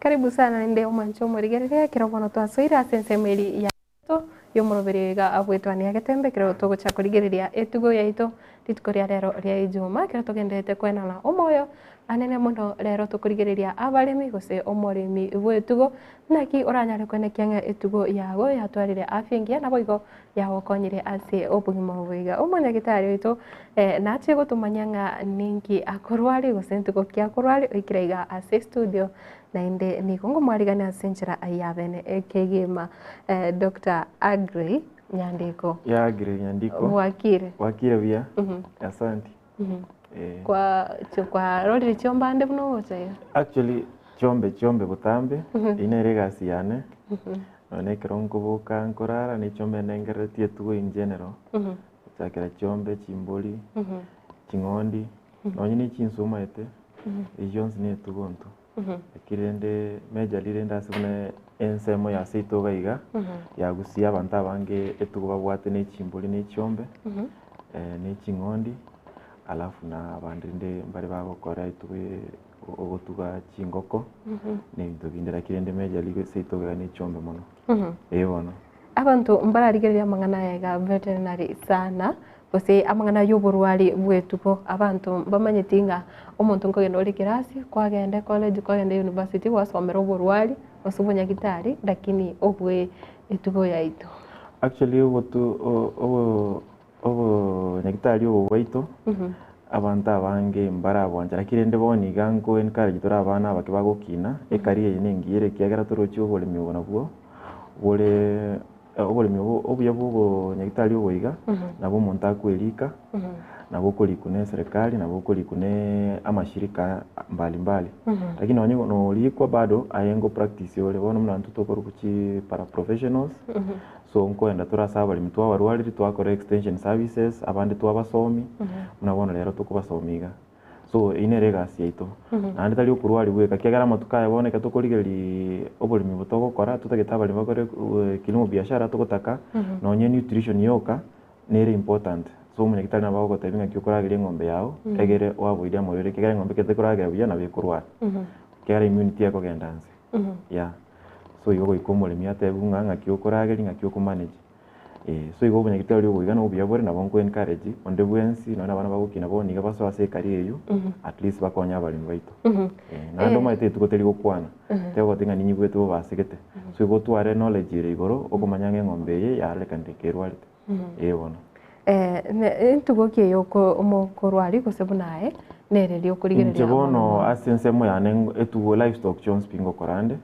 Karibu sana naende omwanche omorigereria ekero bono twasoire ase ensemo eri ya to y'omoroberi iga abwetwania getembe ekero togocha korigereria etugo yaito rituko ria rero ria ijuma ekero togenderete koenana omoyo anene mono rero tokorigereria abaremi gose omoremi bw'etugo naki oranyare koenekia ng'a etugo yago yatwarire afya engiya naboigo yagokonyire ase obogima obo iga. Omonyagitari oito nache gotomanyia ng'a ninki akorwaria gose ntugo ki akorwaria oikire iga ase estudio naende nigo ngomwarigania ase enchera ya bene ekegima Doctor Aggrey Nyandiko. Yeah, Aggrey Nyandiko. Bwakire? Bwakire buya. Asante. Eh. Kwa kwarorire chiombande buna ogocha iga? Actually chiombe chiombe botambe, eyio nere egasi yane. Nonya na ekero nkoboka nkorara ne chiombe nengereretie etugo in general, gochakera chiombe, chimbori, ching'ondi, nonye ne chinsu omanyete, echio chionsi ne etugo intwe. Lakini rende majorly rende ase buna ensemo ya seito iga iga, ya gusii abanto abange etugo babwate ne chimbori ne chiombe, ne ching'ondi, alafu na abande rende mbare bagokora etugo ogotuga chingoko, na ebinto binde lakini rende majorly seito iga ne chiombe mono, eh bono. Abanto mbararigereria amang'ana aya iga veterinary sana, gose amang'ana ya oborwari bw'etugo. Abanto mbamanyeti ng'a omonto nkogenda ore ekerasi, kwagenda ecollege, kwagenda university gwasomera oborwari gose obonyagitari lakini obwe etugo yaito. Actually ogotu o- obo obonyagitari obo bwaito, abanto abange mbarabwancha lakini rende bono iga nko encourage tore abana abake bagokina, ecareer eye nengiya ere ekiagera toroche oboremi obo nabwo bore oboremi obo obuya bwa obonyagitari obo iga, nabo omonto akwerika, nabo okorikwa na eserekari, nabo okorikwa na amashirika mbali mbali. Lakini nonye norikwa bado aye ngo practice ore, bono buna intwe tokorokwa chi paraprofessionals. So nkoenda tore ase abaremi twabarwariri twakora extension services, abande twabasomi, buna bono rero tokobasomia iga. So eyio nere egasi yaito. Naende tari okorwaria bweka, ekiagera amatuko aya bono ekero tokorigereria oboremi obo togokora, totagete abaremi bakore kilimo biashara togotaka nonye nutrition yoka nere important. So omonyagitari nabo agogotebia ng'aki okorageria eng'ombe yago, egere oavoid amarwaire ekiagera eng'ombe ekero tekoragera buya nabo ekorwara, ekiagera immunity ekogenda nse. Yeah. So igo goika omoremi atebiwe ng'a ng'aki okorageria, ng'aki okomanage. Eh, so igo obonyagitari obo iga nobuya bore nabo nko encourage onde bwensi nonye na abana bagokina bono iga basoe ase ecareer eywo, at least bakonye abaremi baito. Eh, naende omanyete rituko teri gokwana, tegoteba ng'a ninyigwete bobe asegete. So igo otware knowledge ere igoro, okomanya ng'a eng'ombe eye yarorekanire ekerwarete. Eh bono. Entugo ki eye omokorwari gose buna aye nere eria okorigereria Inche bono ase ensemo yane etugo livestock chionsi pi ngokora nde,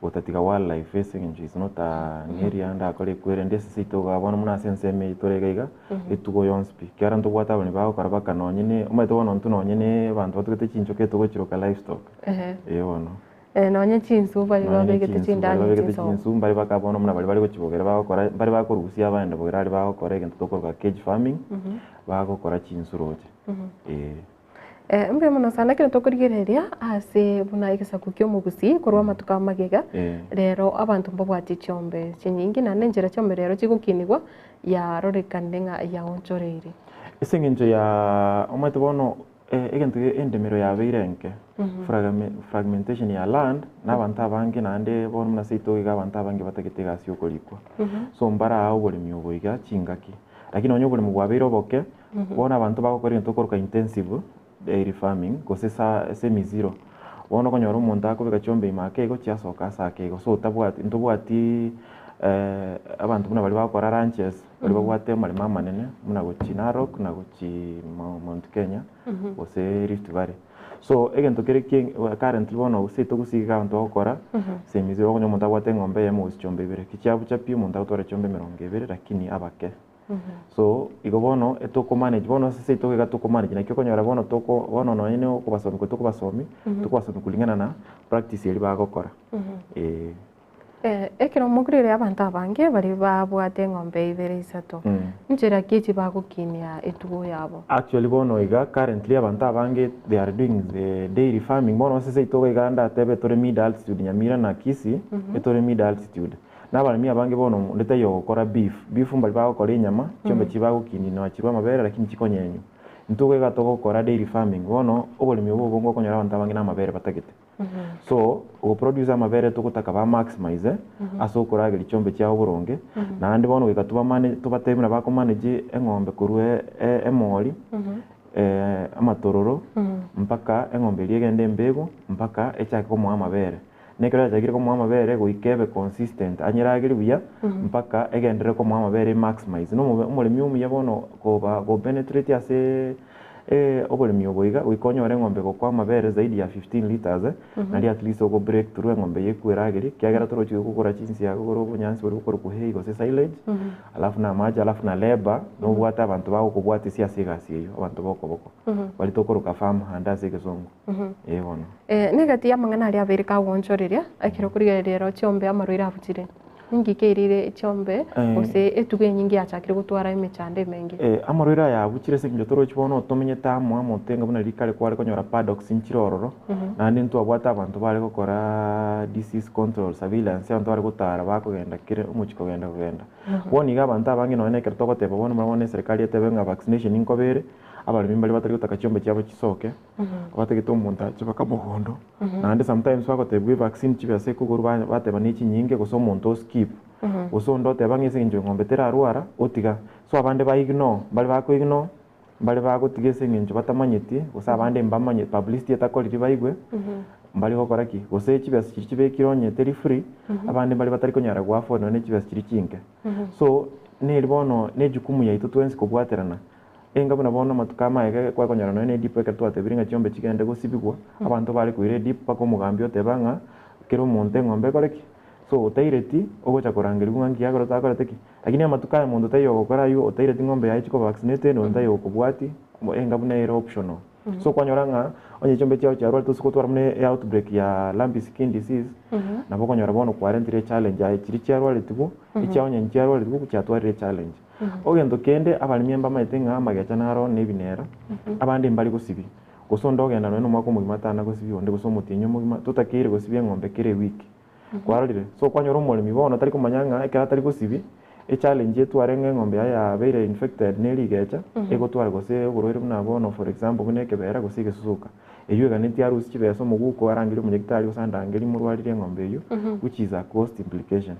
gotatiga wildlife ase eng'encho is not an area ndakore ekwerende ase seito igaa bono buna ase ensemo eye tore iga iga, etugo yonsi pi. Ekiagera ntobwate abaremi bagokora mpaka nonye ne omanyete bono intwe nonye ne abanto batugete chinchoka etogochiroka livestock, eh bono. Nonye chinsu baria Nonye babegete chinsu, baria chindani babegete chinsobo. chinsu mbare baka bono buna baria bare gochibogera bagokora mbare bakorusia abaenda bogera aria bagokora egento tokoroka cage farming, bagokora chinsu roche, eh. Mbuya mono sana ekero tokorigereria ase buna egesaku kia omogusii korwa amatuko amagega, rero abanto mbabwati chiombe chinyinge naende enchera chiombe rero chigokinigwa yarorekanire ng'a yaonchoreire. Ase eng'encho ya omanyete bono Egento endemero yabeire enke, fragmentation ya land, na abanto abange naende bono buna seito iga abanto abange batagete egasi ya okorikwa. So mbaraa oboremi obo iga chingaki. Lakini nonye oboremi bwabeire oboke, bono abanto bagokora egento tokoroka intensive dairy farming gose semi zero. Bono okonyora omonto akobeka chiombe ime ake igo chiasoka ase ake igo. So tabwati ntobwati abanto buna baria bagokora ranches. Baria babwate amaremo amanene buna gochia Narok na gochia Mount Kenya gose Rift Valley. So egento kere currently bono gose togosiga iga abanto bagokora same is okonyora omonto abwate eng'ombe eyemo gose chiombe ibere. Ki chiabucha pi omonto agotwara chiombe emerongo ebere lakini abake. So igo bono etokomanage bono ase seito iga tokomanage naki okonyora bono toko bono nonye na okobasomia kori tokobasomia, tokobasomia kulingana na practice eria bagokora eh. Ekero mokorire abanto abange baria babwate eng'ombe ibere isato, nchera ki echi bagokinia etugo yabo? Actually bono iga currently abanto abange they are doing the dairy farming bono ase seito iga ndatebe tore mid altitude Nyamira na Kisii etore mid altitude. Na abaremi abange bono onde taiyo ogokora beef, beef mbari bagokora enyama chiombe chiria bagokinia nachirwe amabere lakini chikonyenywa. Intwe iga togokora dairy farming bono oboremi obo obonge okonyora abanto abange na amabere batagete. So, ogoproduce amabere togotaka ba maximize ase okorageria chiombe chiabo boronge, naende bono goika tobamane tobatebi buna bakomanage eng'ombe korwa emori, amatororo, mpaka eng'ombe eria egende embego, mpaka echake komoa amabere. Na ekero yachakire komoa amabere, goika ebe consistent, anyeragerie buya, mpaka egenderere komoa amabere emaximize. Na omobe omoremi omuya bono koba gopenetrate aseeee oboremi obo iga, goika onyore eng'ombe egokoa amabere zaidi ya 15 litres, naria at least ogo break through eng'ombe eywo ekweragerie, ekiagera torochi gokogora chinsiaga ogore obonyansi boria bokorokwa hay gose silage, alafu na amache alafu na labour, nobwate abanto bagokobwatisia ase egasi eywo, abanto ba okoboko, baria tokoroka farm hand ase egesongo, eh bono. Negati y'amang'ana aria abeire kagoonchoreria, ekero okorigereria ero chiombe amarwaire abuchire. Ninki keirire chiombe gose etugo enyinge yachakire gotwara emechando emenge? Amarwaire aya abuchire ase eng'encho torochi bono tomenyete amo amo tenga buna riria kare kware konyora paddocks nchire ororo, naende ntwabwate abanto bare gokora disease control surveillance, abanto bare gotara bakogenda kera omochie kogenda kogenda. Bono iga abanto abange nonye na ekero togoteba bono buna bono eserekari etebe ng'a vaccination nkobe ere, abaremi mbaria batari gotaka chiombe chiabo chisoke. Batagete omonto ache baka mogondo, naende sometimes bagotebigwa evaccine chibesa ekogorwa ba- bateba ne chinyinge gose omonto oskip, gose onde oteba ng'a ase eng'encho eng'ombe terarwara, otiga. So abande ba ignore, mbare bako ignore, mbare bagotiga ase eng'encho batamanyeti, gose abande mbamanye publicity etakoriri baigwe, mbari gokora ki, gose chibesa chiria chibekire onye teri free, abande mbare batari konyara go afford nonye chibesa chiria chinke. So, neri bono ne ejukumu yaito twensi kobwaterana. Enga buna bono amatuko amaye kwakonyora nonya ne edip ekero twatebire ng'a chiombe chigende gosibigwa, abanto bare koira edip mpaka omogambi oteba ng'a kera omonto eng'ombe ekore ki? So otaireti ogocha korangerigwa ng'a nki ekero otakorete ki? Lakini amatuko aya monto taiyo ogokora aywo otaireti ng'ombe yaye chikoba vaccinated onde taiyo ogokobwati, enga buna ere optional. So kwanyora ng'a onye chiombe chiao chiarwarete ase gotwara buna eoutbreak ya lumpy skin disease, nabo okonyora bono kwarentire echallenge aye chiria chiarwaretigwe, echiao onye nchiarwaretigwe chiatwarire echallenge. Egento kende abaremi mbamaete ng'a amagecha naro na ebinera, abande mbare gosibia. Gose onde ogenda nonya na omwaka omogima atana gosibia onde gose omotienyi omogima, totakeire gosibia eng'ombe kera ewiki. Kwarorire? So kwanyora omoremi bono tari komanya ng'a ekero atari gosibia, echallenge etware ng'a eng'ombe yaye yabeire infected na erigecha, egotwara gose oborwaire buna bono for example buna ekebera gose egesusuka. Eywo eganetie arusie chibesa omoguko arangerie omonyagitari gose andangerie morwarire eng'ombe eywo, which is a cost implication.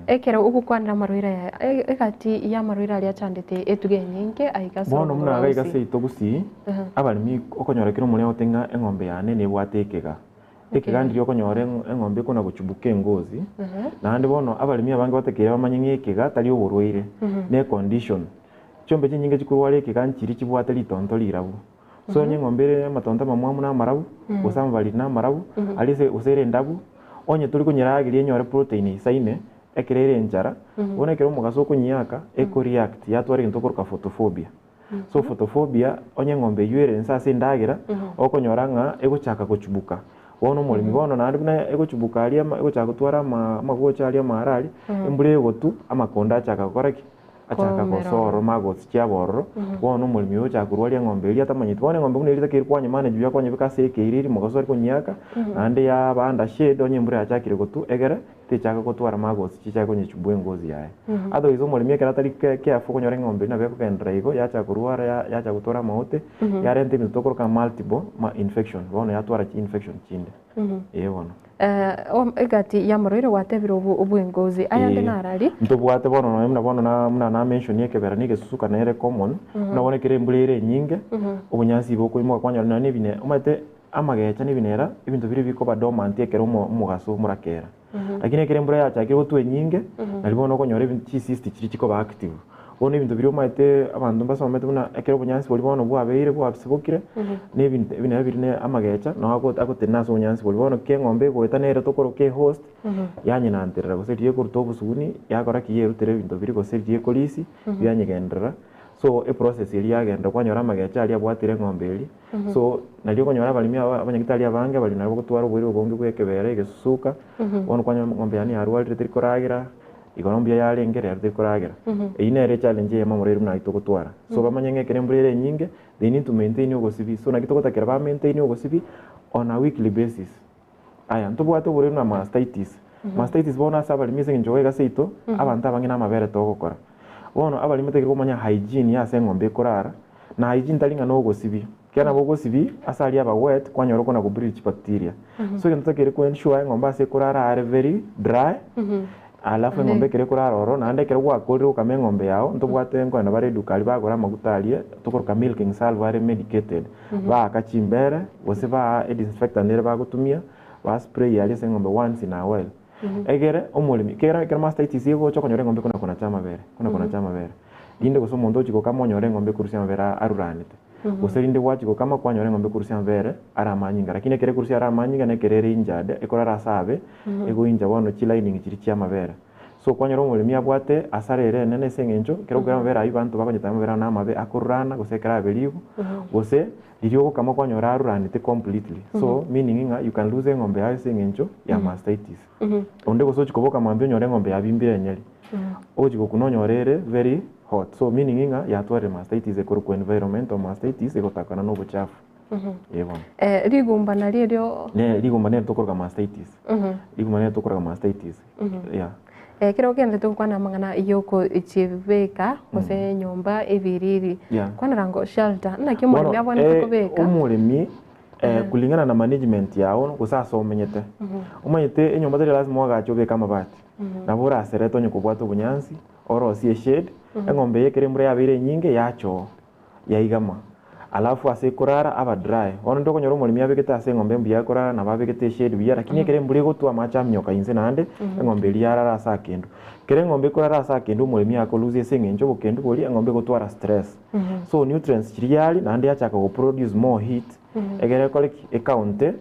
Ekero ogokwanera amarwaire aya, egati y'amarwaire aria achandete etugo enyinge aiga ase Bono buna orogoro iga rwa ase Gusii. seito Gusii, abaremi okonyora kera omoremi agote ng'a eng'ombe yane nebwate ekega. Ekega ndiria okonyora eng'ombe ekona gochubuka engozi, naende bono abaremi abange batakeire bamanye ng'a ekega tari oborwaire, ne econdition. Chiombe chinyinge chikorwara ekega nchiria chibwate ritonto rirabu. So onye eng'ombe ere amatonto amamwamu na amarabu, gose amabariri na amarabu, aria ase gose ere endabu, onye tori konyerageria enyore protein eisaine, ekero ere enchara, bono ekero omogaso okonyiaka, eko react yatwara egento tokoroka photophobia. So photophobia, onye eng'ombe eywo ere inse ase endagera, okonyora ng'a egochaka gochubuka. Bono omoremi bono naende buna egochubuka aria ama egochaka gotwara ama amagocha aria amaara aria, embura egotwa, amakonda achaka gokora ki? Achaka Koumera gosoa ororo ororo. magotsi chiaba ororo, bono omoremi oyo ochaka korwaria eng'ombe eria atamanyeti. Bono eng'ombe buna eria takeire kwanya manage buya kwanyebeka ase ekeira eria mogaso ari konyiaka, naende yaba under shade onye embura yachakire gotwa egere, techaka gotwara magotsi chichake konyechubua engozi yaye. Otherwise omoremi ekero atari careful okonyora eng'ombe eria nabo ekogenderera igo, yachaka korwara ya yachaka gotwara amaote, yarenta ebinto tokoroka multiple ma infection, bono yatwara chi infection chinde, eh bono. Egati y'amarwaire gwatebire obwengozi, ayande narari. Ntobwate bono nonya buna bono na buna na mention ekebera na egesusuka nere common, buna bono ekero embura ere enyinge, obonyansi bokoimoka kwanyora nonya na ebine omanyete amagecha na ebinera, ebinto biria bikoba dormant ekero omo omogaso omorakera. Lakini ekero embura yachakire gotwa enyinge, nari bono okonyora ebinto chicyst chiria chikoba active. Bono ebinto biria omanyete abanto mbasomete buna ekero obonyansi boria bono bwabeire bwasibokire, na ebinto ebinene biria na amagecha nabo ago agotenena ase obonyansi boria. Bono ki eng'ombe egoeta nere tokoroka ehost, yanyenanterera gose riria ekoruta obosuguni, yakora ki yerutera ebinto biria gose riria ekorisia, bianyegenderera. So eprocess eria yagenda kwanyora amagecha aria abwatire eng'ombe eria, so nario okonyora abaremi aba abanyagitari abange abaremi nabo bagotwara oboiri obonge bwa ekebera egesusuka, bono kwanyora eng'ombe yaani yarwarire teri koragera, igoro mbuya yarenge rero teri koragera. Eyio nere echallenge eyemo omorwaire buna ayio togotwara. So bamanye ng'a ekero embura ere enyinge, they need to maintain ogosibi, so naki togotakera ba maintain ogosibi on a weekly basis. Aya, ntobwate oborwaire buna mastitis. Mastitis bono ase abaremi ase eng'encho iga seito, abanto abange namabere togokora. Bono abaremi batakeire komanya hygiene ya ase eng'ombe ekorara, na hygiene tari ng'a nogosibia. Ekiagera nabo ogosibia ase aria aba wet kwanyora okona go breed chibacteria. So egento totakeire ko ensure eng'ombe ase ekorara are very dry, alafu eng'ombe ekero ekorara ororo naende ekero gwakorire gokama eng'ombe yago ntobwate nkoenda bare eduka aria bagora amaguta aria tokoroka milking salve are medicated, baaka chimbere gose baa edisinfectant ere bagotumia ba spray aria ase eng'ombe once in a while. Egere omoremi ekero ekero mastitis egocha okonyora eng'ombe ekona konacha amabere ekona konacha amabere. Rinde gose omonto ochia gokama onyore eng'ombe ekorusia amabere aruranete. Gose rinde gwachia gokama kwanyora eng'ombe ekorusia amabere are amanyinga lakini ekero ekorusia are amanyinga na ekero ere injured ekorara ase abe egoinja bono chilining chiria chia amabere. So kwanyora omoremi abwate hasara ere enene ase eng'encho ekero okogera amabere aywo abanto bakonyeteba amabere aywo na amabe akorurana gose ekero aberigwe gose riria ogokama kwanyora aruranete completely. So meaning ng'a you can lose eng'ombe yago ase eng'encho ya mastitis. Onde gose ochia koboka mambia onyore eng'ombe yabimbire enyeri, ogochia gokuna onyore ere very hot. So meaning ng'a yatwarire mastitis ekorokwa environmental mastitis egotakana na obochafu. Ee bono. Rigumba nario erio. Ne rigumba nere tokoroka mastitis. Rigumba nere tokoroka mastitis. Yeah. Ekero ogenderete gokwana amang'ana yokochibeka gose enyomba ebiriri, Yeah. kwanera ngo shelter, naki omoremi Bono, abwenerete eh, kobeka? omoremi kulingana na management yago gose ase omenyete, omanyete enyomba tari lasima oagache obeke amabati, nabo oraserete onye kobwate obonyansi, orosie eshade, eng'ombe eye ekero embura yabeire enyinge yachoo, yaigama, alafu ase ekorara aba dry. Bono ntori okonyora omoremi abegete ase eng'ombe mbuya ekorara nabo abegete eshade buya lakini ekero embura egotwa amache aminyoka inse naende, eng'ombe eria yarara ase akendu. Ekero eng'ombe ekorara ase akendu omoremi akolusia ase eng'encho obokendu boria eng'ombe egotwara stress. So nutrients chiria yaria naende yachaka go produce more heat egere ekore ki? Ecounte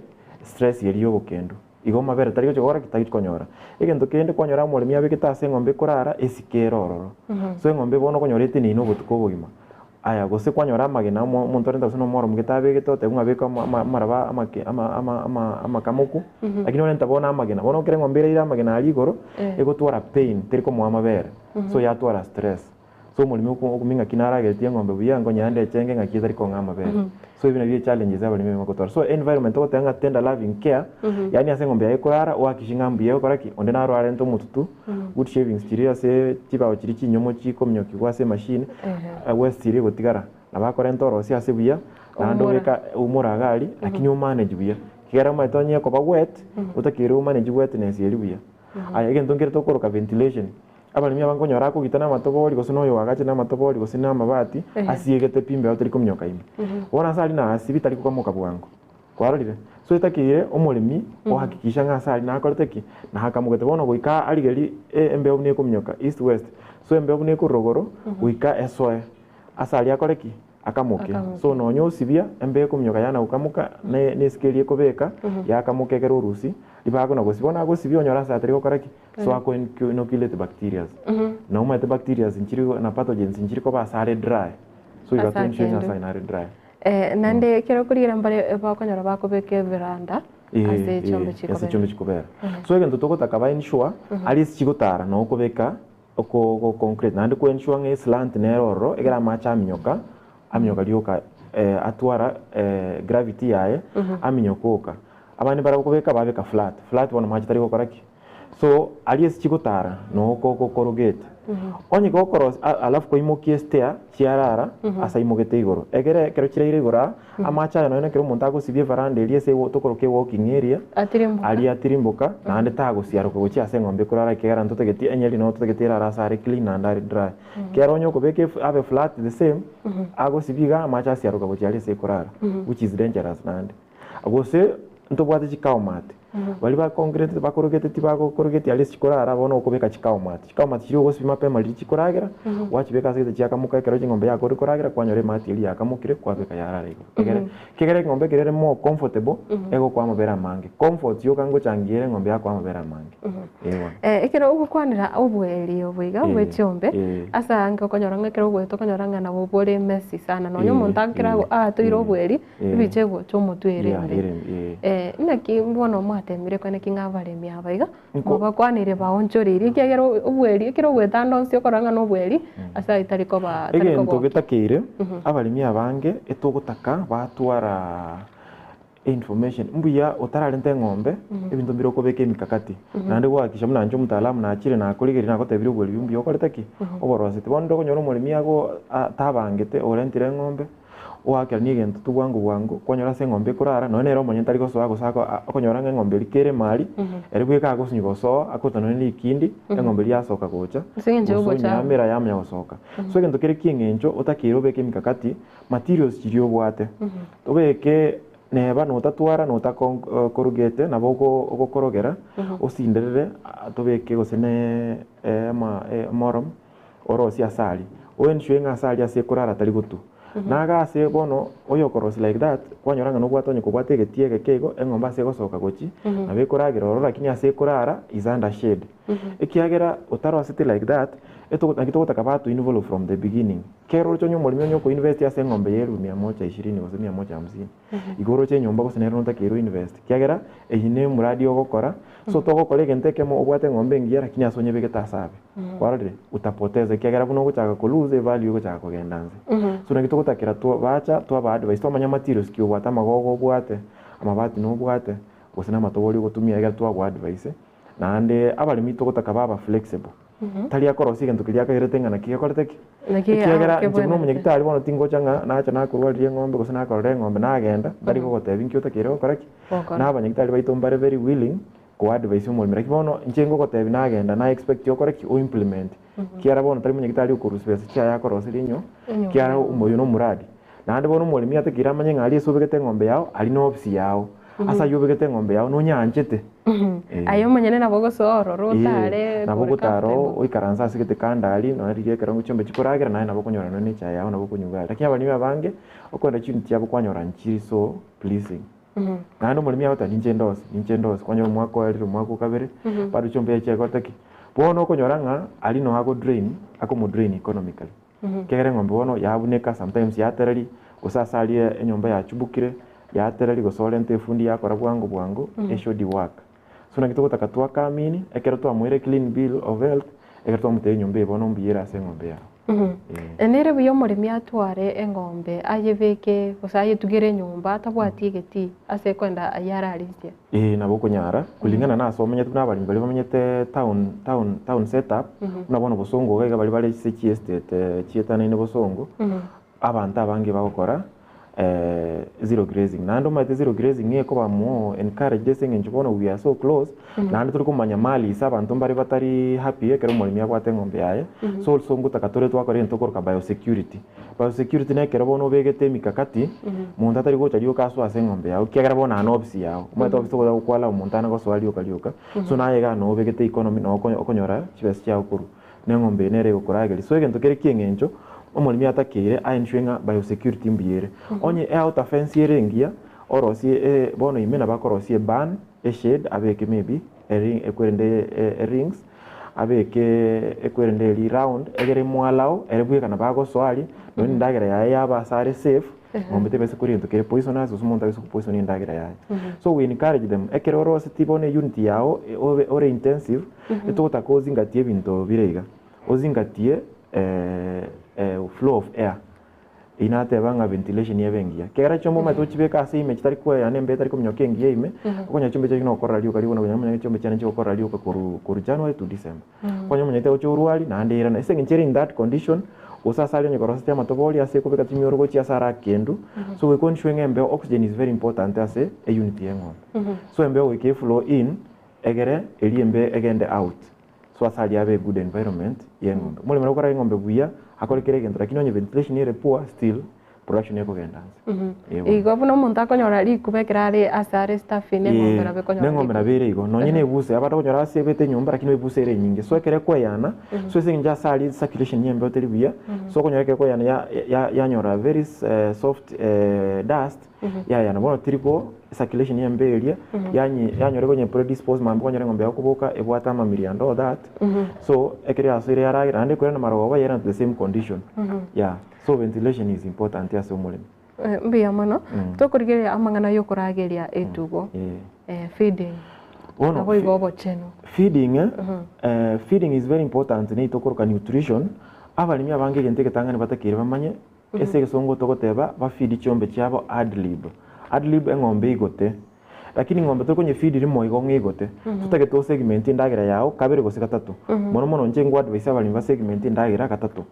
stress eria ya obokendu. Igo amabere tari gochia gokora ki? Tari konyora. Egento kende kwanyora omoremi abegete ase eng'ombe ekorara esike ere ororo. So eng'ombe bono okonyora eteneine obotuko obogima. Aya gose kwanyora amagena omo omonto orente gose na omworomo gete abegete oteba ng'a beka ama ama amaraba amake ama ama ama amakamoku, lakini orente bono amagena. Bono ekero eng'ombe eraire amagena aria igoro, egotwara pain teri komoa amabere. So yatwara stress. So omoremi oko okumia ng'aki narageretie eng'ombe buya nkonya yande echenge ng'aki etari kong'a amabere. So ebi nabio echallenges abaremi bagotwara. So environment ogoteba ng'a tender loving care, yaani ase eng'ombe yaye ekorara oakikishe ng'a mbuya egokora ki? Onde naro arente omotutu, wood shavings chiria ase chibao chiria chinyomo chikominyokiwa ase emachine, waste eria egotigara, nabo akorenta orosie ase buya, naende Oumora. obeka oumore iga aria, lakini omanage buya. Ekiagera omanyete onye ekoba wet, otakeire omanage wetness eria buya. Aya egento nkere tokoroka ventilation. Abaremi aba nkonyora akogita namatobori, gose noyo oagachire namatobori, gose namabati, asiegete pi mbeo teri kominyoka ime. Bono ase aria naasibie tari kokamoka bwango. Kwarorire? So etakeire omoremi ohakikisha ng'a ase aria nakorete ki? Nakamogete. Bono goika arigerie embeo buna ekominyoka east west. So embeo buna ekorwa rogoro goika esoe ase aria akore ki? Akamoke. So nonya osibia, embeo ekominyoka yana gokamoka, ne nesike eria ekobeka, yakamoka ekero orusia, ribaga na gosibia. Bono agosibia onyore ase atari gokora ki? So ako inoculate bacterias. Na omanyete bacterias nchiri na pathogens nchiri koba ase are dry. So iga Ase to ensure ng'a akende. ase are dry. Naende ekero okorigereria mbare bakonyora bakobeka everanda ase chiombe ase chikobera. chiombe chikobera. So egento togotaka ba ensure aria ase chigotara noo okobeka oko go concrete naende ko ensure ng'a eslant nere ororo ekero amache aminyoka, aminyoka rioka atwara gravity yaye aminyoka oka. Abande barabwo kobeka babeka flat, flat bono amache tari gokora ki? So aria ase chigotara noo kokorogete. Onye gokorosia alafu koimokia estair chiarara ase aimogete igoro. Egere ekero chiraire igoro aa, amache aya nonya ekero omonto agosibia evaranda eria ase tokoroka ewalking area, Atirimboka. aria atirimboka naende tagosiaroka gochia ase eng'ombe ekorara ekiagera ntotageti enyeri noo totagete erare ase are clean naende are dry. Ekero onye okobeka abe flat the same, agosibia igaa amache asiaroka gochia aria ase ekorara which is dangerous naende. Gose ntobwate chikaomat, baria bakongrete bakorogete tibagokorogeti aria ase chikorara bono okobeka chikaomat. Chikaomat chiria ogosibia mapema riria chikoragera, gwachibeka ase egete chiakamoka ekero ching'ombe yakorire koragera kwanyora emati eria yakamokire kwabeka yarara igoro. Egere ekiagera eng'ombe ekero ere more comfortable, egokoa amabere amange. Comfort yoka ngochangia ere eng'ombe yakoa amabere amange. Ee bono. Ekero ogokwanera obweri obo iga bwe Eh, chiombe, eh. ase aange okonyora ng'a ekero ogoeta okonyora ng'a nabo bore messy sana nonya Eh, omonto ekero eh, atoire eh. obweri, Ebicha egocha omotwe ere Yeah, ime. ere ime, Eh, naki bono mwatemire kwane ki ng'a abaremi aba iga, Nko- mwabakwanire baonchoreirie ekiagera obweri ekero ogoetanda onsi okorora ng'a nobweri, ase ayio tari koba tari Egento kogokia. getakeire, abaremi abange etogotaka batwara information, mbuya otararenta eng'ombe, ebinto mbire okobeka emikakati, naende gohakikisha buna inche omotalamu nachire nakorigereria nagotebirie obweri obo mbuya okorete ki? Oboroseti. Bono nde okonyora omoremi ago tabangete orentire eng'ombe. Oakeranie egento tu bwango bwango, kwanyora ase eng'ombe ekorara, nonya nere omonyene tari gosoa gose ako okonyora ng'a eng'ombe eria kere emari, ere bweka agosinywa gosoa, akoreta nonya na rikindi, eng'ombe eria yasoka gocha, Ase eng'encho gose y'obochafu. onyamera yamanya gosoka. So egento kere ki'eng'encho otakeire obeke emikakati, materials chiria obwate, obeke neba notatwara nota corrugate nabo oko ogokorogera, osinderere tobeke gose ne ama omorom. Orosie ase aria, oensure ng'a ase aria ase ekorara tari gotwa. Naga ase bono oyokorosia like that, kwanyora ng'a nobwate onye kobwate egetii egeke igo, eng'ombe ase egosoka gochia, nabo ekoragera ororo lakini ase ekorara is under shade. Ekiagera otaroseti like that, etogo naki togotaka bato involve from the beginning. Kero oroche onye omoremi onye okoinvest ase eng'ombe ya elfu mia moja ishirini gose mia moja hamsini, Igo oroche enyomba gose nere notakeirwe invest, ekiagera eyio ne omuradi ogokora, so togokora egento ekemo obwate eng'ombe engiya lakini ase onyebegete ase abe. Kwarorire? Utapoteza ekiagera buna ogochaka ko lose evalue egochaka kogenda nse. So naki togotakera two bacha twaba advise twamanya materials ki obwate amagogo obwate, amabati nobwate, gose na amatobori ogotumia egere twago advise, naende abaremi togotaka baba flexible. Tari akorosia egento keria akairete ng'a naki gekorete ki? Naki Ekiagera inche buna kebwenerete. omonyagitari bono tingocha ng'a nacha nakorwaririe eng'ombe gose nakorora eng'ombe nagenda, ntari gogotebia nki otakeire gokora ki? Gokora. Na abanyagitari baito mbare very willing koadvise omoremi lakini bono inche ngogotebia nagenda na expect okore ki? Oimplement. Ekiagera bono tari monyagitari okorusia besa chiaye akoroseria inyo, Enyomba. ekiagera oyo na omoradi. Naende bono omoremi atakeire amanye ng'a aria ase obegete eng'ombe yao, aria na ofisi yao. Ase ayio obegete eng'ombe yao nonyanchete. Eh. Aye omonyene nabo ogosoa ororo otare Ee, nabo kore ogotara comfortable. oikaranse ase egete kando aria, nonya riria ekero chiombe chikoragera naye nabo okonyora nonya na echae yao nabo okonywa iga aria. Lakini abaremi abange, okoenda chiunit chiabo kwanyora nchiri so pleasing. Naende omoremi agoteba ninche ndose, ninche ndose, kwanyora omwaka oerire, omwaka o kabere, bado chiombe echi chiagote ki? Bono okonyora ng'a aria noo ago drain, akomo drain economically. Ekiagera eng'ombe bono yabuneka, sometimes yatereri, gose ase aria enyomba yachubukire, yatereri gose orente efundi yakora bwango bwango, eshoddy work. So naki togotaka twakamini, ekero twamoire clean bill of health, ekero twamotebia enyomba eye bono mbuya ere ase eng'ombe yao. Eh. Nere buya omoremi atware eng'ombe ayebeke gose ayetugere enyomba atabwati egetii ase ekoenda ayio ararisie. Ee, nabo okonyara, kulingana na ase omenyete buna abaremi baria bamenyete town town town setup, buna bono bosongo iga iga baria bare ase chiestate chietanaine bosongo, abanto abange bagokora zero grazing. Naende omanyete zero grazing nigo ekoba more encouraged ase eng'encho bono we are so close, naende tori komanya mali ase abanto mbare batari happy ekero omoremi abwate eng'ombe yaye, so also ngotaka tore twakora egento tokoroka biosecurity. Biosecurity nekero bono obegete emikakati, monto atari gocha rioka asoe ase eng'ombe yao, ekiagera bono aa nobisi yao, omanyete obisi togocha gokwala omonto ane gosoa rioka rioka, so naye igaa noo obegete economy noo okonya okonyora chibesa chiago korwa, na eng'ombe eye nere egokorageria. So egento kere kieng'encho, omoremi atakeire a ensure ng'a biosecurity mbuya ere. Onye e outer fence ere engiya, orosie bono ime nabo akorosia ebarn, eshade abeke maybe eri ekwerende erings, abeke ekwerende eria round, egere emoalao ere bweka nabo agosoa aria, nonya endagera yaye yaba ase are safe, ng'ombe tebasa koria egento kere poisonous gose omonto abase gopoison endagera yaye. So we encourage them, ekero oroseti bono eunit yago obe ore intensive, etogotaka ozingatie ebinto bire iga, ozingatie flow of air. Eyio nateba ng'a ventilation ebe engiya. Ekero chiombe omanyete gochibeka ase ime chitari koeyana embeo etari kominyoka engiya ime, okonyora chiombe chiaye nokorora rioka rigo na konya chiombe chiane chigokorora rioka korwa korwa January to December. Kwanya omonyete gocha orwari naende erana. Ase eng'encho ere in that condition, gose ase aria onye korosetie amatobori ase ekobeka chimioro gochia ase are akendu, so goika ensure ng'a embeo oxygen is very important ase eunit ya eng'ombe. So embeo goika eflow in, egere eria embeo egende out. So ase aria abe a good environment ye eng'ombe. Omoremi nabo okorora eng'ombe buya, akore kera egento lakini onye ventilation ere poor still production ekogenda nse. Eh bono. Igo buna omonto akonyora rikuba ekero are ase are stuffy na eng'ombe Eh, nabo ekonyora na eng'ombe rikuba. nabo ere igo. Nonye na ebuse, abande okonyora ase ebete enyomba lakini ebuse ere enyinge. So ekero ekoeyana, so ase eng'encho ase aria circulation ya embeo teri buya, so okonyora ekero ekoeyana ya ya yanyora very soft dust, Yaya, na bono teri ko circulation y'embeo eria, yanyi yanyora ekonye predispose mambia kwanyora eng'ombe yago koboka ebwate amamiri and all that, so ekero yasoire yaragera naende ekorenda marogoba yairana to the same condition, yeah. So ventilation is important ase omoremi. Mbuya mono. Tokorigereria amang'ana yokorageria etugo, feeding, Bono naboigo obochenu. Feeding, feeding is very important nigo tokoroka nutrition, abaremi abange egento egetang'ani batakeire bamanye, Ase egesongo togoteba ba feed chiombe chiabo ad lib. Ad lib eng'ombe eigote. Lakini eng'ombe tori konye feed rimo igo ng'a eigote. Totagete o segment endagera yao kabere gose gatato. Mono mono inche ngo advise abaremi ba segment endagera gatato.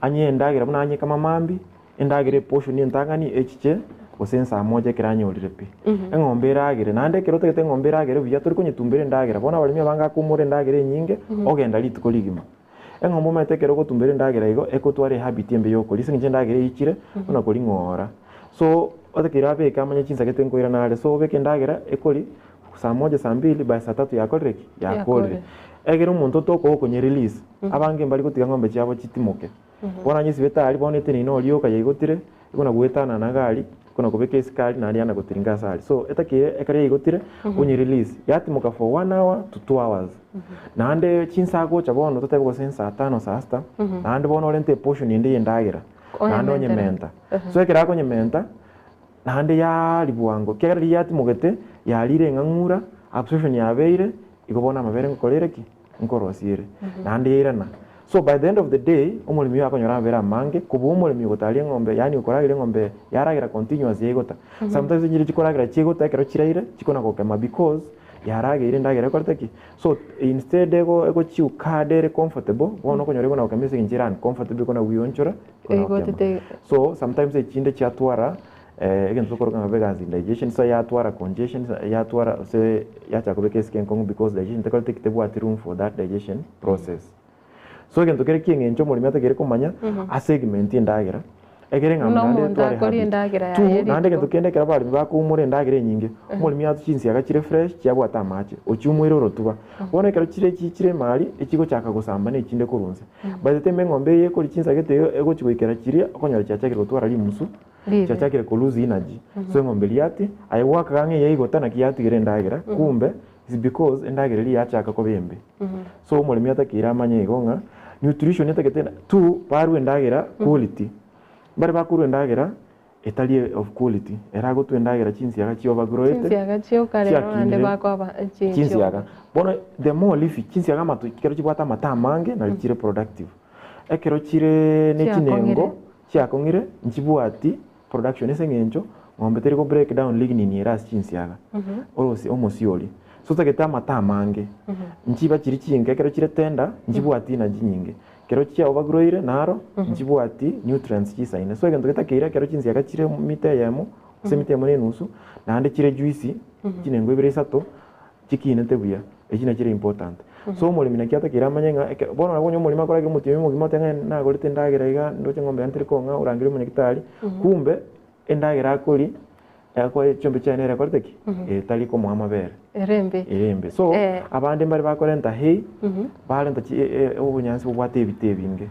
Anye endagera buna anye kama mambia. Endagera eportion entang'ani echiche gose ensaa moja ekero anyorire pi. Eng'ombe eragere, naende ekero otagete eng'ombe eragere buya tori konyetumbera endagera, bono abaremi abange akoumora endagera enyinge ogenda rituko rigima. Eng'ombe omanyete ekero ogotumbera endagera igo ekotwara ehabit embe ya okoria ase eng'encho endagera eichire buna koring'ora. So otakeire abeke amanye chinsa gete nkoirana are, so obeke endagera ekori saa moja saa mbili by saa tatu yakorire ki? Yakorire. Egere omonto otokoa okonye release, abange mbari gotiga ng'ombe chiabo chitimoke. Bono onye esibitari bono eteneine oria oka yaigotire, ekona goetanana iga aria, ekona kobeka esukari naende yana gotiringa ase aria. So etakeire ekero yaigotire, onye release, yatimoka for one hour to 2 hours. Naende chinsa agocha bono totebe gose saa tano saa sita, naende bono orente eportion ende ya endagera, naende Onyementa. onyementa. So ekero akonyementa, naende yaria bwango, ekiagera riria yatimogete, yarire eng'ang'ura, absorption yabeire, igo bono amabere ngokorere ki? Nkorosia ere. Naende yairana. So by the end of the day, omoremi oyo akonyora amabere amange, kobua omoremi ogotaria eng'ombe, yaani okorageria eng'ombe yaragera continuous yaigota. Sometimes nchire chikoragera chiaigota ekero chiraire, chikona gokema because yarageire endagera ekorete ki? So instead ego egochiuka ere comfortable, bono okonyora ekona gokema ase eng'encho ere uncomfortable ekona gwionchora, ekona gokema. Eigotete. So sometimes echinde chiatwara egento tokoroka ng'a vegans indigestion, so yatwara congestion, yatwara ase yachaka kobeka esike enkong'u because digestion tekoreti ki tebwati room for that digestion process. So egento kere kia eng'encho omoremi atakeire komanya, asegment endagera, egere ng'a Buna naende omonto etware akoria habit. endagera Two, yaye naende egento rituko. kende ekero abaremi bakoumora endagera enyinge, omoremi atwe chinsiaga chire fresh chiabwate amache, ochiumore orotuba. Bono ekero chire chichire emari, echigochaka gosamba na echinde korwa nse. By the time eng'ombe eye ekoria chinsa gete igo egochi goikera chiria, okonyora chiachakire gotwara rimusu, Ribe. chiachakire ko lose energy. So eng'ombe eria ati, aye gwakaga ng'a eyaigota naki yatigire endagera, kumbe is because endagera eria yachaka koba embe. So omoremi atakeire amanye igo ng'a nutrition etagete two, barwe endagera quality. Mbare bakorwa endagera etari of quality, ere agotwa endagera chinsiaga chi overgrowete, Chinsiaga chiokare naende chiakinire bakoba chinsiaga. Bono the more leafy, chinsiaga amato ekero chibwate amato amange nari chire productive. Ekero chire ne chinengo Chiakong'ire. chiakong'ire nchibwati production ase eng'encho ng'ombe teri go break down lignin ere ase chinsiaga orosi omosie oria. So otagete amato amange, nchiba chiri chinke ekero chire tender nchibwati energy nyinge. Ekero chia overgrowire naro nchibwati nutrients chisaine. So egento getakeire ekero chinsiaga chire mita eyemo gose emita eyemo na enusu naende chire juicy chinengo ibere isato chikinete buya, echi nachio chire important. So omoremi naki atakeire amanye ng'a eke bono nabo onye omoremi akorageria omotienyi omogima oteba ng'a nagorete endagera iga ndoche eng'ombe yane teri kong'a orangerie omonyagitari, kumbe endagera akoria akoa chiombe chiaye nere ekorete ki? Etari komoa amabere. Ere embe. Ere embe. So Eh. abande mbare bakorenta hay, barenta chi obonyansi bobwate ebite ebinge,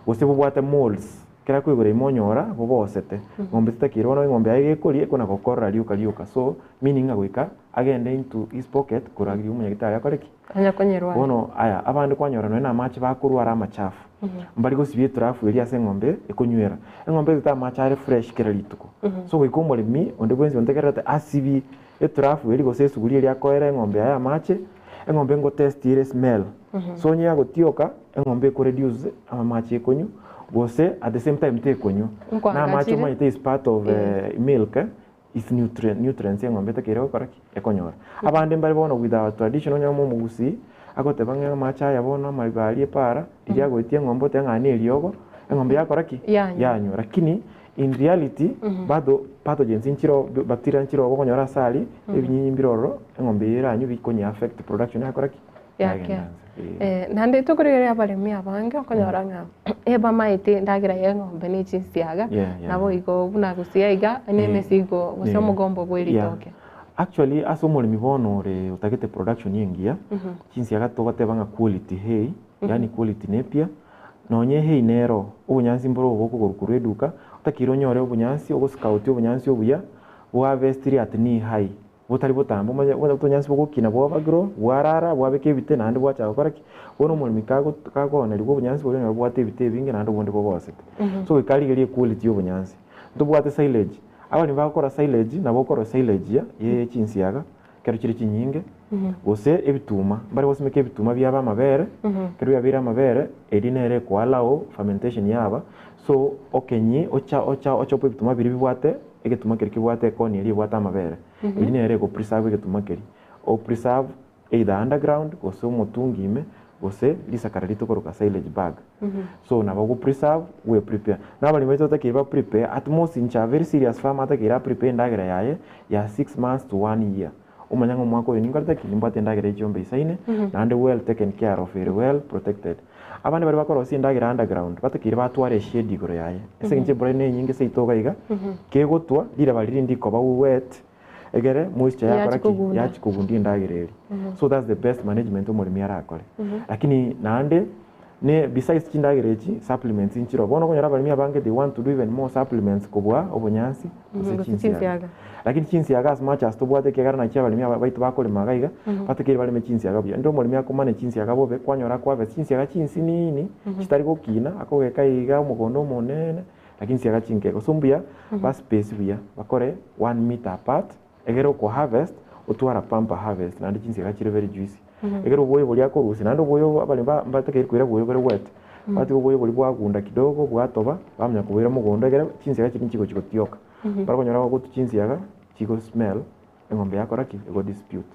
gose bobwate molds, ekero akoigora ime onyora bobosete, ng'ombe titakeire bono eng'ombe yaye gekoria ekona gokorora rioka rioka so meaning ng'a goika agende into his pocket korageria omonyagitari akore ki? Anya konyerwari. Bono aya abande kwanyora nonye na amache bakorwara amachafu, mbari gosibia etrafu eria ase eng'ombe ekonywera. Eng'ombe etete amache are fresh kera rituko. So goika omoremi onde bwensi ontegererete asibie etrafu eria gose esuguri eria akoera eng'ombe yaye amache, eng'ombe ngotest ere smell. So onye yagotioka, eng'ombe ekoreduce amache ekonywa, gose at the same time tekonywa. Na amache Nkwangachire. omanyete is part of milk is nutrient nutrients eng'ombe etakeire gokora ki? Ekonyora. Abande mbare bono with our tradition onye omogusii, agoteba ng'a amache aya bono amariba aria epara, riria agoetia eng'ombe oteba ng'a aya na eriogo, eng'ombe yakora ki? Yanywa. Yanywa. Lakini in reality, bado pathogens nchiro bacteria nchiro okonyora ase aria, ebinyinyi mbire ororo, eng'ombe eye eranywe bikonye affect production yakora ki? Yake. Yagenda nse. Eh. Naende tokorigereria abaremi abange okonyora ng'a ebamaete endagera ya eng'ombe na echinsiaga nabo igo buna gusii iga na emesigo gose omogombo bwa eritoke. Actually ase omoremi bono ore otagete production engiya, chinsiaga togoteba ng'a quality hay, yaani quality napier, nonye hay nero obonyansi mboro obo bokogorwa korwa eduka, otakeire onyore obonyansi ogoscout obonyansi obuya, bwaharvestiri at knee high, botari botambe omanye buna obonyansi bogokina bwa overgrow, bwarara, bwabeka ebite naende bwachaka gokora ki? Bono omoremi kago kagoonerigwa obonyansi boria onyore bobwate ebite ebinge naende obonde bobosete. So goika arigerie equality ya obonyansi. Ntobwate silage, abaremi bagokora silage, nabo okora silage ya ye chinsiaga, ekero chire chinyinge, gose ebituma, mbare gosimeka ebituma biabe amabere, ekero biabeire amabere, eri nere ekoallow fermentation yaba, so okenyie ocha ocha ochope ebituma biria bibwate egetuma keria kebwate ekoni eria ebwate amabere, eri nere ego preserve egetuma keria, o preserve either underground gose omotungi ime. gose risakara ritokoroka silage bag. So nabo ogo preserve gwe prepare. Na abaremi baito batakeire ba prepare at most inche a very serious farmer atakeire a prepare endagera yaye ya 6 months to one year. Omanya ng'a omwaka oyo ninkorete ki? Nimbwate endagera ye chiombe isaine, naende well taken care of ere well protected. Abande baria bakorosia endagera underground, batakeire batware eshade igoro yaye. Ase eng'encho embura ne enyinge seito iga iga, kegotwa, riraba riria ndikoba wet, egere moisture yakora Yachi ki? kogunda. Yachi kogundia endagera eria. So that's the best management omoremi arakore. Lakini naende, ne besides chindagera echi, supplements nchiroo. Bono okonyora abaremi abange they want to do even more supplements kobua obonyansi gose Gose chinsiaga. chinsiaga. Lakini chinsiaga as much as tobwate ekiagera naki abaremi aba baito bakorema iga iga, batakeire bareme chinsiaga buya. Inde omoremi akomana chinsiaga bobe, kwanyora akoharvest chinsiaga chinsinini, chitari gokina, akogeka iga omogondo omonene, lakini chinsiaga chinkego. So mbuya, ba space buya, bakore 1 meter apart, egere oko harvest, otwara bumper harvest, naende chinsiaga chire very juicy. Egere oboyo boria akorusia, naende oboyo abaremi ba mbatakeire koira oboyo bore wet, batiga oboyo boria bwagunda kidogo, bwatoba, bamanya koboira mogondo egere chinsiaga chiria nchigochi gotioka. Barikonyora bagotu chinsiaga, chigo smell, eng'ombe yakora ki? Ego dispute.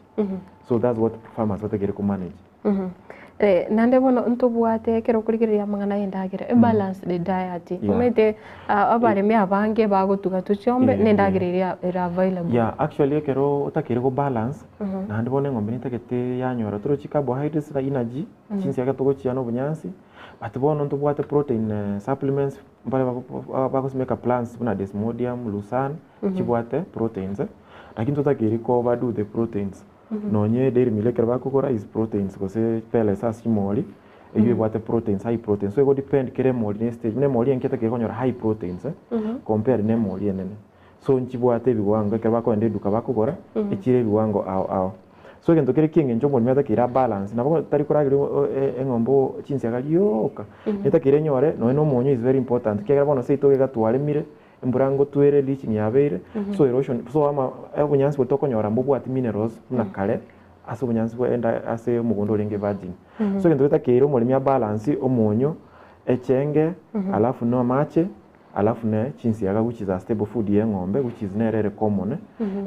So that's what farmers batakeire komanage. Naende bono ntobwate ekero okorigereria amang'ana ya endagera, ebalanced diet. Omanyete abaremi abange bagotuga tu chiombe, na endagera eria ere available. Yeah, actually ekero otakeire go balance, naende bono eng'ombe netagete yanyora torochi carbohydrates na energy, chinsiaga togochia na obonyansi, but bono ntobwate protein supplements, mbare bagosimeka plants buna desmodium, lucerne, chibwate proteins, lakini totakeire ko overdo the proteins. Nonye dairy meal ekero bakogora is proteins gose pellets ase chimori, eywo ebwate proteins, high proteins. So ego depend kera emori ne stage, buna emori enke etakeire konyora high proteins compared na emori enene. So nchibwate ebiwango ekero bakogenda eduka bakogora, echire ebiwango ao ao. So egento kere kia eng'encho omoremi atakeire abalance, nabo tari korageria eng'ombe chinsiaga rioka, netakeire enyore nonye na omonyo is very important, ekiagera bono seito iga twaremire, embura ngotwere, leaching yabeire, so erosion, so ama obonyansi boria tokonyora mbobwati minerals buna kare, ase obonyansi bwa enda ase omogondo orenge virgin. So egento getakeire omoremi abalance omonyo, echenge, alafu na amache, alafu ne chinsiaga which is a stable food ya eng'ombe which is nere ere common,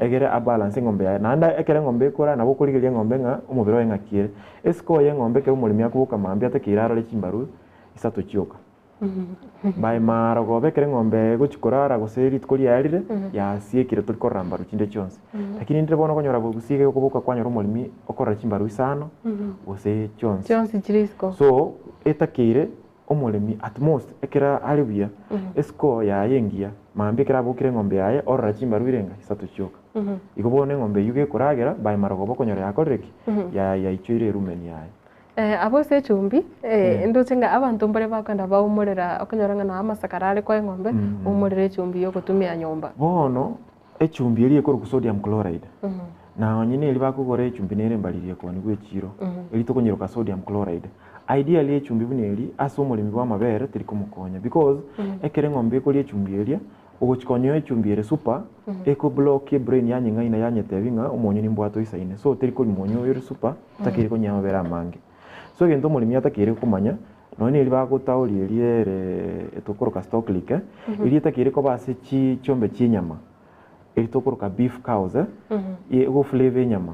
egere abalance eng'ombe yaye. Naende ekero eng'ombe ekora nabo okorigereria eng'ombe ng'a omobere oye ng'aki ere. Escore ya eng'ombe ekero omoremi akoboka mambia atakeire arore chimbaru isato chioka. By marogoba ekero eng'ombe egochi korara gose rituko riarire, yasiekire tori korora mbaru chinde chionsi. Lakini rinde bono okonyora bogusi iga okoboka kwanyora omoremi okorora chimbaru isano, gose chionsi. Chionsi chire isiko. So, etakeire omoremi at most ekero are buya, escore yaye engiya, mambia ekero abokire eng'ombe yaye, orora chimbaru irenga isato chioka. Igo bono eng'ombe eywo gekoragera, by marogoba okonyora yakorire ki? Yaichoire erumen yaye. Abwo ase echumbi, ndoche ng'a abanto mbare bakoenda baumorera okonyora ng'a noo amasakara are koa eng'ombe, oumorere echumbi ya ogotumia nyomba. Bono, echumbi eria ekorokwa sodium chloride, na onye neri bakogora echumbi nere embariri ekoniwa echiro, eri tokonyeroka sodium chloride. Ideally echumbi buna eri, ase omoremi bwa amabere teri komokonya because, ekero eng'ombe ekoria echumbi eria, ogochi konyoa echumbi ere super, eko block ebrain yanyeng'aina yanyetebi ng'a omonyo nimbwate oisaine. So teri koria monyo oyo ore super, takeire konywa amabere amange. So egento omoremi atakeire komanya, nonye neri bagotaoria eria ere etokoroka stock lick, eria etakeire koba ase chi chiombe chia enyama, eri tokoroka beef cows, ego flavor enyama.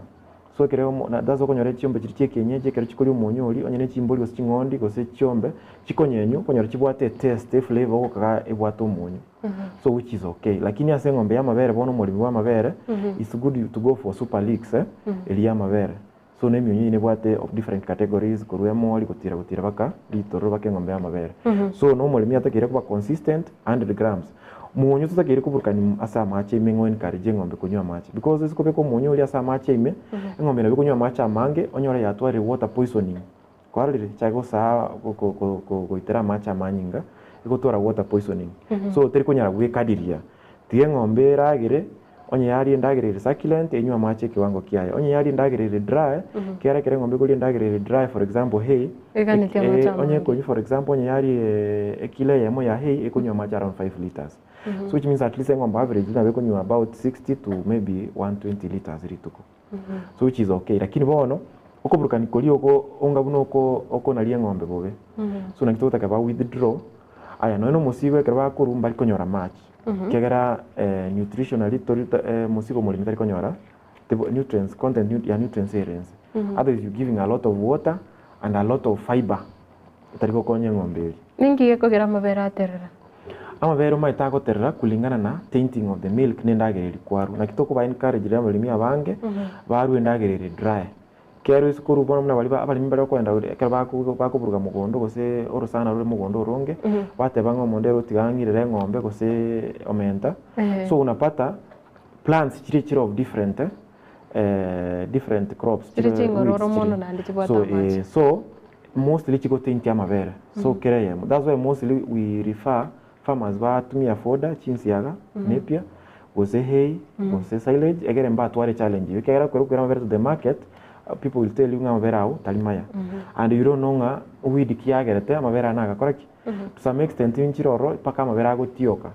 So ekero that's okonyora chiombe chiria chia ekienyeji ekero chikoria omonyo oria, onye ne chimbori gose ching'ondi gose chiombe, chikonyenywa, okonyora chibwate etaste, eflavor ogokaga ebwate omonyo. So which is okay. Lakini ase eng'ombe ya amabere bono omoremi bwa amabere, it's good to go for super licks, eria ya amabere. So na emionyo eyio nebwate of different categories, korwa emori gotira gotira baka ritororo baka eng'ombe ya amabere. So na omoremi atakeire koba consistent, 100 grams. Monyo totakeire koburukania ase amache ime ng'o encourage eng'ombe konywa amache. Because ase kobeka omonyo oria ase amache ime, eng'ombe nabo ekonywa amache amange, onyore yatwarire water poisoning. Kwarorire, chake gosaa goitera amache amanyinga, egotwara water poisoning. So teri konyara gwekadiria. Tiga eng'ombe eragere, onye yaria endagera ere succulent, enywe amache ekiwango kiaye. Onye yaria endagera ere dry, kiagera ekero eng'ombe ekoria endagera ere dry for example hay, Eganetie amache onye amange. ekonywa for example onye yaria ekilo eyemo ya hay, ekonywa amache around 5 litres. So which means at least eng'ombe average nabo ekonywa about 60 to maybe 120 litres rituko. So which is okay. Lakini bono, okoburukani koria oko onga buna oko okonaria eng'ombe bobe. So naki togotaka ba withdraw, aya nonye na omosigo ekero bakorwa mbari konyora amache. Ekiagera nutritionally tori mosigo omoremi tari konyora nutrients, content ya nutrients ere ense. Otherwise you giving a lot of water, and a lot of fibre etari gokonya eng'ombe eria. Ninki gekogera amabere aterera? Amabere omanyete agoterera kulingana na tainting of the milk na endagera eria kwarwa. Naki tokoba encourage riria abaremi abange barwe endagera ere dry. Kero ase korwa bono buna baria abaremi baria bakoenda ekero bakoburuga mogondo gose orosana rore mogondo oronge, bateba ng'a omonto ere otiga ang'irere eng'ombe gose omenta. So unapata plants chiria chire of different different crops Chire ching'ororo mono naende chibwate so, amache. so mostly chigotaintia amabere so kera eyemo that's why mostly we refer farmers batumia fodder chinsiaga napier gose hay gose silage egere mbatware challenge eywo ekiagera ekero okoira amabere to the market people will tell you ng'a amabere ao tari maya and you don't know ng'a weed ki yagerete amabere aya nagakora ki to some extent nchire ororo mpaka amabere agotioka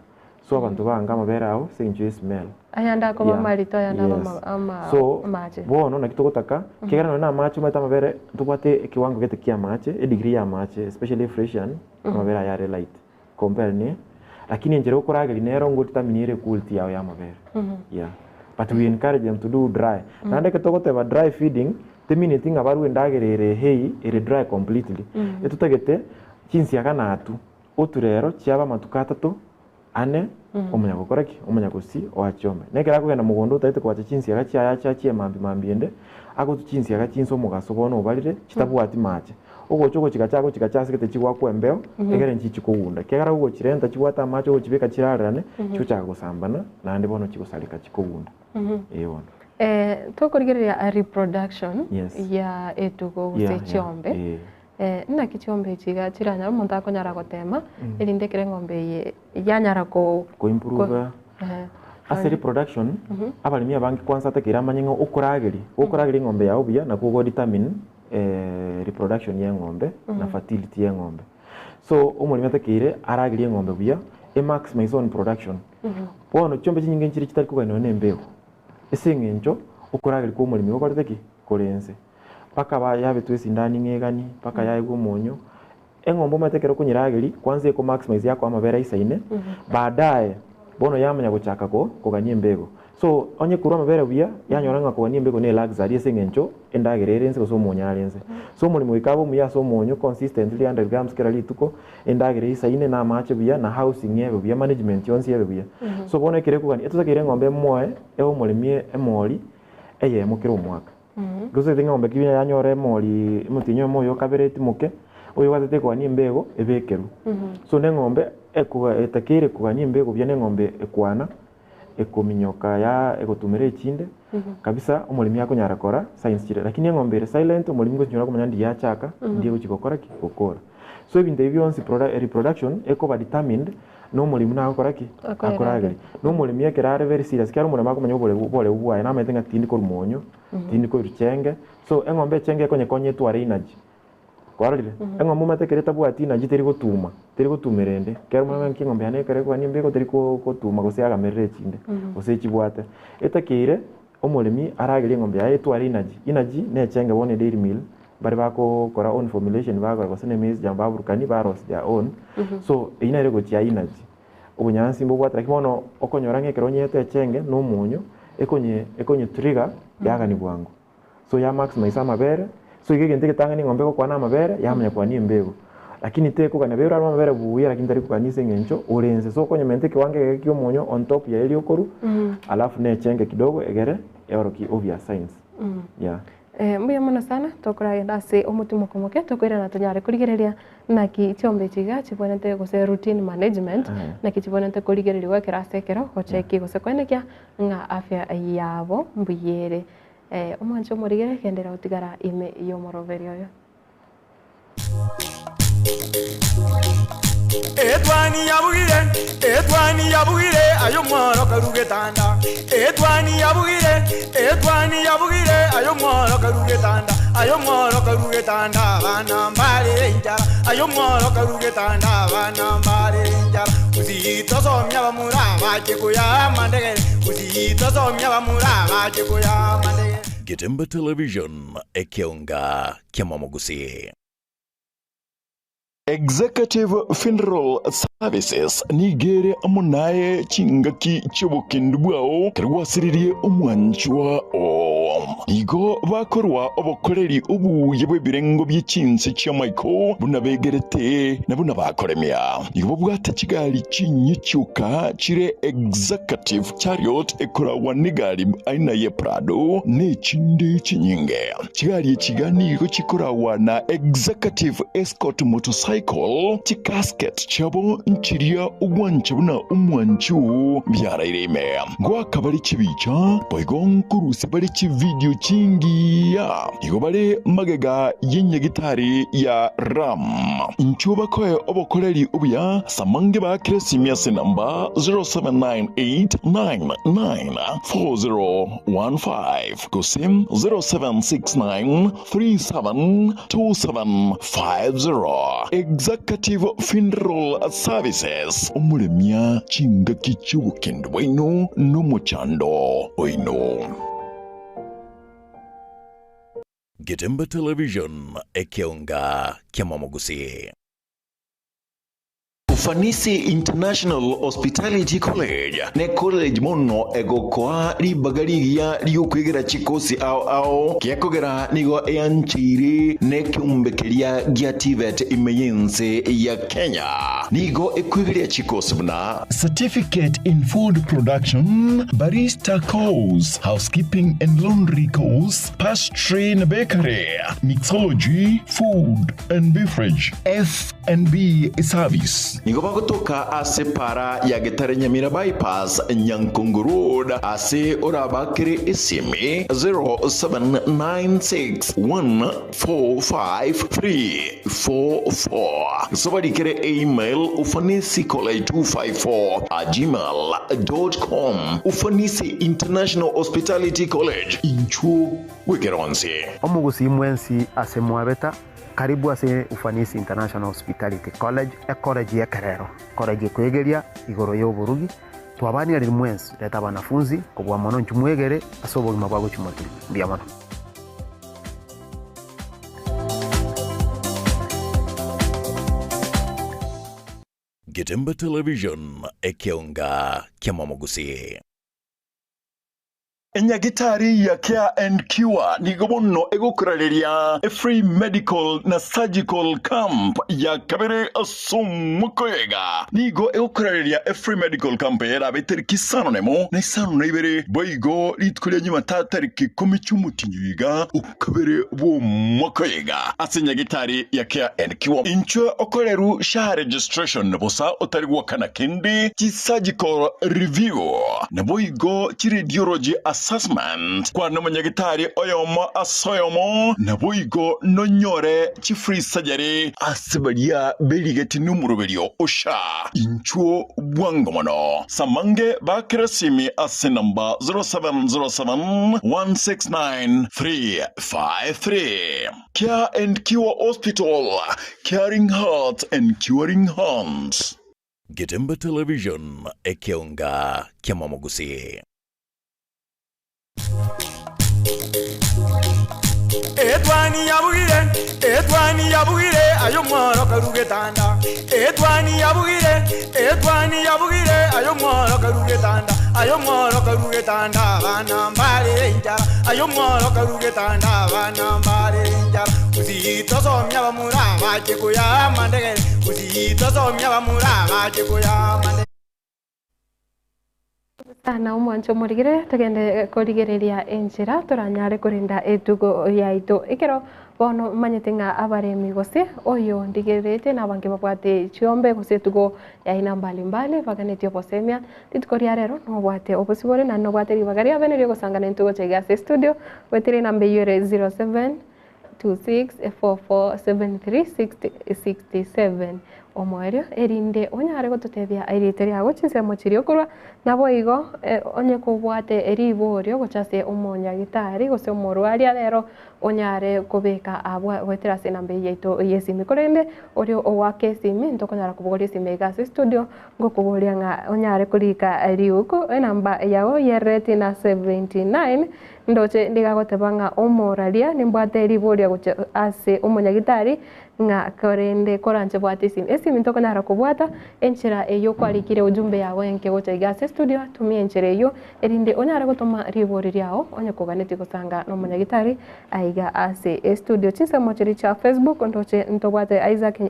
So abanto baanga amabere ao ase eng'encho ye smell. Ayande akoba Yeah. amarito, ayande aba Yes. ama- ama- So, amache. bono naki togotaka, ekiagera nonye na amache omanyete amabere, ntobwate ekiwango gete kia amache, edegree ya amache, especially Fresian, amabere aya are light compare ne, lakini enchera okorageria nero ngo determine ere equality yao ya amabere. Yeah. But we encourage them to do dry. Naende ekero togoteba dry feeding, temineti ng'a barue endagera ere hay, ere dry completely. Etotagete chinsiaga natwo. Oture ero chiaba amatuko atato, ane, omanya gokora ki? Omanya gosi oache ome. Na ekero akogenda mogondo otagete koacha chinsiaga chiaye ache achie mambia mambia ende, agotwa chinsiaga chinse omogaso bono obarire, chitabwati mache. Ogocha ogochigacha agochigacha ase gete chigwakwa embeo, egere nchichi kogunda. Ekiagera ogochirenta chibwate amache ogochibeka chirarerane, chigochaka gosambana, naende bono chigosareka chikogunda. Ee bono. Tokorigereria reproduction Yes. ya etugo gose Yeah, yeah, chiombe. eh. Naki chiombe echi iga chiranyare omonto akonyara gotema, erinde ekero eng'ombe eye yanyara ko Koimprove ase reproduction, abaremi abange kwanza atakeire amanye ng'a okorageria, gokorageria eng'ombe yago buya nakwo ogo determine reproduction ya eng'ombe na fertility ya eng'ombe. So omoremi atakeire aragerie eng'ombe buya, e maximize on production. Bono chiombe chinyinge nchire chitari kogania nonya na embego, ase eng'encho okorageria kwa omoremi gokorete ki? Kore inse. Mpaka ba yabetwe esindani ng'a egani, mpaka yaegwa omonyo, eng'ombe omanyete ekero okonyerageria, kwanza eko maximize yakoa amabere aisaine, baadaye bono yamanya gochaka ko kogania embego. So, onye korwa amabere buya, yanyora ng'a kogania embego ne eluxury ase eng'encho endagera ere inse gose omonyo are inse. So omoremo goika abe omuya ase omonyo consistently 100 grams kera rituko, endagera eisaine na amache buya, na housing ebe buya, management yonsi ebe buya. So bono ekero ekogania, etotakeire eng'ombe emoe, ehe omoremi emori eyemo kera omwaka. Gose ting'ombe ki yanyora emori omotienyi oyomo oyo okabere etimoke, oyo obwatete ekogania embego ebekerwe. So na eng'ombe ekoga etakeire kogania embego buya na eng'ombe ekwana, ekominyoka ya egotumera echinde, kabisa omoremi akonyara kora signs chiria. Lakini eng'ombe ere silent omoremi gochinyora komanya ndi yachaka, ndi egochi gokora ki? Gokora. So ebinto ebi bionsi proda reproduction ekoba determined na omoremi buna agokora ki? Akorageria. Na omoremi ekero are very serious, ekiagera omoremi akomanya oboreu oboreu bwaye, namanyete ng'a tindi korwa monyo, tindi korwa chenge, so eng'ombe echenge ekonyekonya etware energy. Kwarorire? Eng'ombe omanyete ekero etabwati energy teri gotuma, teri gotumera ende. Ekero omanyete ng'a eng'ombe yane ekero ekogania embego teri ko gotuma gose yagamerera echinde, gose echibwate. Etakeire, omoremi aragerie eng'ombe yaye etware energy. Energy na echenge bono edairy meal, Baria bagokora own formulation bagokora gose ne maize germ baburukani barosia their own so eyio nere egochia energy. Obonyansi mbobwate lakini bono okonyora ng'a ekero onyete echenge na omonyo ekonye ekonye trigger yagani bwango. So ya maximize amabere so igo egento egetang'ani eng'ombe egokwana amabere yamanya kwania embego. Lakini tekogania bero arwe amabere buya lakini tari kogania ase eng'encho ore inse. So okonyomenta ekewango egeke kia omonyo on top ya eria okorwa alafu na echenge kidogo egere eorokie obvious signs yeah. Mbuya mono sana, tokoragenda ase omotimoko moke, tokoirana tonyare korigereria naki chiombe echi iga chibwenerete gose routine management, naki chibwenerete korigereriwa ekero ase ekero, gocheki gose koenekia ng'a afya yabo mbuya ere. Omwanche omorigere, genderera gotigara ime y'omoroberi oyo. Etwani yabugire, etwani yabugire, aye omworo karu getanda. Etwani yabugire, etwani yabugire, aye omworo karu getanda. Aye omworo karu getanda, abana mbarere enchara. Aye omworo karu getanda, abana mbarere enchara. Gusii tosomia abamura abache koyaa amandegere. Gusii tosomia abamura abache koyaa amandegere. Getembe Television, ekeonga ki'amamogusii. Executive Funeral Services nigo ere amo naye chingaki chi'obokendu bwao ekero gwasiririe omwanchwa oo. Nigo bakorwa obokoreri obuya bw'ebirengo bie chinse chi'amaiko buna begerete na buna bakoremia. Nigo babwate chigari chinyia chioka chire Executive Chariot ekoragwa negari aina ye Prado nechinde chinyinge. Chigari echi iga nigo chikoragwa na Executive Escort Motorcycle, chicasket chiabo nchiria ogwancha buna omwanchi oo biaraire ime. Ngoaka bare chibicha, boigo nkorusia bare chividio chingiya. Nigo bare magega y'enyagitari ya Ram. Inchuo bakoe obokoreri obuya ase amange baakere esimi ase enamba 0798994015. Gose 0769372750. Executive Funeral Services, omoremia chingaki chi'obokendu bwaino nomochando oino. Getembe Television, ekeonga ki'amamogusii. Ufanisi International Hospitality College ne college mono egokoa ribaga rigiya riokwegera chikosi ao ao, gekogera nigo eancheire nekeombe keria gia TVET ime y'ense ya Kenya. Nigo ekwegeria chikosi buna. Certificate in Food Production, Barista Course, Housekeeping and Laundry Course, Pastry na Bakery, Mixology, Food and Beverage, F&B Service. Nigo bagotoka ase para ya Getare Nyamira Bypass, Nyankongo Road, ase orabakere esimi 0796145344. Gose obarikere email ufanisicollege254@gmail.com. Ufanisi International Hospitality College, inchuo bw'ekeronsi. Omogusii mwensi ase mwabeta, Karibu ase Ufanisi International Hospitality College, ekoreji y'ekerero, ekoreji ekoegeria igoro y'oborugi. Twabaaniarire mwensi, reta abanafunzi, kobua mono inchuo mwegere ase obogima bwa gochia motwe. Mbuya mono. Getembe Television, ekeonga ki'amamogusii. Enyagitari ya Care and Cure nigo bono egokorareria Free Medical na Surgical Camp ya kabere ase omwaka oyoiga. Nigo egokorareria Free Medical Camp eye erabe tariki isano nemo na isano na ibere boigo rituko ria Jumatatu tariki ikomi chi'omotienyi oyoiga okabere bw'omwaka oyoiga ase enyagitari ya Care and Cure. Inchwe okoreru SHA registration bosa otari goakana kende, chi-surgical review, naboigo chi-radiology assessment, kwana omonyagitari oyomo ase oyomo, naboigo nonyore chi-free surgery ase baria berigeti nomoroberio o SHA. Inchuo bwango mono. Samange bakere esimi ase namba 0707 169 353. Care and Cure Hospital, caring hearts and curing hands. Getembe Television, ekeonga ki'amamogusii. Etwani yabugire, etwani yabugire, aye omworo karu getanda. Etwani yabugire, etwani yabugire, aye omworo karu getanda. Aye omworo karu getanda, abana mbare enchara. Aye omworo karu getanda, abana mbare enchara. Gusii tosomia abamura bache koyaa amandegere, gusii tosomia abamura bache koyaa amandegere. Sana omwancho omorigere togende korigereria enchera toranyare korenda etugo yaito ekero bono manyete ng'a abaremi gose oyo ndigererete na abange babwate chiombe gose etugo ya aina mbalimbali baganetie obosemia rituko ria rero nobwate obosibore naende nobwate ribaga ria bene riogosangana entugo chiga ase studio gwetire enamba eywo ere 07 26447367 omoerio erinde onyare gototebia erite riago chinsemo chiria okorwa. Naboigo onye kobwate riborio gocha ase omonyagitari gose omorwaria rero onyare kobeka abwo goetera ase enamba eye yaito y'esimi. Korende oria ogoaka esimi ntokonyara kobogoria esimi iga ase estudio ngokoboria ng'a onyare korika riuko enamba yago yerereti na 79 ndoche niga agoteba ng'a omoraria nimbwate riborio gochia ase omonyagitari ng'a korende koranche bwate esimi. Esimi ntokonyara kobwata enchera eyio kwarikire ujumbe yago enke gocha iga ase estudio tumia enchera eyio erinde onyare gotoma ribori riago onye koganetie gosanga na omonyagitari aiga ase estudio. Chinsemo chiria chia Facebook ndoche ntobwate Isaac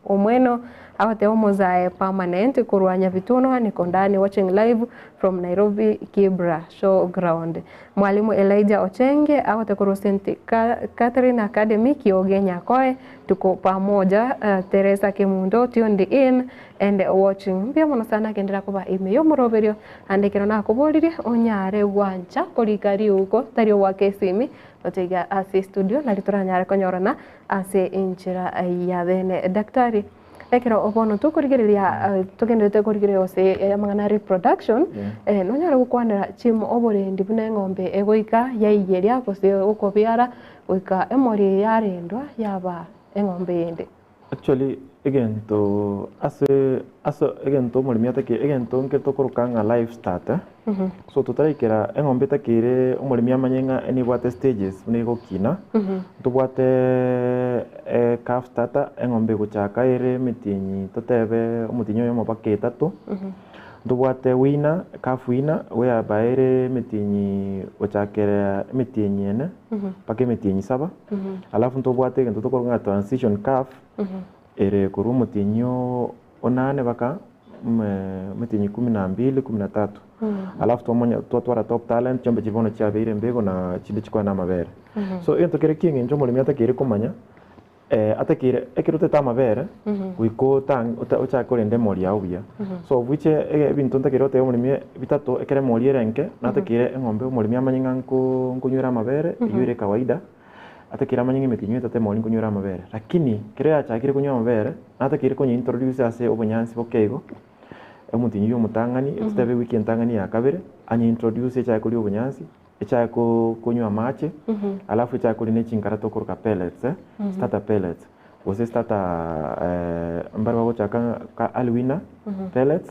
Omweno agoteba omozae permanent korwa Nyabituno niko ndani watching live from Nairobi Kibra show ground. Mwalimu Elijah Ochenge agote korwa St Catherine Academy Kioge Nyakoe tuko pamoja Teresa Kemunto tuned in and watching. Mbuya mono sana agenderera koba ime y'omoroberio ande ekero nakoboririe onyare gwancha korika riuko tari ogoaka esimi gocha iga ase estudio nari toranyare konyorana ase enchera ya bene. Daktari. Ekero bono tokorigereria togenderete korigereria gose amang'ana a reproduction, nonyare gokwanera chimo oborendi buna eng'ombe egoika yaiyeria gose okobiara goika emori eye yarendwa yaba eng'ombe eyende. Actually egento ase ase egento omoremi atake egento nke tokoroka ng'a life start eh, so totaraikera eng'ombe etakeire omoremi amanye ng'a nebwate stages buna egokina, ntobwate calf starter eng'ombe egochaka ere emetienyi totebe omotienyi oyomo mpaka etato, ntobwate weaner calf weaner whereby ere emetienyi gochakera emetienyi ene mpaka emetienyi saba, alafu ntobwate egento tokoroka ng'a transition calf ere korwa omotienyi onane mpaka emetienyi kumi na mbili kumi na tatu, alafu twamanya twatwara top talent chiombe chiria bono chiabeire embego na chinde chikoa na amabere. So egento kere kieng'encho omoremi atakeire komanya, atakeire ekero otete amabere, goika otang ochake korenda emori yago buya. So of which ebinto ntakeire gotebia omoremi bitato ekero emori ere enke, natakeire eng'ombe omoremi amanye ng'a nko nkonywera amabere, eywo ere kawaida. Atakeire amanye ng'a emetienyi etato emori nkonywera amabere. Lakini ekero yachakire konywa amabere, natakeire konya introduce ase obonyansi boke igo, omotienyi oywo omotang'ani, totebe ewiki entang'ani ya kabere, anye introduce echake koria obonyansi, echake konywa amache, alafu echake koria ne chinkara tokoroka pellets, starter pellets, gose starter mbare bagochaka ng'a ka early weaner pellets,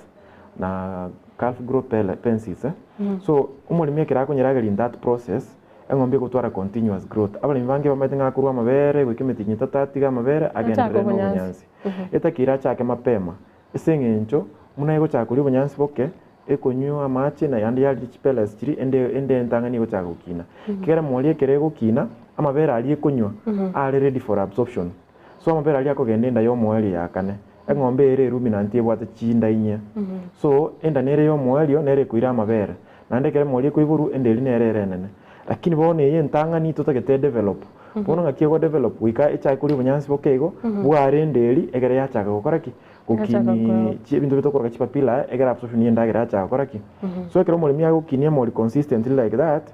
na calf grow pencils. So omoremi ekero akonyerageria in that process, Eng'ombe egotwara continuous growth. Abaremi bange bamaete ng'a akorwa amabere goika emetienyi etato atige amabere agenderere na obonyansi. Etakeire achake mapema ase eng'encho buna egochaka koria obonyansi boke, ekonywa amache na yande yaria chipellets chiria ende ende entang'ani egochaka gokina. Ekero emori ekero egokina, amabere aria ekonywa are ready for absorption. So amabere aria akogenda enda ya omoerio ya kane. Eng'ombe ere eruminant ebwate chinda inye. So enda nere ya omoerio nere ekoira amabere. Naende ekero emori ekoiborwa enda eria nere ere enene. Lakini bono eye entang'ani totagete edevelop. Bono ng'aki egodevelop goika echake koria obonyansi boke igo, bware enda eria ekero yachaka gokora ki? Gokini chi ebinto bitokoroka chipapillae ekero absorption ya endagera yachaka gokora ki? So ekero omoremi agokinia emori consistently like that,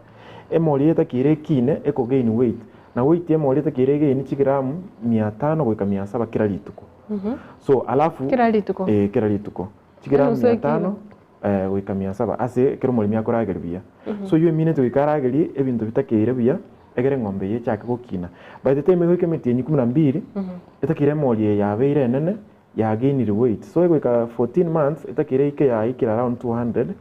emori eye etakeire ekine ekogain weight. Na weight ya emori etakeire egaini chigramu mia tano goika mia saba kera rituko. So alafu Kera rituko? Eh, kera rituko. Chigramu Enusu mia ekilo. tano goika mia saba ase ekero omoremi akorageria buya. So oyio emineti goika aragerie ebinto bitakeire buya, egere eng'ombe eye echake gokina. By the time egoika emetienyi kumi na mbili, etakeire emori eye yabeire enene, yagainire weight. So egoika 14 months, etakeire eike yaikire around 200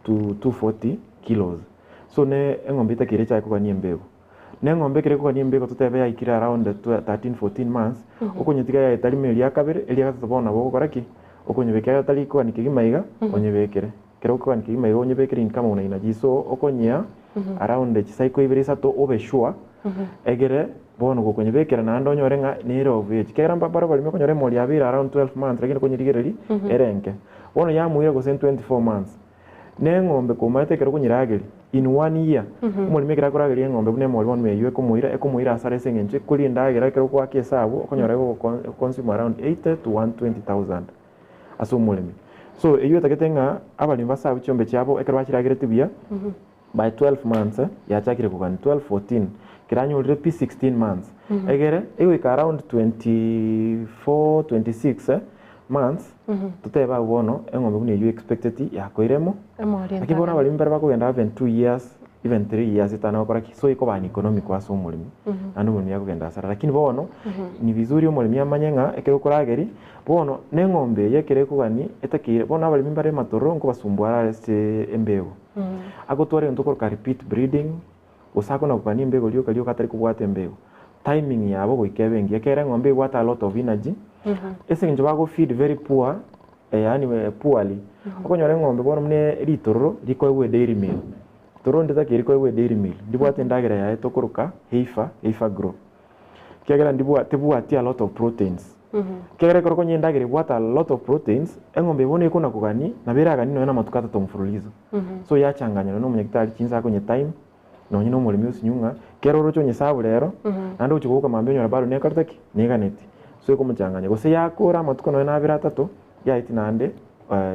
to 240 kilos. So ne eng'ombe etakeire echake kogania embego. Na eng'ombe ekero ekogania embego totebe yaikire around 13, 14 months, okonyetiga yaeta rimo eria kabere, eria gatato bono nabo ogokora ki? Okonyebeka etari kogania kegima iga, onyebekere. Ekero okogania kegima iga onyebekere in kama una energy so okonyea around chicycle ibere isato obe sure, egere bono gokonyebekera naende onyore ng'a nere of age. Ekiagera mbare oboremi okonyora emori yabeire around 12 months lakini okonyerigereria ere enke. Bono yamoira gose 24 months. Na eng'ombe komaete ekero okonyerageria, in one year, omoremi ekero akorageria eng'ombe buna emori bono eyio ekomoira, ekomoira hasara ase eng'encho ekoria endagera ekero okoaka esabu okonyora egoconsume around 80 to 120,000 ase omoremi. So eyio etagete ng'a abaremi basabe chiombe chiabo ekero bachirageretie buya, by 12 months yachakire kogania 12, 14, ekero anyorire pi 16 months, egere egoika around 24, 26. months, totebe abwo bono eng'ombe buna eywo expected yakoiremo, Emori lakini bono entang'ani. abaremi mbare bakogenda even 2 years, even 3 years etana gokora ki, so ekoba uneconomical ase omoremi, naende omoremi akogenda hasara. Lakini bono ni vizuri omoremi amanye ng'a ekero okorageri bono na eng'ombe eye ekero ekogani etakeire. Bono abaremi mbare ematororo nkobasumbua are ase embego, agotwara egento okoroka repeat breeding, gose akona kogania embego rioka rioka atari kobwata embego. Timing yabo goika ebe engiya, ekere eng'ombe ebwate a lot of energy, ase eng'encho bago feed very poor, yaani poorly. Okonyora eng'ombe bono buna ritororo rikoegwa edairy meal, tororo nditakeire rikoegwa edairy meal, ndibwate endagera yaye tokoroka heifer, heifer grow, kiagera ndibwa tebwati a lot of proteins. Kiagera ekero okonywa endagera ebwate a lot of proteins, eng'ombe bono ekona kogani, nabo eragani nonya na amatuko atato mfululizo. So yachanganyana na omonyagitari chinsa akonye time, nonye na omoremi osinyu ng'a kero oroche onyesabu rero, naende ogochia koboka mambia onyore bado nekorete ki? Neganeti. So ekomochanganya. Gose yakora amatuko nonya na abere atato, yaeti naende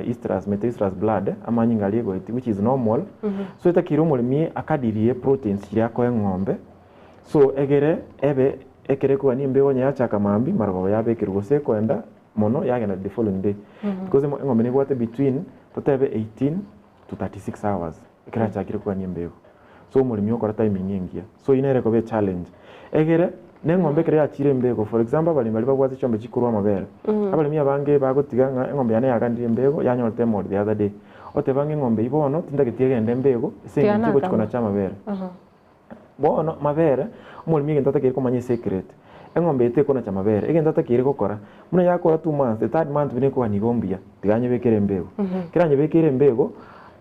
estrus, metaestrus blood, amanyinga aria egoeti, which is normal. So etakeire omoremi akadirie proteins chiria akoa eng'ombe, so egere ebe ekere ekogania embego onye yachaka mambia, marogoba yabekerwa gose ekoenda mono yagenda the following day. Because eng'ombe nebwate between totebe 18 to 36 hours ekero yachakire kogania embego. So omoremi okora timing engiya. So eyio nere ekoba echallenge. Egere, na eng'ombe ekero yachire embego, for example abaremi baria babwate chiombe chikorwa amabere. Abaremi abange bagotiga ng'a eng'ombe yane yaganire embego, yanyorete emori the other day. Oteba ng'a eng'ombe eyio bono tintageti egende embego, ase Tiga eng'encho egochi nakama. konacha amabere. Bono mabere, omoremi egento atakeire komanya esecret, eng'ombe eye tekonacha amabere, egento atakeire gokora, buna yakora 2 months, the third month buna ekogania igo mbuya, tiga anyebekere embego. Ekero anyebekere embego,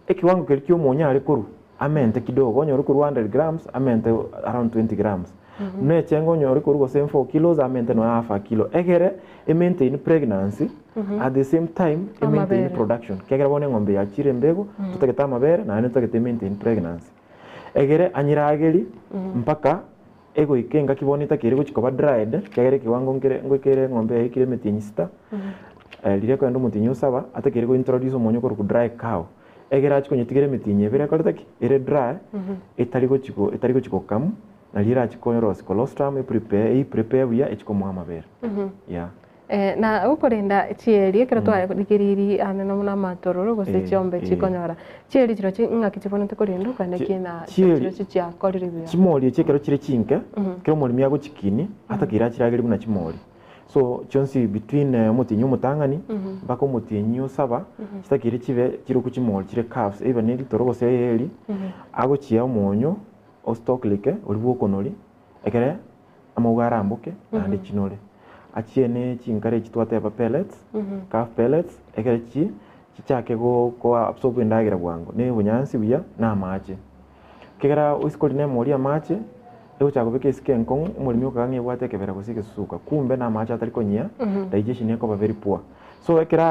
ekiwango keria kia omonyo are korwa, amente kidogo, onyore korwa 100 grams, amente around 20 grams. Buna echenge onyore korwa gose 4 kilos, amente nonya half a kilo, egere emaintain pregnancy, at the same time emaintain Amabere. production. Kiagera bono eng'ombe yachire embego, totagete amabere, naende totagete emaintain pregnancy. Egere anyerageri mpaka egoika engaki bono etakeire gochi koba dried, kiagera ekiwango nkere ngoikere eng'ombe yaikire emetienyi sita, riria ekoenda omotienyi osaba, atakeire go introduce omonyo okorokwa dry cow. Egere achi konyetigera emetienyi ebere ekorete ki? Ere dry, etari gochi go etari gochi gokamu, nario erachi korosia colostrum eprepare eiprepare buya echi komoa amabere. Yeah. Na okorenda chieri ekero twarigereiri ane buna amatororo gose chiombe chikonyora chieri chiro ng'aki chibonete korenda okande kina Chieri chiro chiakorire buya. Chimori echi ekero chire chinke, ekero omoremi agochikini, atakeire achirageri buna chimori. So chionsi between omotienyi omotang'ani mpaka omotienyi osaba, chitakeire chibe chiroku chimori chire calves, either ne ritoro gose eeri, agochia omonyo o stock lick oria bwa okonori, ekere amauga aramboke naende chinore. Achiene chinkara echi twateba pellets, calf pellets, ekere chi chichake go ko absorb endagera bwango, na obonyansi buya na amache. Kegera isiko riria na emori amache, egochaka kobeka esike enkong'u, omoremi okaga ng'a ebwate ekebera gose egesusuka, kumbe na amache atari konyia, digestion ekoba very poor. So ekero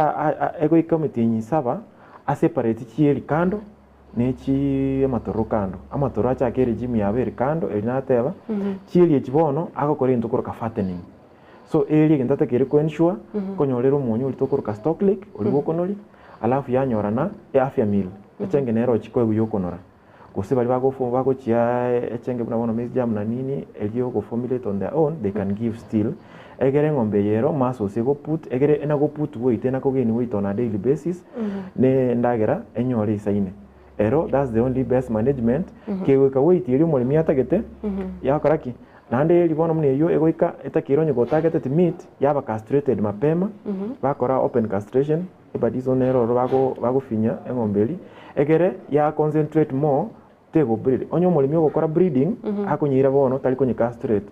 egoika emetienyi saba, aseparate chieri kando, na echi amatororo kando. Amatororo achake eregime yabo ere kando, eri nateba, chieri echi bono, agokora egento okoroka fattening. So eri egento atakeire ko ensure, konyorera omonyo oria tokoroka stock lick, oria bwa okonori, alafu yanyora na afya meal, echenge nero ochikoegwa ya okonora. Gose baria bagofo bagochia echenge buna bono maize germ na nini, erio ogoformulate on their own, they can give still, egere eng'ombe eye ero muscles egoput, egere enagoput weight enakogain weight on a daily basis, na endagera enyore isaine. Ero that's the only best management, kegoika weight eria omoremi atagete, yakora ki? Naende eri bono buna eywo egoika etakeire onye gotargeted meat, yaba castrated mapema, bakora open castration, ebadiso nero oro bago bagofinya eng'ombe eri, egere ya concentrate more tego breed. Onye omoremi ogokora breeding, akonyeira bono tari konye castrate,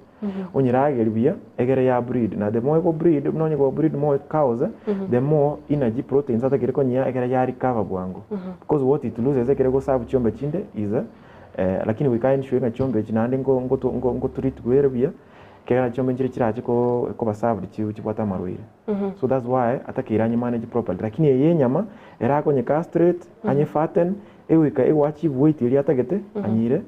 onyerageri buya egere ya breed. Na the more ego breed, buna onye go breed more cows, the more energy proteins atakeire konyia egere ya recover bwango. Because what it loses ekere egoserve chiombe chinde is lakini goika ensure ng'a chiombe echi naende nko nkoto nko nkotreat ere buya, ekegera chiombe nchire chirache ko koba served chibwate amarwaire. So that's why atakeire anye manage properly. Lakini eye enyama, ere akonye castrate, anye fatten, egoika ego achieve weight eria atagete, anyeire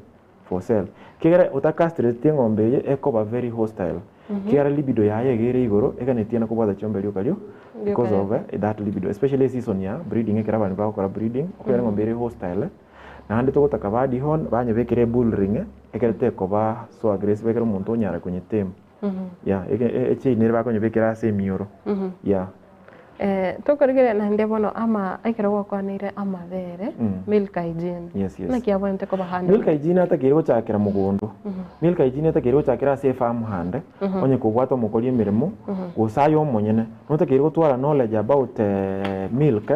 for sale. Kegera otacastrate eng'ombe eye ekoba very hostile. Kegera libido yaye iga ere igoro, eganetie na kobwata chiombe rioka rio because of that libido, especially season ya breeding ekero abanto bagokora breeding, okonyora eng'ombe ere hostile, naende togotaka ba dehorn, banyebekere ebull ring, ekere tekoba so aggressive ekero omonto onyara konyetame. Yeah, echain ere bakonyebekera ase emioro. Yeah. Eh, tokorigereria naende bono ama ekero gwakwaneire amabere, milk hygiene. Yes, yes. Naki abwenerete koba handled? Milk hygiene atakeire gochakera mogondo. Milk hygiene etakeire gochakera ase efarm hande, onye kobwate omokori emeremo, gose aye omonyene, notakeire gotwara knowledge about milk,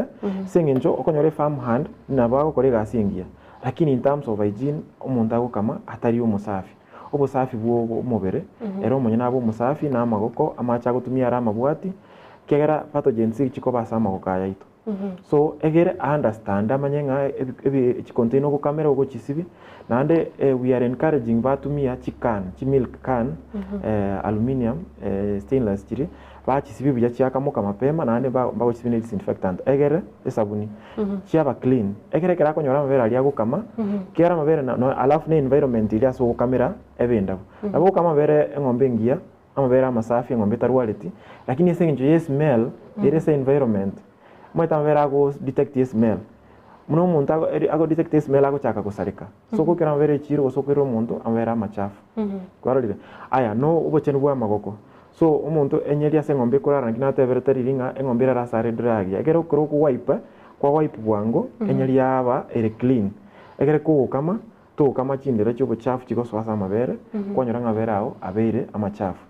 ase eng'encho okonyora efarm hand nabo agokora egasi engiya, lakini in terms of hygiene omonto agokama atari omosafi. Obosafi bwa omobere, ere omonyene abe omosafi na amagoko, amache agotumia are amabwati, ekiagera pathogens chikoba ase amagoko aya aito. So egere a understand amanye ng'a ebi ebi chicontainer ogokamera ogochisibi, naende we are encouraging batumia chican, chimilk can, aluminium, stainless chiria, bachisibi buya chiakamoka mapema naende ba bagochisibi ne disinfectant egere esabuni, chiaba clean. Ekero ekero akonyora amabere aria agokama, kera amabere na no alafu na environment eria ase ogokamera ebe endabu. Nabo ogokama amabere eng'ombe engiya, amabere amasafi, eng'ombe etarwareti, lakini ase eng'encho ya esmell ere ase environment, omanyete amabere ago detect esmell, buna omonto ago eri ago detect esmell agochaka gosareka. So gokera amabere echiro gose okoira omonto, amabere amachafu. Kwarorire? Aya, no obochenu bwa amagoko, so omonto enyeri ase eng'ombe ekorara naki nateberete riria ng'a eng'ombe erare ase are dry agiya, ekero ekero okowipe, kwa wipe bwango, enyeri yaba ere clean. Ekere kogokama, togokama chindera chia obochafu chigosoa ase amabere, kwanyora ng'a amabere ao abeire amachafu.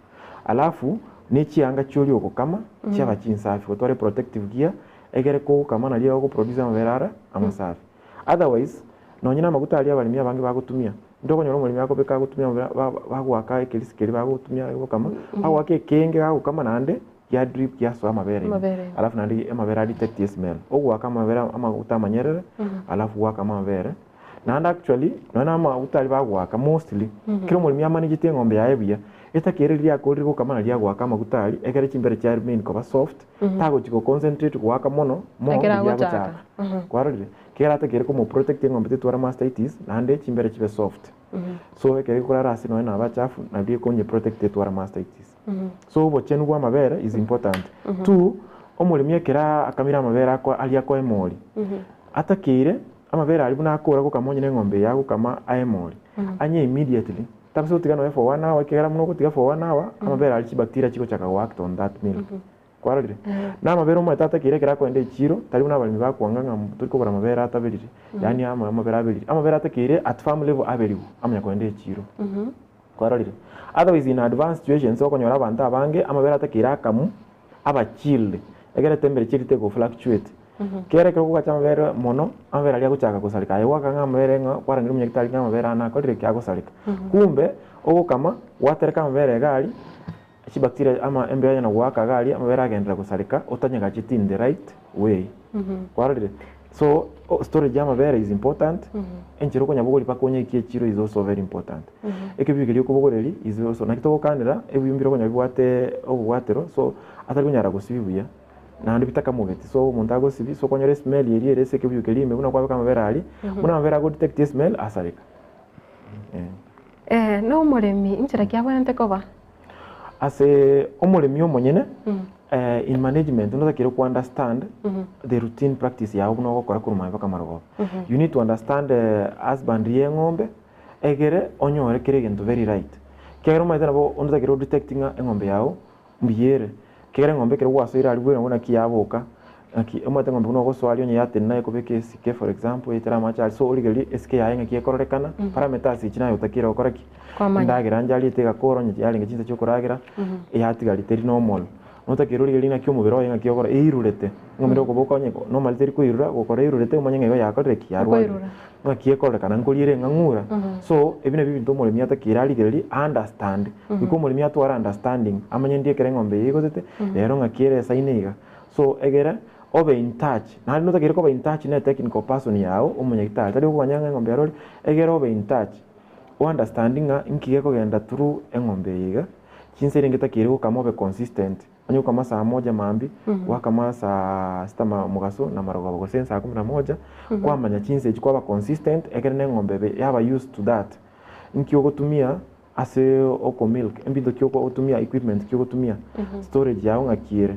Alafu, ne chianga chioria ogokama, chiaba chinsafi, gotwara eprotective gear, egere kogokama nario ogoproduce amabere ara amasafi. Otherwise, nonye na amaguta aria abaremi abange bagotumia, ntokonyora omoremi akobeka agotumia amabere ba- bagoaka ekerisi keria bagotumia gokama, bagoaka ekenge gagokama naende gia drip giasoa amabere ime. Amabere ime. Alafu naende amabere a detect esmell. Ogoaka amabere amaguta amanyerere, alafu gwakama amabere. Naende actually, nonya na amaguta aria bagoaka mostly, ekero omoremi amanegete eng'ombe yaye buya, etakeire riria akorire gokama naria agoaka amaguta aria, ekere chimbere chia remain koba soft, tagochi go concentrate goaka mono, more Ekero riria agochaka. agochaka. Kwarorire? Ekero atakeire komo protect eng'ombe tetwara mastitis, naende chimbere chibe soft. So ekero ekorara ase nonya na abachafu, nario ekonye protect tetwara mastitis. So obochenu bwa amabere is important. Two, omoremi ekero akamire amabere ako aria akoa emori, atakeire amabere aria buna akora gokama onye na eng'ombe eye agokama ae emori, anye immediately, tabasa gotiga nonye for one hour ekiagera buna ogotiga for one hour, amabere aria chibacteria chigochaka go act on that milk. Kwarorire? Na amabere omanyete atakeire ekero akoenda echiro, tari buna abaremi bakwanga ng'a tori kogora amabere ataberire, yaani ama amabere aberire. Amabere atakeire at farm level aberigwe amanya koenda echiro. Kwarorire? Otherwise in advanced situations okonyora abanto abange amabere atakeire akamu aba chilled ekero temperature eri teko fluctuate. Kera ekero okogacha amabere mono, amabere aria agochaka kosareka aye gwakanga ng'a amabere ng'a kwarangire omonyagitari ng'a amabere aya nakorire ki agosareka. Kumbe ogokama gwatereka amabere iga aria, chibacteria ama embeo onye na goaka iga aria amabere agenderera gosareka otanyagacheti in the right way. Kwarorire? So storage ya amabere is important, enchera okonyabogoria mpaka onyaikie echiro is also very important. Ekebiu keria okobogoreria is also naki togokanera ebiu mbire okonyora bibwate obobwatero so atari konyara gosibia buya naende bitakamogeti so omonto agosibia so okonyora esmell eria ere ase ekebuyu keria ime buna kwabeka amabere aria, buna amabere ago detect esmell asareka eh. Eh, na omoremi inchera ki abwenerete koba? Ase omoremi omonyene in management notakeire ko understand the routine practice yago buna ogokora korwa maambia mpaka marogoba. You need to understand husbandry ya eng'ombe egere onyore kera egento very right. Ekiagera omanyete nabo onde otakeire o detect ng'a eng'ombe yago mbuya ere, ekiagera eng'ombe ekero gwasoire aria bwera naki yaboka, naki omanyete eng'ombe buna ogosoa aria onye yatenena ekobeka esike for example etere amache aria, so origererie esike yaye ng'aki ekororekana, parameters echi naye otakeire gokora ki? Kwamanya. Endagera nchariete egakora onye yarenge chinsa chia okoragera, yatigari teri normal. Notakeire origererie ng'aki omobere oye ng'aki okora, eirurete, eng'ombe ere okoboka onye normally teri koirura, gokora eirurete omanye ng'a igo yakorire ki? Yarwarire. Ekoirura. Ng'aki ekororekana nkoriere eng'ang'ura, so ebi nabio ebinto omoremi atakeire arigererie, a understand, goika omoremi atware understanding, amanye ndi ekero eng'ombe eye eigotete, rero ng'aki ere esaine iga. So egere obe in touch, naende notakeire koba in touch na etechnical person yago omonyagitari, tari okoganya ng'a eng'ombe yarwarire, egere obe in touch, o understand ng'a nki gekogenda through eng'ombe eye iga, chinsa eria ngetakeire gokama obe consistent. Onye gokama saa moja mambia, gwakama saa sita mogaso na marogoba gose saa kumi na moja, kwamanya chinsa echi kwaba consistent ekero na eng'ombe ebe yaba used to that. Nki ogotumia ase oko milk, ebinto ki ogotumia, equipment ki ogotumia, storage yago ng'aki ere.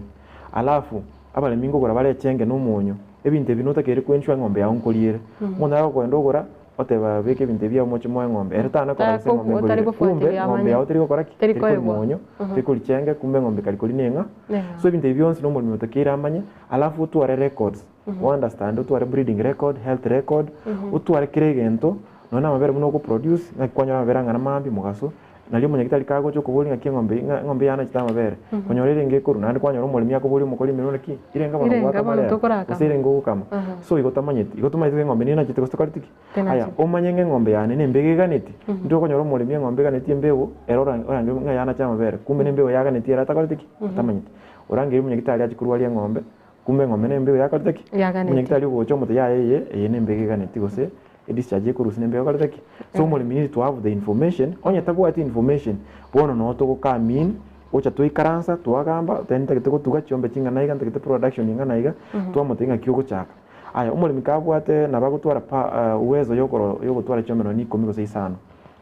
Alafu, abaremi nkogora bare echenge na omonyo, ebinto ebi notakeire koensure eng'ombe yago nkoriere. Omonto nare okogenda ogora. Oteba beka ebinto ebi omoche moe eng'ombe, ere tana korora gose eng'ombe Otari nkorire. Kumbe gofuatilia eng'ombe amanye. yao teri gokora ki? Teri Teri kori koegwa. monyo, teri kori chenge, kumbe eng'ombe kari kori neng'a. Neng'a. So ebinto ebi bionsi na omoremi otakeire amanye, alafu otware records, o understand otware breeding record, health record, otware kera egento, nonya na amabere buna oko produce, ng'aki kwanyora amabere ang'ana mambia mogaso, Nario omonyagitari kagocha okoboria ng'aki eng'ombe eye, ng'a eng'ombe eye yanachete amabere, konyora erenge ekorwa, naende kwanyora omoremi akoboria omokori emeremo naki, irenga bono Irenga goaka bono amarere, tokorakama. gose irenga ogokama. So igo otamanyeti, igo tomanyete ng'a eng'ombe nenachete gose tekoreti ki? Aya, Tenacheti. omanye ng'a eng'ombe yane nembego eganeti, intwe okonyora omoremi eng'ombe eganeti embego, ere ora orange ng'a yanache amabere, kumbe nembego yaganeti ere atakoreti ki? Atamanyeti. Orangerie omonyagitari ache korwaria eng'ombe, kumbe eng'ombe nembego yakorete ki? Yaganeti. Omonyagitari ogocha omotebi yaya eye, eye nembego eganeti gose Edischarge ekorusia nembe ekorete ki? So omoremi need to have the information, onye tabwati information, bono noo togo come in, gocha twaikaransa, twagamba, oteba ntagete gotuga chiombe ching'ana iga, ntagete production ing'ana iga, twamotebia ng'aki ogochaka. Aya, omoremi kabwate nabo agotwara pa uwezo yokoro yogotwara chiombe nonye na ikomi gose isano,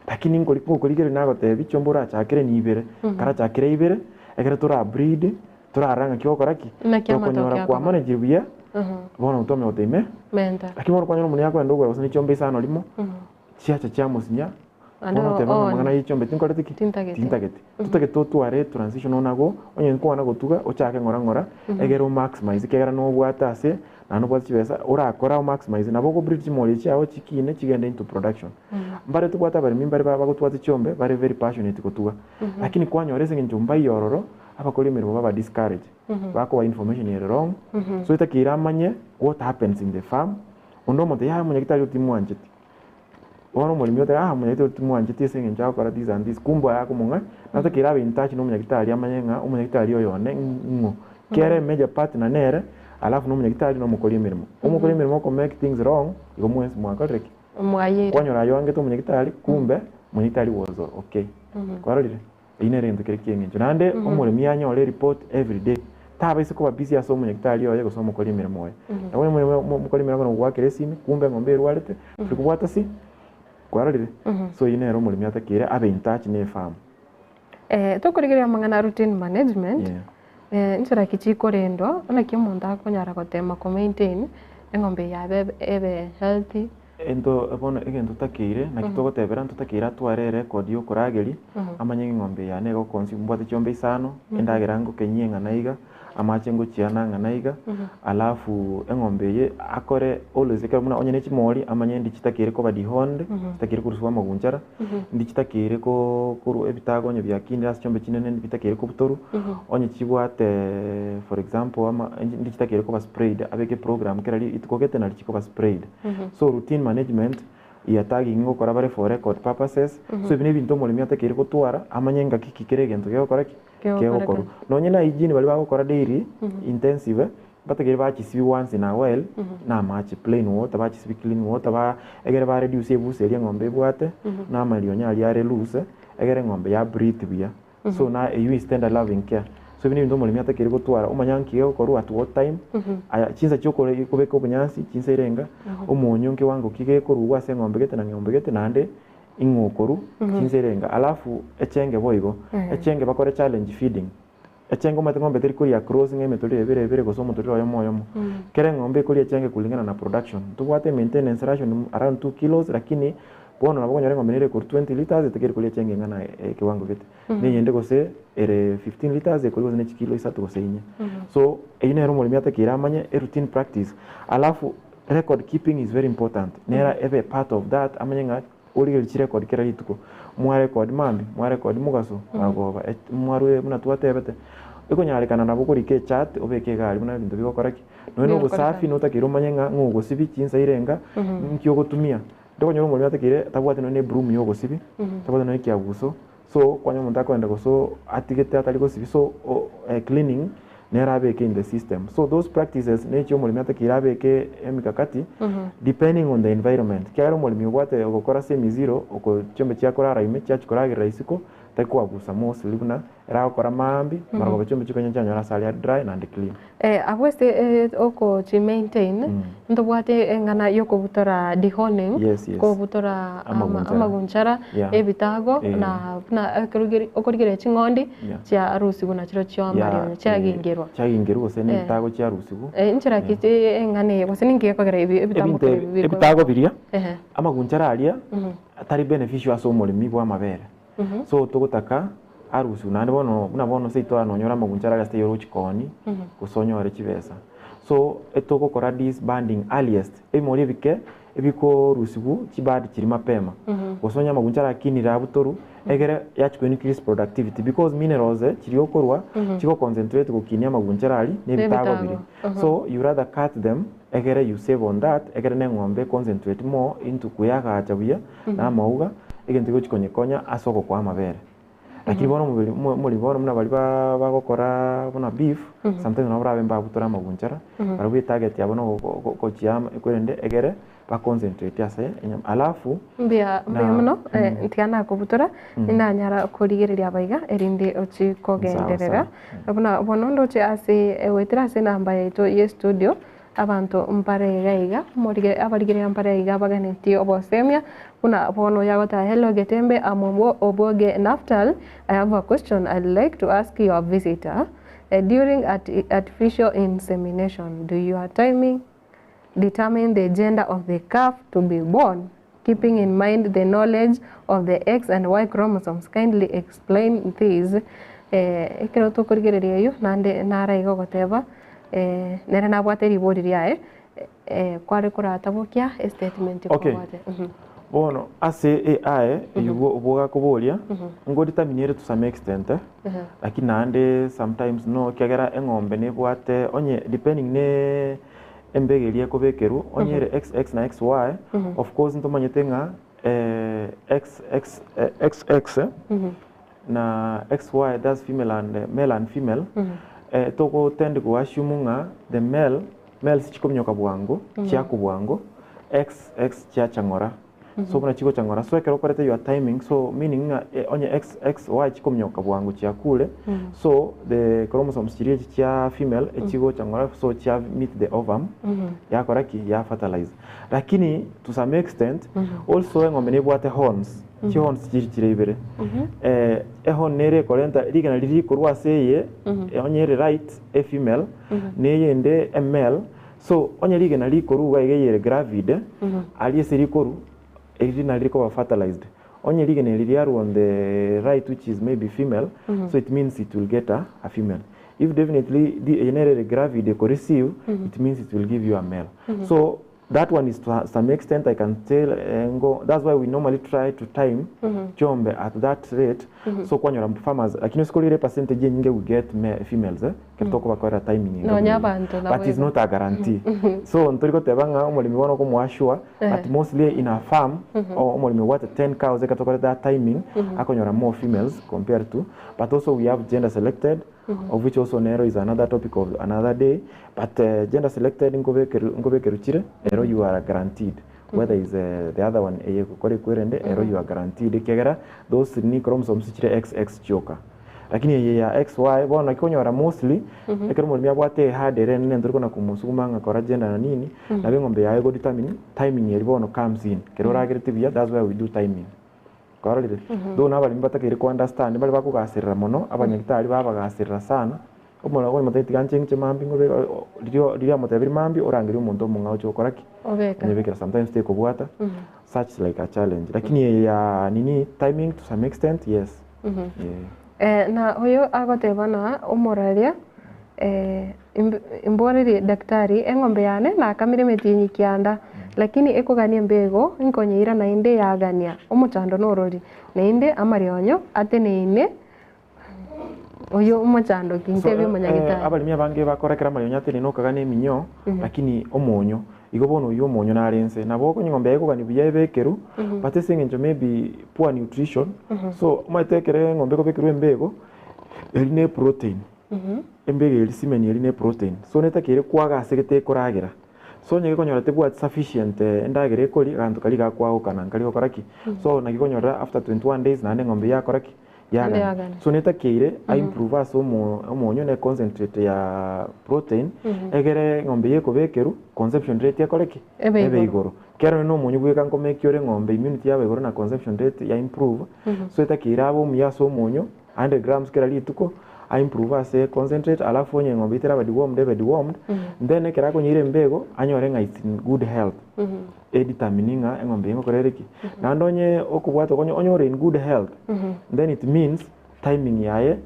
lakini nkori ngokorigereria nagotebia chiombe orachakere ni ibere, karachakere ibere, ekero tora breed, torarore ng'aki ogokora ki? Naki amatoke Tokonyora akoba. kwamaneti buya, bono twamanya goteba ime, Menta. lakini bono kwanyora omonto yakogenda ogora gose ne chiombe isano rimo, chiacha chiamosinya, Naende bono oteba ng'a oone. amang'ana ye chiombe tinkoreti ki? Tintageti. Tintageti. Totagete totware transition oo nago, onye nkwana gotuga, ochake ng'ora ng'ora, egere o maximize ekiagera nobwate ase, naende nobwate chibesa, orakore o maximize, nabo ogo breed chimori chiago chikine chigende into production. Mbare tobwate abaremi mbare ba bagotwata chiombe, bare very passionate gotuga, lakini kwanyora ase eng'encho mbayia ororo, Abakori emeremo baba discourage, bakoba information ere wrong, so etakeire amanye what happens in the farm, onde omotebi yaya omonyagitari oyo timwancheti, bono omoremi oteba ah omonyagitari oyo timwancheti ase eng'encho agokora this and this, kumbe oyo akomong'a, natakeire abe in touch na omonyagitari amanye ng'a omonyagitari oyo one ng'o, kere major partner nere, alafu na omonyagitari na omokori emeremo. Omokori emeremo oko make things wrong, igo mwensi mwakorire ki? Mwayeire. Kwanyora aywo angete omonyagitari, kumbe omonyagitari was okay, kwarorire? Eyio nere egento kere ki'engencho. Naende omoremi anyore ereport every day, tabaisa koba busy ase omonyagitari oye gose omokori emeremo oye. Nabo onye omokori emeremo akona gogoakera esimi, kumbe eng'ombe erwarete, tori kobwata si, kwarorire? So eyio nere omoremi atakeire abe in touch na efarm. Tokorigereria amang'ana a routine management, Yeah. Nchera ki chikorendwa, naki omonto akonyara gotema ko maintain eng'ombe eye yabe ebe healthy. Ento bono egento totakeire, naki togotebera ntotakeire atware erecord ya okorageria, amanye ng'a eng'ombe eye yane iga okonsi mbwate chiombe isano, endagera ngokenyia eng'ana iga, amache ngochiana ang'ana iga, alafu eng'ombe eye akore always ekero buna onye ne chimori amanye ndi chitakeire koba dehorned, chitakeire korusiwa amagunchara, ndi chitakeire ko korwa ebitago onye biakinire ase chiombe chinene bitakeire kobutorwa, onye chibwate for example ama ndi chitakeire koba sprayed abeke program kera rituko gete nari chikoba sprayed. So routine management ya tagging ngokora bare for record purposes, so ebi nebinto omoremi atakeire gotwara amanye ngaki ki kera egento gegokora ki? Kegokorwa. Nonye na hygiene baria bagokora daily intensive, batakeire bachisibi once in a while na amache plain water, bachisibi clean water ba egere ba reduce ebusa eria eng'ombe ebwate, na amarionya aria are loose, egere eng'ombe ya breathe buya. So na eywo is tender loving care. So ebi nebinto omoremi atakeire gotwara, omanya nki gegokorwa at what time, aya chinsa chia okore kobeka obonyansi chinsa erenga, omonyo nkewango ki gekorugwa ase eng'ombe gete na ng'ombe gete naende ing'o okorwa chinsa erenga. Alafu echenge boigo, echenge bakore challenge feeding, echenge omanyete ng'ombe teri koria across ng'a emetoriro ebere ebere gose omotoriro oyomo oyomo. Kera eng'ombe ekoria echenge kulingana na production. Ntobwate maintenance ration around two kilos lakini Bono nabo okonyora eng'ombe nere ekorwa 20 litres etakeri koria echenge eng'ana ekewango gete, na eyende gose ere 15 litres ekoria gose ne chikilo isato gose inye. So eyio nere omoremi atakeire amanye e routine practice. Alafu record keeping is very important, nere ebe part of that amanye ng'a origereria chirecord kera rituko, mwarecord mambia, mwarecord mogaso, marogoba, mwarue buna twatebete, ekonyarekana nabo okorika echart obeke egari buna ebinto bigokora ki, nonya na obosafi notakeire omanye ng'a ng'o ogosibia chinsa irenga, nki ogotumia. Tokonyora omoremi atakire tabwati nonya ne ebroom ya ogosibia, tabwati nonya ekiabuso, so kwanyora omonto akoenda gose atigete atari gosibia so cleaning nere abeke in the system. So those practices nechi omoremi atakire abeke emikakati depending on the environment. Ekiagera omoremi obwate ogokora ase emiziro oko chiombe chia korara ime chiachia koragerera isiko. Tarikwabusa mostly buna eragokora maambia, marogoba chiombe chikonya chianyora ase aria dry naende clean. Abwo ase okochi maintain, ntobwate eng'ana ya okobutora dehorning, kobutora amagunchara, ebitago na buna okorigereria ching'ondi chiarusigwa nachio chiamarionyo chiagingerwa. Chiagingerwa gose na ebitago chiarusigwa. Inchera ki eng'ana eye gose ninki gekogera ebi ebitambo Ebinto ebi ebitago biria, amagunchara aria tari beneficial ase omoremi bwa amabere. So togotaka arusiwe naende bono buna bono seito aa nonyore amagunchara aria ase taiyo orochi kooni gose onyore chibesa. So etogokora disbanding earliest, ebimori ebike ebikorusiwu chibad chiria mapema gose onye amagunchara akinire abutorwe egere yachi ko increase productivity because minerals chiria okorwa chigo concentrate gokinia amagunchara aria na ebitago biria. So you rather cut them egere you save on that egere na eng'ombe e concentrate more into koyagacha buya na amauga egento gegochi konyekonya ase ogokoa amabere. Lakini bono omobere omoremi bono buna baria ba bagokora buna beef, sometimes nabo barabe mbabutore amagunchara, barabwo etarget yabo no gochia amo korende egere ba concentrate ase enyama. Alafu Mbuya mbuya na mono, tiga nakobutora, nindanyara korigereria abaiga erinde ochie kogenderera. Buna bono ndoche ase goetera ase enamba yaito ya estudio, Abanto mbare iga iga, morige abarigereria mbare iga baganetie obosemia, buna bono oyagoteba hello Getembe am Obwoge Naftal, I have a question I'd like to ask your visitor, during artificial insemination do your timing determine the gender of the calf to be born? Keeping in mind the knowledge of the X and Y chromosomes kindly explain this Ekero tokorigereria eyio naende nare iga ogoteba nere nabwate ribori riaye kware koratabokia estatement Okay, kwabwate. bono ase AI eywo bwogakoboria, ngo determine ere to some extent lakini naende sometimes no ekiagera eng'ombe nebwate onye depending ne Embego eria ekobekerwa, onye ere XX na XY, of course ntomanyete ng'a XX, XX na XY that's female and male and female, togo tend go assume ng'a the male, males chikominyoka bwango, chiakwa bwango, XX chiachang'ora. So buna chigochang'ora, so ekero okorete your timing, so meaning ng'a onye XXY chikominyoka bwango chiakure, so the chromosomes chiria echi chia female echigochang'ora so chia meet the ovum, yakora ki? Ya fertilize. Lakini to some extent, also eng'ombe nebwate horns, chihorns chiri chire ibere, ehorn nere ekorenta rigena riria rikorwa ase eye, onye ere right efemale, na eyende emale, So onye rigena rikoru iga iga eyere gravid, aria ase rikoru, eri nari rikoba fertilized. Onye rigena eri riarwa on the right which is maybe female, so it means it will get a, a female. If definitely the eye nere ere gravid eko receive, it means it will give you a male. So that one is to some extent I can tell eh, ngo that's why we normally try to time chiombe at that rate so kwanyora farmers lakini ase korire percentage enyinge we get me, females eh. Ekero tokobakorera timing enga Nonya buna eyio. abanto nabo But it's igo. not a guarantee. So ntori goteba ng'a omoremi bono okomoa sure, but mostly in a farm, omoremi obwate 10 cows ekero tokorete that timing, akonyora more females compared to, but also we have gender selected, of which also nero is another topic of another day, but gender selected nkobekeru nkobekeru chire, ero you are guaranteed. Whether is the other one eye egokora ekwerende, ero you are guaranteed ekiagera those ni chromosomes chire XX chioka. Lakini eye ya XY bono naki okonyora mostly ekero omoremi abwate ehard ere enene ntori kona komosuguma ng'a kora gender na nini, nabo eng'ombe yaye ego determine timing eria bono comes in. Ekero oragerete buya that's where we do timing. Kwarorire? Though na abaremi batakeire ko understand mbare bakogaserera mono, abanyagitari babagaserera sana, omoro omonto tiga nche inche mambia ngobe riria riria amotebirie mambia orangerie omonto omong'ao oche gokora ki? Obeka. Onyebekera sometimes tekobwata, such like a challenge. Lakini eye ya nini timing to some extent yes. Na oyo agoteba na omoraria, Imborerie daktari, eng'ombe yane nakamire emetienyi kianda, lakini ekogania embego, nkonyeira naende yagania omochando norori, naende amarionyo ateneine oyo omochando ki So, ntebie omonyagitari. abaremi abange bakora ekero amarionyo ateneine okagania eminyoo, lakini omonyo, Igo bono oyio omonyo nare inse, nabo okonya eng'ombe yaye ekogania buya ebekerwe, but ase eng'encho maybe poor nutrition, so omanyete ekero eng'ombe ekobekerwa embego, eri ne protein, embego eri semen eri ne protein, so netakeire kwaga ase gete ekoragera. So onye gekonyora tebwati sufficient endagera ekoria, aganto karia gakwagoka na nkari gokora ki? So naki okonyorera after 21 days naende eng'ombe eyio yakora ki? Naende Yagana. yagana. So netakeire aimprove ase omo omonyo ne concentrate ya protein egere eng'ombe eye ekobekerwa conception rate ekore ki? Ebe Ebe igoro. igoro. Kero onye na omonyo bweka nkomeki ore eng'ombe immunity yaba igoro na conception rate ya improve so etakeire abe omuya ase omonyo 100 grams kera rituko aimprove ase concentrate alafu onye eng'ombe eywo teraba dewormed ebe dewormed then ekero akonyeira embego anyore ng'a it's in good health edetermine ng'a eng'ombe eye ngokora ere ki. Naende onye okobwata okonye onye ore in good health then it means timing yaye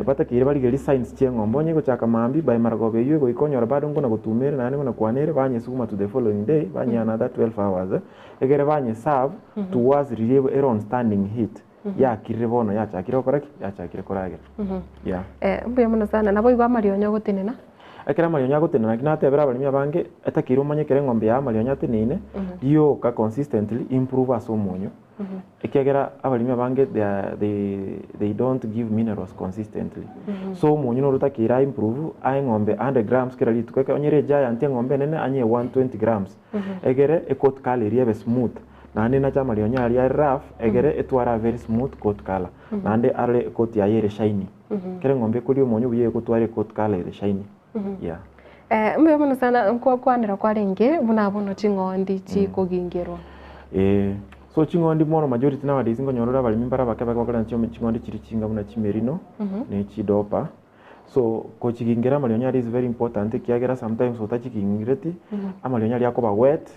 batakeire barigererie signs chia eng'ombe onye egochaka mambia by marogoba eywo egoika onyore bado nkona gotuma ere naende nkona kwana ere banyesuguma to the following day banyea another 12 hours egere banyeserve towards riria ere on standing heat yakirire bono yachakire gokora ki? Yachakire koragera yeah. Mbuya mono sana, naboigo amarionya ogotenena. Ekero amarionya agotenena naki natebera abaremi abange, etakeire omanye ekero eng'ombe yaye amarionya ateneine, rioka consistently improve ase omonyo, ekiagera abaremi abange they are they they don't give minerals consistently. So omonyo noro otakeire a improve ae eng'ombe 100 grams kera rituko, ekero onye ere egiant eng'ombe enene anyee 120 grams, egere ecoat colour eria ebe smooth. Naende nache amarionya aria are rough, egere etware a very smooth coat colour. Naende arore ecoat yaye ere shiny. Ekero eng'ombe ekoria omonyo buya egotwara ecoat colour ere shiny. Yeah. Mbuya mono sana nkokwanera kwarenge buna bono ching'ondi chikogingerwa. Eh, so ching'ondi mono majority nowadays nkonyora ore abaremi mbare abake abake bakorenta chiombe ching'ondi chiria chinga buna chimerino, ne chidopa. So kochigingera amarionya aria is very important ekiagera sometimes otachigingireti, amarionya aria akoba wet,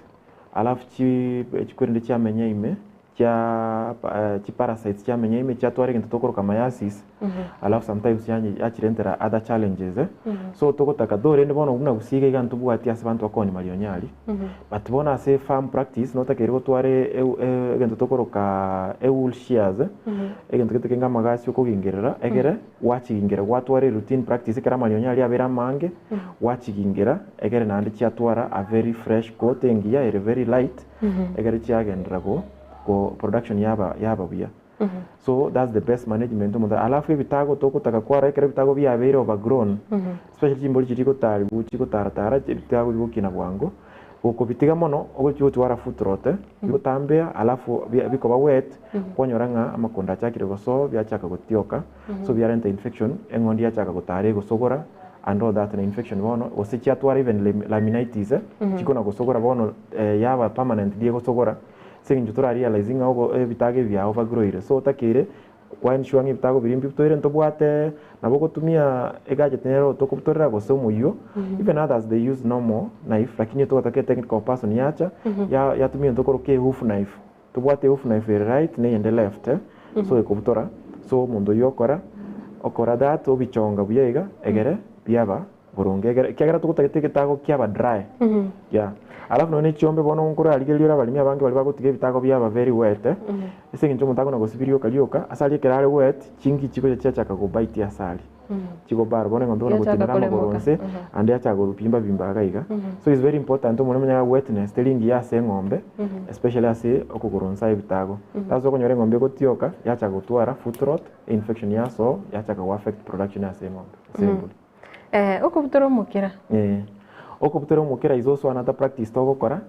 Alafu chi chikwerende chiamenya ime chia chiparasites chiamenya ime chiatwara egento tokoroka myiasis alafu sometimes yanyi yachirentera other challenges eh. So togotaka though rende bono buna gusii iga iga ntobwati ase abanto bakoonia marionya aria, but bono ase farm practice notakeire gotwara egento tokoroka ewool shears egento gete kenge amagasi okogingerera egere Gwachigingera, gwatwara eroutine practice ekero amarionya aria abeire amange, gwachigingera egere naende chiatwara a very fresh coat engiya ere very light, egere chiagenderera go go production yaba yaba buya. So that's the best management omonto alafu ebitago togotaka kwara ekero ebitago biabeire overgrown, especially chimbori chiria chigotaribu chigotaratara ebitago bigokina bwango, Gokobitiga mono ogochia gotwara foot rot, bigotambea alafu bikoba wet, kwanyora ng'a amakonda achakire gosoa biachaka gotioka, so biarenta infection, eng'ondi yachaka gotara egosogora and all that na infection bono, gose chiatwara even laminitis, chikona gosogora bono yaba permanently egosogora, ase eng'encho tora realize ng'a ogo ebitago ebi bia overgrowire. So otakeire Kwa ensure ng'a ebitago biria mbibutoire ntobwate nabo ogotumia egadget nero tokobutorera gose omoyio even others they use normal knife lakini togotaka etechnical person yacha ya yatumia egento tokoroka ehoof knife tobwate ehoof knife ere right na eyende left so ekobutora so omonto oyio okora okora that obichonga buya iga egere biaba boronge egere ekiagera togotagete egetago kiaba dry yeah. Alafu nonye ne chiombe bono nkorarigereria ore abaremi abange baria bagotiga ebitago biaba very wet ase eng'encho omonto akona gosibia rioka rioka ase aria ekero are wet chingi chigocha chiachaka go bite ase aria chigobara bono eng'ombe bono Yachaka gotenena amagoro koremoka. nse ande yachaka korupimba bimba iga iga so is very important omoremi omanye ng'a wetness teri engiya ase eng'ombe especially ase okogoro nse aye ebitago sasa okonyora eng'ombe egotioka yachaka gotwara foot rot infection yasoa yachaka go affect production ase eng'ombe ase embori. Okobutora omokera. Eh, okobutora omokera is also another practice togokora,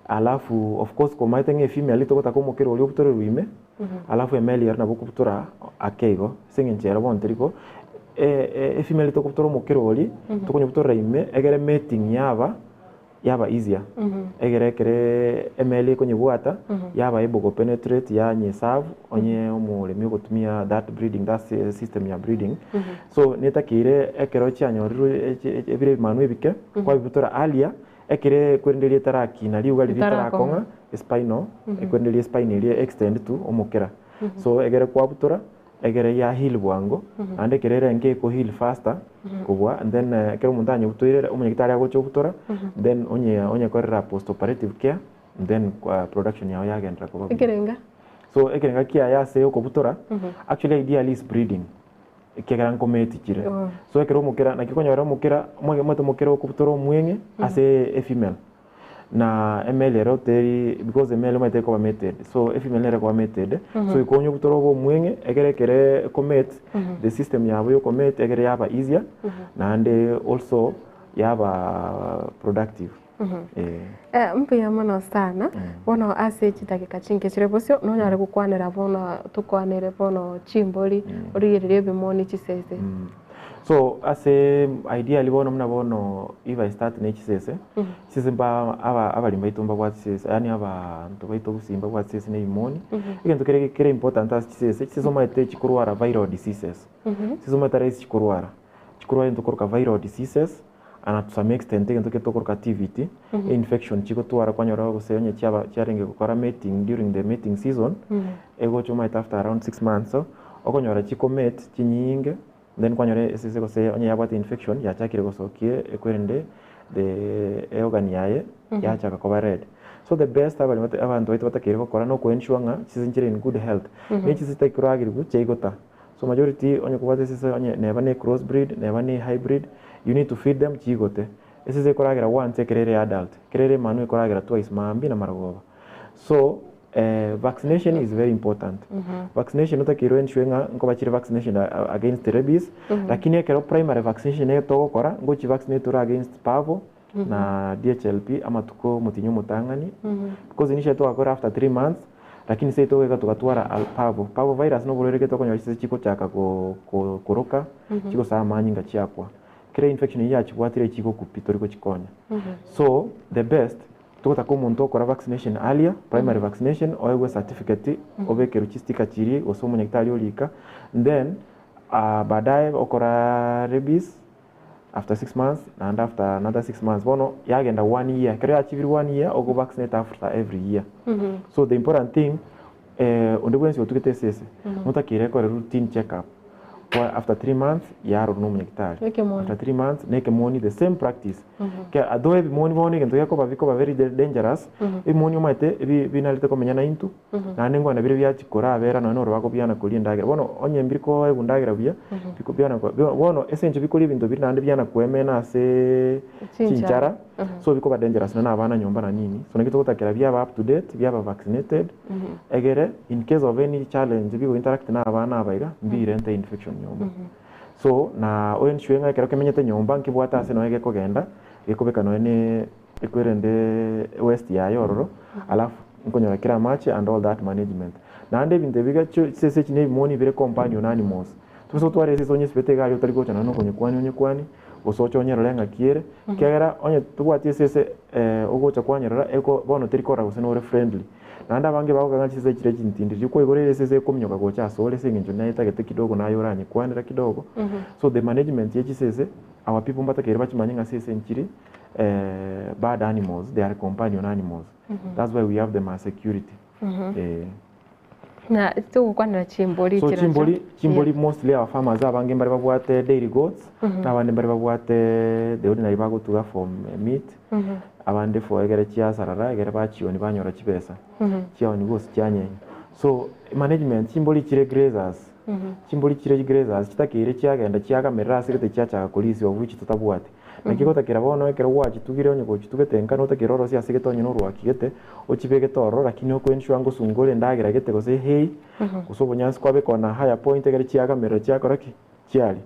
alafu of course komaete ng'a efemale togotaka omokera oria obutorerwe ime, alafu emale ero nabo okobutora ake igo, ase eng'encho ero bono teri ko efemale tokobutora omokera oria, tokonyobutorera ime egere mating yaba. yaba easier egere ekere emeli ekonyebwata yaba able go penetrate yanye serve onye omoremi ogotumia that breeding that system ya breeding so netakeire ekero chianyorirwe ebire ebimanwa ebike kwabibutora earlier ekere kwerende riria etarakina riuga riria ritarakong'a espinal ekwerende riria espine eria extend to omokera so egere kwabutora Egere ya heal bwango, naende ekero ere enke eko heal faster kobua and then ekero omonto anyebutoire omonyagitari agocha obutora then onye onyekorera post operative care then production yao yagenderera koba buya. Ekerenga? So ekerenga kiaye ase okobutora actually ideally is breeding ekiagera nkometi chire. So ekero omokera naki okonyora omokera omanyete omokera okobutora omweng'e ase efemale. Na emeli ero teri because emeli omanyete ekoba mated so efemale nere ekoba mated so ikonya obutore obe omweng'e ekere ekere ekomate the system yabo ya okomate ekere yaba easier naende also yaba productive. Eh. Eh, mbuya mono sana bono ase chidakika chinke chire bosio nonyare gokwanera bono tokwanere bono chimbori origererie ebimoni chisese. So ase ideally bono buna bono if I start ne chisese, chisese mba aba abaremi baito mbabwate chisese yaani abanto baito gusii mbabwate chisese na ebimoni. Egento kere kere important ase chisese, chisese omanyete chikorwara viral diseases. Chisese omanyete rahisi chikorwara, chikorwara egento tokoroka viral diseases and to some extent egento kere tokoroka TVT, infection chigotwara kwanyora gose onye chiaba chiarenge gokora mating during the mating season, egocha omanyete after around 6 months so, okonyora chikomate chinyinge, then kwanyora esese gose onye yabwate infection yachakire gosokia ekwerende the organ yaye yachaka koba red. So the best abaremi abanto baito batakeire gokora na okoensure ng'a chisese nchire in good health. Na echisese chitakoragerigwa chiaigota. So majority onye kobwate esese onye neba ne cross breed, neba ne hybrid, you need to feed them chigote. Esese ekoragera once ekero ere adult, ekero ere manu ekoragera twice maambia na marogoba. So vaccination is very important. Vaccination otakeirwe ensure ng'a nkoba chire vaccination against rabies, lakini ekero primary vaccination eye togokora, ngochi vaccinate ore against parvo na DHLP amatuko omotinyi omotang'ani, because initially twagakora after 3 months, lakini sai togeka togatwara parvo. Parvo virus noborwaire gete okonyora chisese chikochaka koroka, chigosaa amanyinga chiakwa. Kera infection eyio yachibwatire chigokupi tori gochikonya. So the best togotaka omonto okora vaccination earlier, primary vaccination, oegwe certificate, obekerwe chistika chiria gose omonyagitari orika, then baadaye okora rabies after 6 months naende after another 6 months bono yagenda one year. Ekero yachibire one year, ogo vaccinate after every year. So the important thing, onde bwensi otugete esese notakeire ekore routine check up kwa after 3 months yarorwa na omonyagitari. Ekemoni. After 3 months na ekemoni the same practice. Ke although ebimoni bono egento gekoba bikoba very dangerous, ebimoni omanyete binarete komenya na intwe, naende nkwana bire biachikora abera nonya noro bakobiana koria endagera. Bono onye mbiri koegwa endagera buya, bikobiana bono ase eng'encho bikoria ebinto biri naende biana koemena ase Chinchara. Chinchara, so bikoba dangerous na abana nyomba na nini. So naki togotakera biaba up to date, biaba vaccinated, egere in case of any challenge bigo interact na abana aba iga mbirente infection nyomba. So na oensure ng'a ekero kemenyete nyomba nkebwate ase noe gekogenda gekobeka noe ne ekwerende waste yaye ororo, alafu nkonyora kera amache and all that management. Naende ebinto ebi chisese echi na ebimoni bire companion animals. Tobasa gotwara esese onyesibete iga aria otari gocha nonya okonyekwani onyekwani gose oche onyerore ng'aki ere, ekiagera onye tobwati esese ogocha kwanyerora eko bono teri korora gose nore friendly. Naende abange bagoka ng'a chisese chire chintindi riria kwaigorire esese ekominyoka gocha ase ore ase eng'encho naye etagete kidogo naye oranyekwanera kidogo. So the management ya chisese, our people mbatakeire bachimanye ng'a sese nchiri bad animals, they are companion animals. That's why we have them as security. Na togokwanera chimbori So chiracho. chimbori mostly our farmers abange mbari babwate dairy goats, n'abande mbari babwate the ordinary bagotuga for meat, abande for egere chiasarara egere bachioni banyora chibesa chiaoni gose chianyenya. So management, chimbori chire grazers, chimbori chire grazers chitakeire chiagenda chiagamerera ase gete chiachaka korisia obu chitotabwati. Naki gotakera bono ekero gwachitugire onye gochitugete nka notakere orosie ase gete onye norwaki gete ochibegete ororo, lakini okoensure ngosungore endagera gete gose hay gose obonyansi kwabeka on a higher point egere chiagamerera chiakora ki chiaria.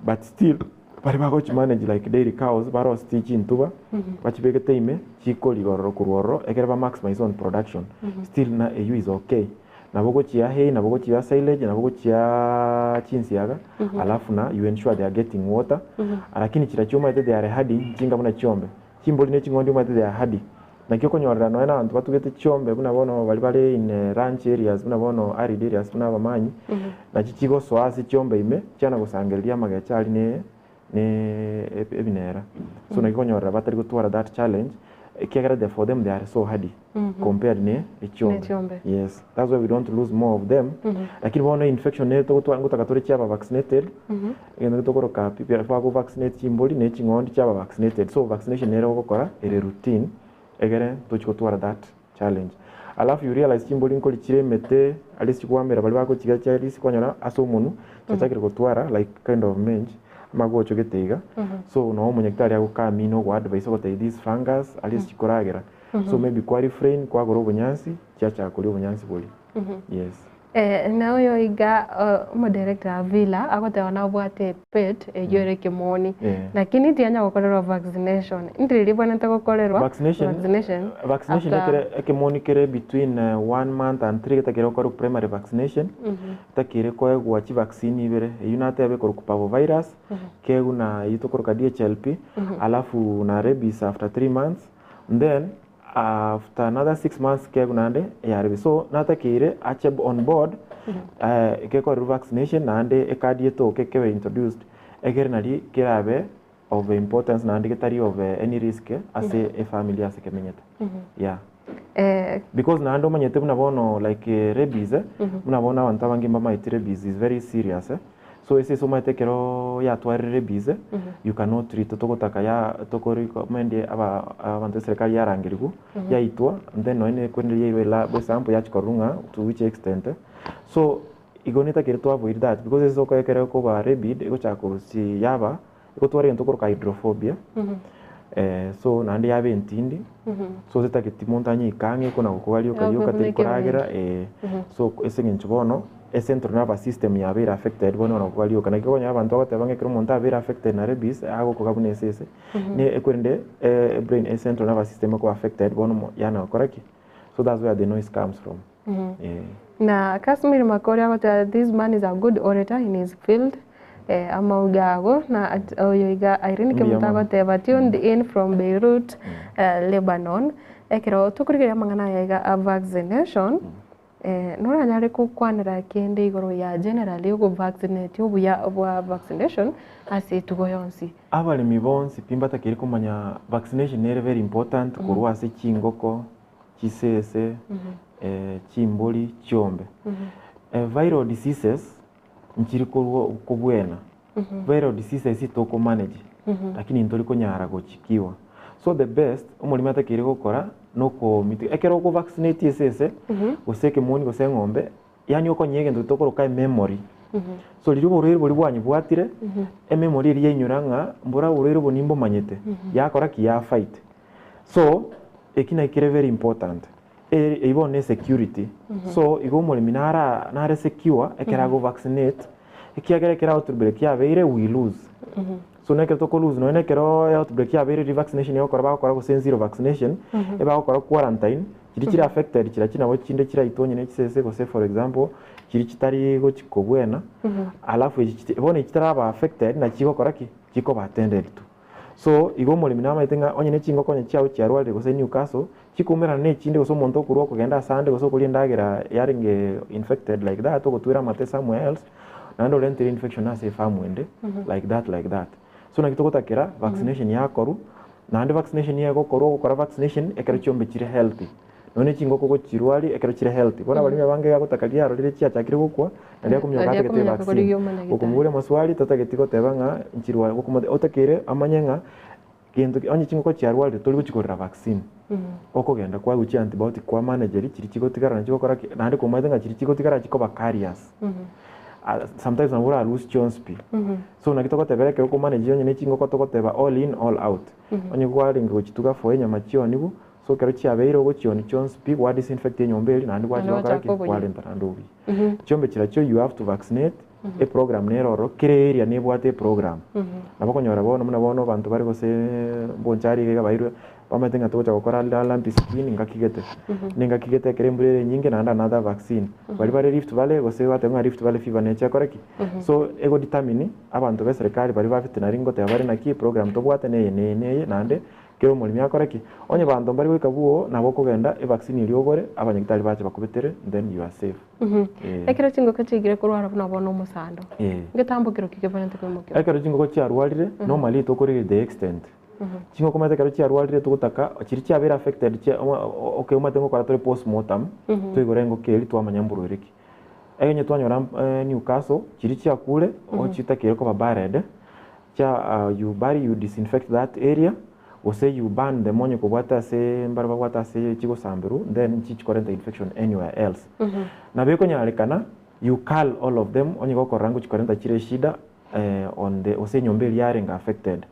But still bari bagochi manage like dairy cows baroseti chintuba bachibegete ime chikori ororo korwa ororo ekere ba maximize on production. Still na eywo is okay. Nabo gochia hay, nabo gochia silage, nabo gochia chinsiaga, alafu na you ensure they are getting water. Lakini chira chiomanyete they are hardy nchinga buna chiombe. Chimbori na ching'ondi omanyete they are hardy. Naki okonyorera nonya na abanto batugete chiombe buna bono bari bare in ranch areas buna bono arid areas buna abamanyi, nachi chigosoa ase chiombe ime chiana gosangereria amagecha aria ne ebinera. So naki okonyorera batari gotwara that challenge ekiagera for them they are so hardy compared ne echiombe. Nechiombe. Yes, that's why we don't lose more of them. Lakini bono infection nere togotwara ngotaka tore chiaba vaccinated, egento tokoroka bago vaccinate chimbori na ching'ondi chiaba vaccinated. So vaccination nere ogokora ere routine egere tochi gotwara that challenge. Alafu you realize chimbori nkori chire emete aria chikwamera bari bagochiga chiarisi kwanyora ase omonu chiachakire gotwara like kind of mange amagocho gete iga. So no omonyagitari agokamina ogo advice ogotebia this fungus aria chikoragera, so maybe kwa refrain kwagora obonyansi chiachaka koria obonyansi boria. Yes. Eh, na oyo iga omo director Avila agoteba nabwate pet eywo ere ekemoni lakini tiyanya gokorerwa vaccination ndiri ribwenerete gokorerwa Vaccination, vaccination vaccination after ekere ekemoni kere between one month and three getakere gokorwa primary vaccination, getakere koegwa chivaccine ibere, eywo natebe ekorokwa parvovirus, kegwa na eywo tokoroka DHLP, alafu na rabies after 3 months, then after another 6 months kegwa naende ya rabies. So natakeire ache on board gekorerwa vaccination naende ecard etoke kebe introduced egere nari kerabe of importance naende getari of any risk ase efamily ase kemenyete, yeah. Because naende omanyete buna bono like rabies, buna bono abanto abange mbamaeti rabies is very serious. So ase ase omanyete ekero yatwarire rabies, you cannot treat togotaka ya tokorecommend aba abanto eserikali yarangerigwa yaitwa, and then nonya kwerende yairwa elab esample yachikorwa ng'a to which extent. So igo netakire to avoid that because ase okoekera ekoba rabid egochaka korusia yaba egotwara egento okoroka hydrophobia, so naende yaba entindi, so tetageti monto anyeike ang'e kona gokoba rioka rioka teri koragera. So ase eng'encho bono ecentral nervous system yabeire affected, bono gokoba rioka naki okonyora abanto bagoteba ng'a ekero omonto abeire affected na rabies agokoga buna esese ne ekwerende brain central nervous system ekoba affected bono yana gokora ki, so that's where the noise comes from. Na Casimir Makori agoteba this man is a good orator in his field, amauga ago na oyo iga Irene Mbuya Kemunto mono. Agoteba tuned in from Beirut, Lebanon. Ekero tokorigereria amang'ana aya iga a vaccination, noranyare gokwanera kende igoro ya generally ogovaccinate, obuya bwa vaccination ase etugo yonsi? Abaremi bonsi pi mbatakeri komanya vaccination nere very important korwa ase chingoko, chisese, chimbori, chiombe. Viral diseases nchiri korwa kobwena, viral diseases tokomanage lakini ntori konyara gochikiwa. So the best omoremi atakeire gokora nokomiti ekero okovaccinate esese gose ekemoni gose eng'ombe, yaani okonyia egento tokoroka ememory. So riria oborwaire boria bwanyebwatire, ememory eria yainyora ng'a mbora oborwaire obo nimbomanyete, yakora ki? Ya fight. So eki naki kere very important. Eywo bono ne security. So igo omoremi nara nare secure ekero ago vaccinate, ekiagera ekero outbreak yabeire we lose. So nekero toko lose nonya nekero outbreak yabeire riria vaccination egokora bagokora gose zero vaccination, ebagokora quarantine, chiria chire affected chiria nabo chinde chiraitwe onye ne chisese gose for example chiria chitari gochi kobwena, alafu echi bono echi chitaraba affected nachi chigokora ki? Chikoba attended to. So igo omoremi namanyete ng'a onye ne chingoko onye chiago chiarwarire gose Newcastle, chikoumerana na echinde gose omonto okorwa okogenda ase ande gose okoria endagera yarenge infected like that, ogotwera amate somewhere else, naende orentere infection ase efarm ende like that like that. So naki togotakera vaccination yakorwa, naende vaccination nigo egokorwa ogokora vaccination ekero chiombe chire healthy. Nonya chingoko gochirwari ekero chire healthy. Bono abaremi abange bagotaka riarorire chiachakire gokwa, naria akominyoka Naria atagete akominyoka vaccine. korigia omonyagitari. Gokomoboria maswali tatageti goteba ng'a nchirware gokomote otakeire amanye ng'a gento onye chingoko chiarwarire tori gochikorera vaccine. Okogenda kwaegwa chi antibiotic kwa manageri chiria chigotigara nachio chigokora ki, naende komanyete ng'a chiria chigotigara chikoba carriers. Sometimes nabo ora lose chionsi pi. So naki togotebera ekero okomanage onye ne chingoko togoteba all in all out. Onye kwarenge gochituga for enyama chionigwe, so ekero chiabeire ogochioni chionsi pi, gwa disinfect enyomba eria naende Naende gwachigokora ki? gwachaka oboyia. Kwarenta naende obuya. Chiombe chirachio you have to vaccinate, eprogram nere ororo, kera area nebwate eprogram. Nabo okonyora bono buna bono abanto bare gose Bonchari iga bairwe, bamaete ng'a togocha gokora lumpy skin ngaki gete. Nengaki gete ekero embura ere enyinge naende another vaccine. Baria bare Rift Valley gose bateba ng'a Rift Valley fever neche ekore ki? So ego determine abanto ba eserekari baria ba veterinary ngoteba bare naki eprogram tobwate neye neye neye naende kera omoremi akore ki? Onye banto mbari goika bwogo nabo okogenda evaccine eria ogore abanyagitari bache bakobetere, then you are safe. Ekero chingoko chiaigire korwara buna bono omosando, ngetambokero ki kebanete koimokerwa? Ekero chingoko chiarwarire, normally tokorigereria the extent. Chingoko omanyete ekero chiarwarire togotaka chiria chiabeire affected chia okay omanyete ngokora tore postmortem, twaigora engoko eria twamanya mborwaire ki. Onye twanyora Newcastle, chiria chiakure, ochitakeire koba buried, chia you bury, you disinfect that area, gose you burn them onye kobwate ase mbare babwate ase chigosamberwa, then nchichikorenta infection anywhere else. Nabo ekonyarekana you cull all of them onye gokorora ngochikorenta chire eshida on the gose enyomba eria yarenge affected.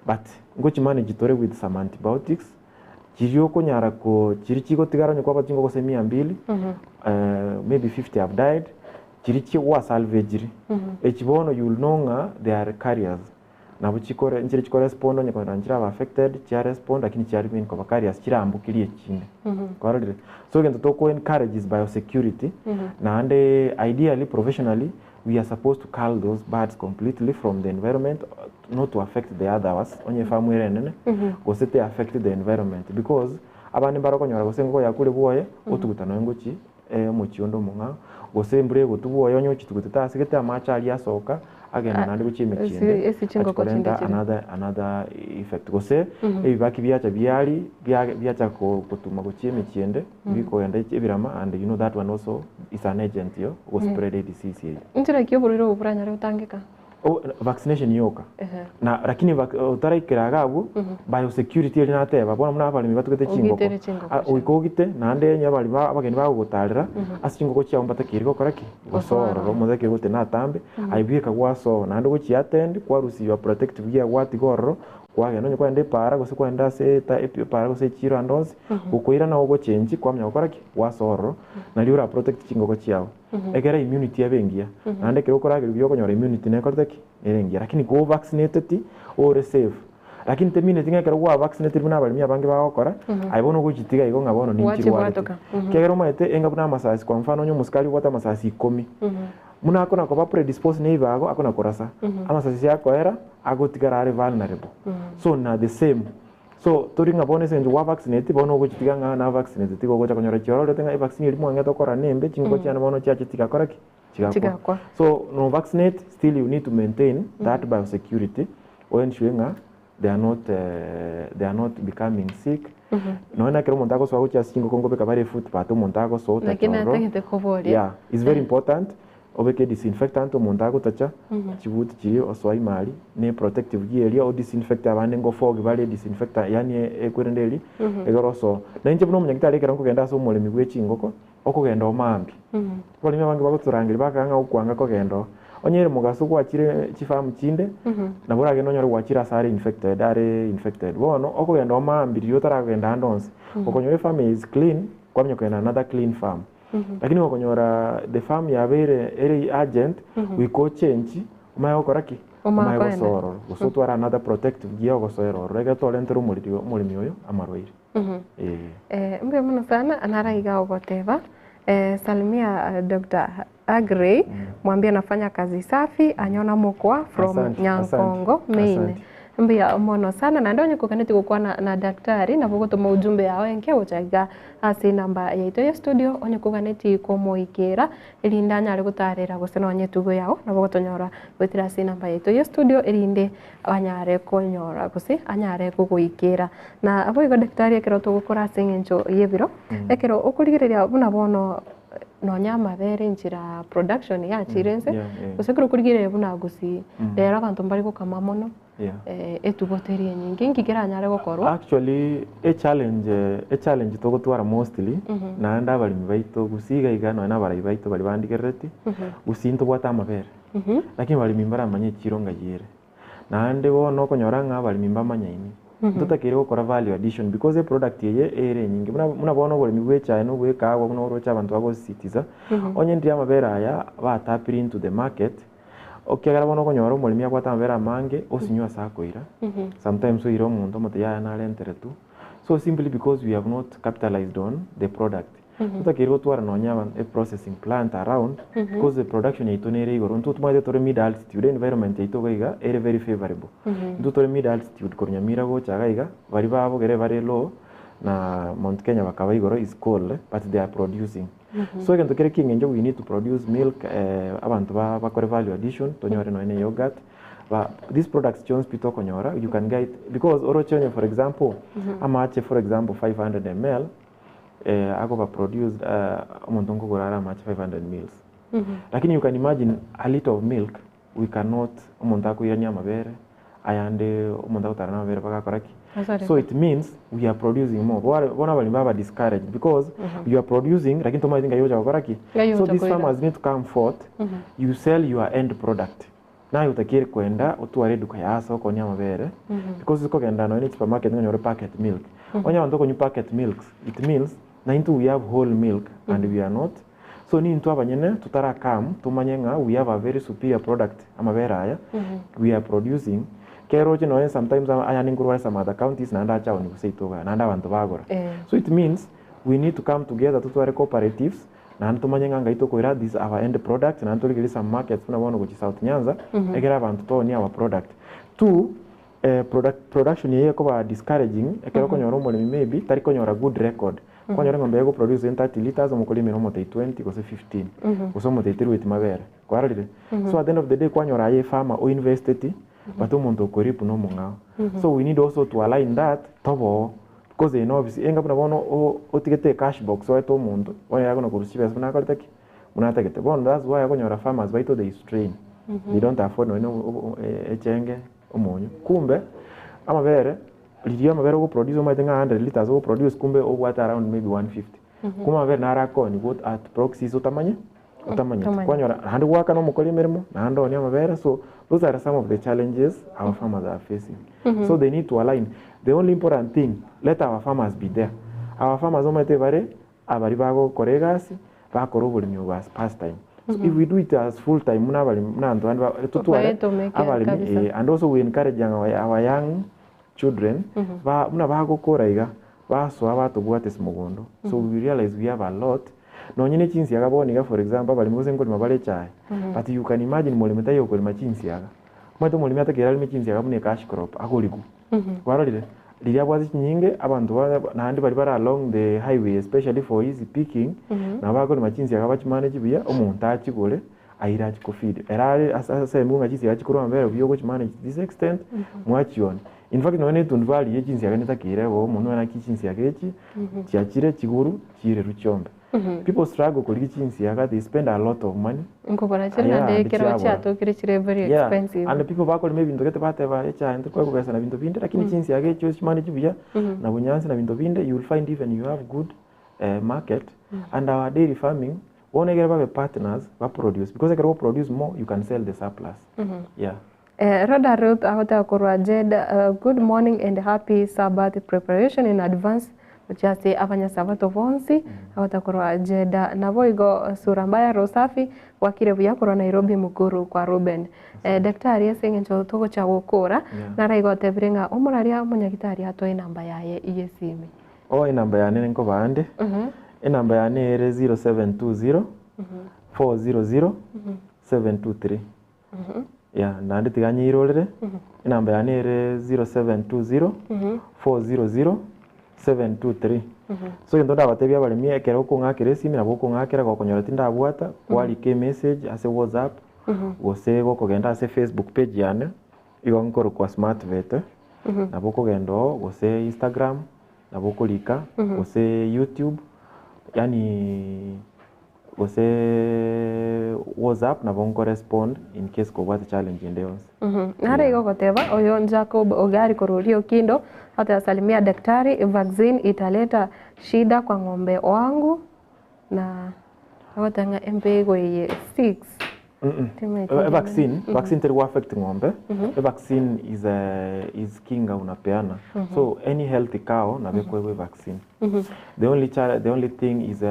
But ngochimanage tore with some antibiotics. Chiria okonyara ko chiria chigotigara onye kwabwate chingoko gose mia mbili, maybe 50 have died, chiria chi gwasalvagiri, echi bono you will know ng'a they are carriers. Nabo chikore nchire chikorespond onye konyora nchiraba affected, chiarespond lakini chia remain koba carriers chirambukerie echinde. Kwarorire? So egento toko encourage is biosecurity, naende ideally professionally we are supposed to cull those birds completely from the environment not to affect the others onye efamu ere enene gose te affect the environment because abande mbare okonyora gose engoko yakure bwoye otuguta nonya ngochi omochie onde omong'ao gose embura egotwa bwoye onye ochitugutete ase gete amache aria asoka agenda naende gochia emechie ende Ase ase chingoko achi chinde korenta chire. another another effect gose ebibaki biacha biaria bia biacha gotuma gochia emechie ende bikogenda ebirama and you know that one also is an agent yo go spread a disease eye. Inchera ki oborwaire obo boranyare gotangeka? O vaccination yoka. Ehe. Na lakini vac otaraikera iga abwo, biosecurity eria nateba, bono buna abaremi batugete chingoko, Ogitere chingoko a chiabo. goika ogite naende onye abaremi ba abageni bagogotarera, ase chingoko chiabo mbatakeire gokora ki? Gosoa ororo, omonto takeire gotena atambe, aye bweka gwasoa naende gochia attend, kwarusia your protective gear gwatiga ororo, kwagenda onye kwagenda epaara gose kwagenda ase eta epaara gose echiro ande onsi, gokoirana ogochengi kwamanya gokora ki? Gwasoa ororo, nario ora protect chingoko chiago. Ekero immunity ebe engiya, naende ekero okoragerwa buya okonyora immunity nekorete ki? Nere engiya. Lakini go vaccinateti, ore safe. Lakini temineti ng'a ekero gwa vaccinatiri buna abaremi abange bagokora, aye bono ogochitiga igo ng'a bono ninchirwarete. Gwachibwatoka. Ekiagera omanyete enga buna amasasi kwa mfano onye omosikari obwate amasasi ikomi, buna akona koba predisposed na ebibago akona korasa, amasasi akoera, agotigara are vulnerable. So na the same, So tori ng'a bono ase eng'encho gwa vaccinate bono ogochitiga ng'a na vaccinate tiga ogocha konyora chiororete ng'a evaccine eria mwang'ete okora nembe chingoko chiane bono chiacha chigakora ki? Chigakwa. Chigakwa. So no vaccinate still you need to maintain that biosecurity o ensure ng'a they are not they are not becoming sick. Nonya na ekero omonto agosoa gochia ase chingoko nkobeka bare efootpath omonto agosoa Naki otacha ororo. natagete koboria. Yeah, it's very important Obeke disinfectant omonto agotacha, chibuti chiria osoa ime aria, ne protective gear eria o disinfect abande ngo fog bare disinfectant yaani ekwerende eria, egere osoe. Na inche buna omonyagitari ekero nkogenda ase omoremi bwe chingoko, okogenda oo maambia. Abaremi abange bagotorangeria bakaga ng'a okwanga kogenda oo. Onye ere mogaso gwachire chifarm chinde, nabo oragende onyore gwachire ase are infected are infected. Bono, okogenda oo maambia riria otaragenda ande onsi, okonyora efarm eye is clean, kwamanya kogenda another clean farm. Lakini gokonyora the farm yabeire ere urgent, goika ochenchi omanye gokora ki? Omanye Omanye koenda. gosoa ororo. Gose otware another protective gear ogosoera ororo ekero torentere omoriri omoremi oyo amarwaire. Eh. Eh, mbuya mono sana nara iga ogoteba eh, salimia Doctor Agrey mwambie anafanya kazi safi anyona mokwa from Asante, Nyankongo asante, main. asante. Mbuya mono sana naende onye koganeti gokwana na daktari nabo ogotoma ujumbe yao enke gocha iga ase enamba yaito ya studio onye koganeti komoikera erinde anyare gotarera gose nonye etugo yao nabo ogotonyora goetera ase enamba yaito ya studio erinde anyare konyora gose anyare gogoikera. Na boigo daktari ekero togokora ase eng'encho y'ebiro, ekero okorigereria buna bono nonya amabere enchera production yachire ense, Yeah, yeah. gose ekero okorigereria buna gusii, rero abanto mbari gokama mono, Yeah. etugo teri enyinge, inki keranyare gokorwa? Actually, echallenge echallenge togotwara mostly, naende abaremi baito gusii iga iga nonya na abarai baito baria bandigerereti, gusii ntobwate amabere, lakini abaremi mbaramanye echiro ng'ai ere. Naende bono okonyora ng'a abaremi mbamanyaini, ntotakeire gokora value addition because eproduct eye ere enyinge. Buna buna bono oboremi bwa echae na obwa ekahawa buna oroche abanto bagosisitiza, onye ndiri amabere aya batapire into the market, ekiagera bono okonyora omoremi abwate amabere amange, osinywe ase akoira, sometimes oire omonto omotebi yaya narentere tu, so simply because we have not capitalized on the product. Totakeire gotwara nonya aba e processing plant around because the production yaito nere igoro. Intwe tomaete tore mid altitude, environment yaito iga iga ere very favourable. Intwe tore mid altitude korwa Nyamira gocha iga iga, baria ba bogere bare low na Mount Kenya bakaba igoro is cold but they are producing. So egento kere kia eng'encho we need to produce milk abanto ba bakore value addition tonyore nonya ne yoghurt, ba these products chionsi pi tokonyora you can get because oroche onye for example, amache for example 500 ml, akoba produced omonto nkogora are amache 500 mils. Lakini you can imagine a litre of milk we cannot omonto akoirania amabere ayande omonto agotara na amabere mpaka akora ki? Asareka. So it means we are producing more. Bware bono abaremi baba discouraged because you are producing lakini tomaeti ngai ogocha gokora ki? Ngai So ogocha these koira. farmers need to come forth, you sell your end product. Naye otakeire kwenda otware eduka ya ase okonia amabere, because kogenda nonya ne supermarket onyore packet milk. Onye abanto okonywa packet milks, it means na intwe we have whole milk and we are not. So nintwe abanyene totara come tomanye ng'a we have a very superior product amabere aya we are producing. Kero oche nonye sometimes aya ninkorwa some other counties naende acha aoni gose itoka iga naende abanto bagora. So it means we need to come together totware cooperatives naende tomanye ng'a ngai tokoira this our end product naende torigererie some markets buna bono gochia South Nyanza ekero abanto toonie our product. Two, product production eye ekoba discouraging ekero okonyora omoremi maybe tari konyora good record. Kwanyora eng'ombe eye egoproduce in 30 litres omokoremera omotei 20 gose 15 gose omotei terueti mabere. Kwarorire? So at the end of the day kwanyora aye efarmer oinvesteti but omonto okoreap nomong'ao. So we need also to align that toboo because in office enga buna bono otigete ecash box oete omonto bono ere akona korusia chibesa buna akorete ki? Buna atagete. Bono that's why okonyora farmers baito they strain. They don't afford nonye na echenge omonyo. Kumbe amabere riria amabere ogoproduce omanyete ng'a 100 litres ogoproduce kumbe obwate around maybe 150. Kumbe amabere naro akooniwa at proxies otamanye otamanyeti. Otamanyeti. Kwanyora naende goakana omokori emeremo naende oonie amabere so those are some of the challenges our farmers are facing. So they need to align. The only important thing let our farmers be there. Our farmers omanyete bare abaria bagokora egasi bakora oboremi obo as pastime. So if we do it as full time buna abaremi buna abanto bande ba totware Baetomeke abaremi kabisa. eh, and also we encourage our young children ba buna bagokora iga basoa batobwate ase mogondo. So we realize we have a lot nonye ne chinsiaga bono iga for example abaremi gose nkorema bare echae but you can imagine moremi taiyo okorema chinsiaga. Omanyete omoremi atakeire areme chinsiaga buna ecash crop agorigwe. Kwarorire? Riria abwate chinyinge abanto ba naende baria bare along the highway especially for easy picking nabo bakorema chinsiaga bachimanage buya omonto achigore aire achi kofeed. Ere are ase ase ng'a chinsiaga chikorwa amabere buya ogochimanage to this extent mwachiona. In fact nonye na etundubari ya chinsiaga netakeire igo omonto naki chinsiaga echi chiachire chiguru chiirerwe chiombe. People struggle korigia chinsiaga they spend a lot of money. Nkogora chire Yeah, naende and ekero chiabora. chiatokire chire very Yeah, expensive. and people bakorema ebinto gete bateba echae ntokoe kobesa na binto binde lakini chinsiaga echio ochimanage buya na bunyansi na binto binde you will find even you have good market and our dairy farming bono ekere babe partners baproduce because ekero ogoproduce more you can sell the surplus. Yeah. Rhoda Ruth agoteba korwa Jeddah, good morning and happy Sabbath preparation in advance gochia ase abanyasabato bonsi agoteba korwa Jeddah. Naboigo Sura Mbaya Rosafi gwakire buya korwa Nairobi Mukuru kwa Ruben. Daktari ase eng'encho togocha gokora nara igo otebire ng'a omoraria omonyagitari atoe enamba yaye y'esimi. Oh enamba yane nkoba ande enamba yane ere 0720 400 723 yeah naende tiga nyeirorere enamba yane ere 0720 400 723 so egento ndabatebie abaremi ekero okong'akera esimi nabo okong'akera gokonyora tindabwata kwarika emessage ase whatsapp gose gokogenda ase facebook page yane igo nkorokwa smart vet nabo okogenda oo gose instagram nabo okorika gose youtube yaani gose whatsapp nabo nkorespond in case kobwate challenge ende yonsi. Nare igo ogoteba oyo Jacob Ogari korwa oria Okindo agoteba salimia daktari vaccine italeta shida kwa ng'ombe wangu na agoteba ng'a embego eye 6 Vaccine, vaccine teri affect ng'ombe. Vaccine is a, is kinga unapeana. So any healthy cow nabo ekoegwa vaccine. The only the only thing is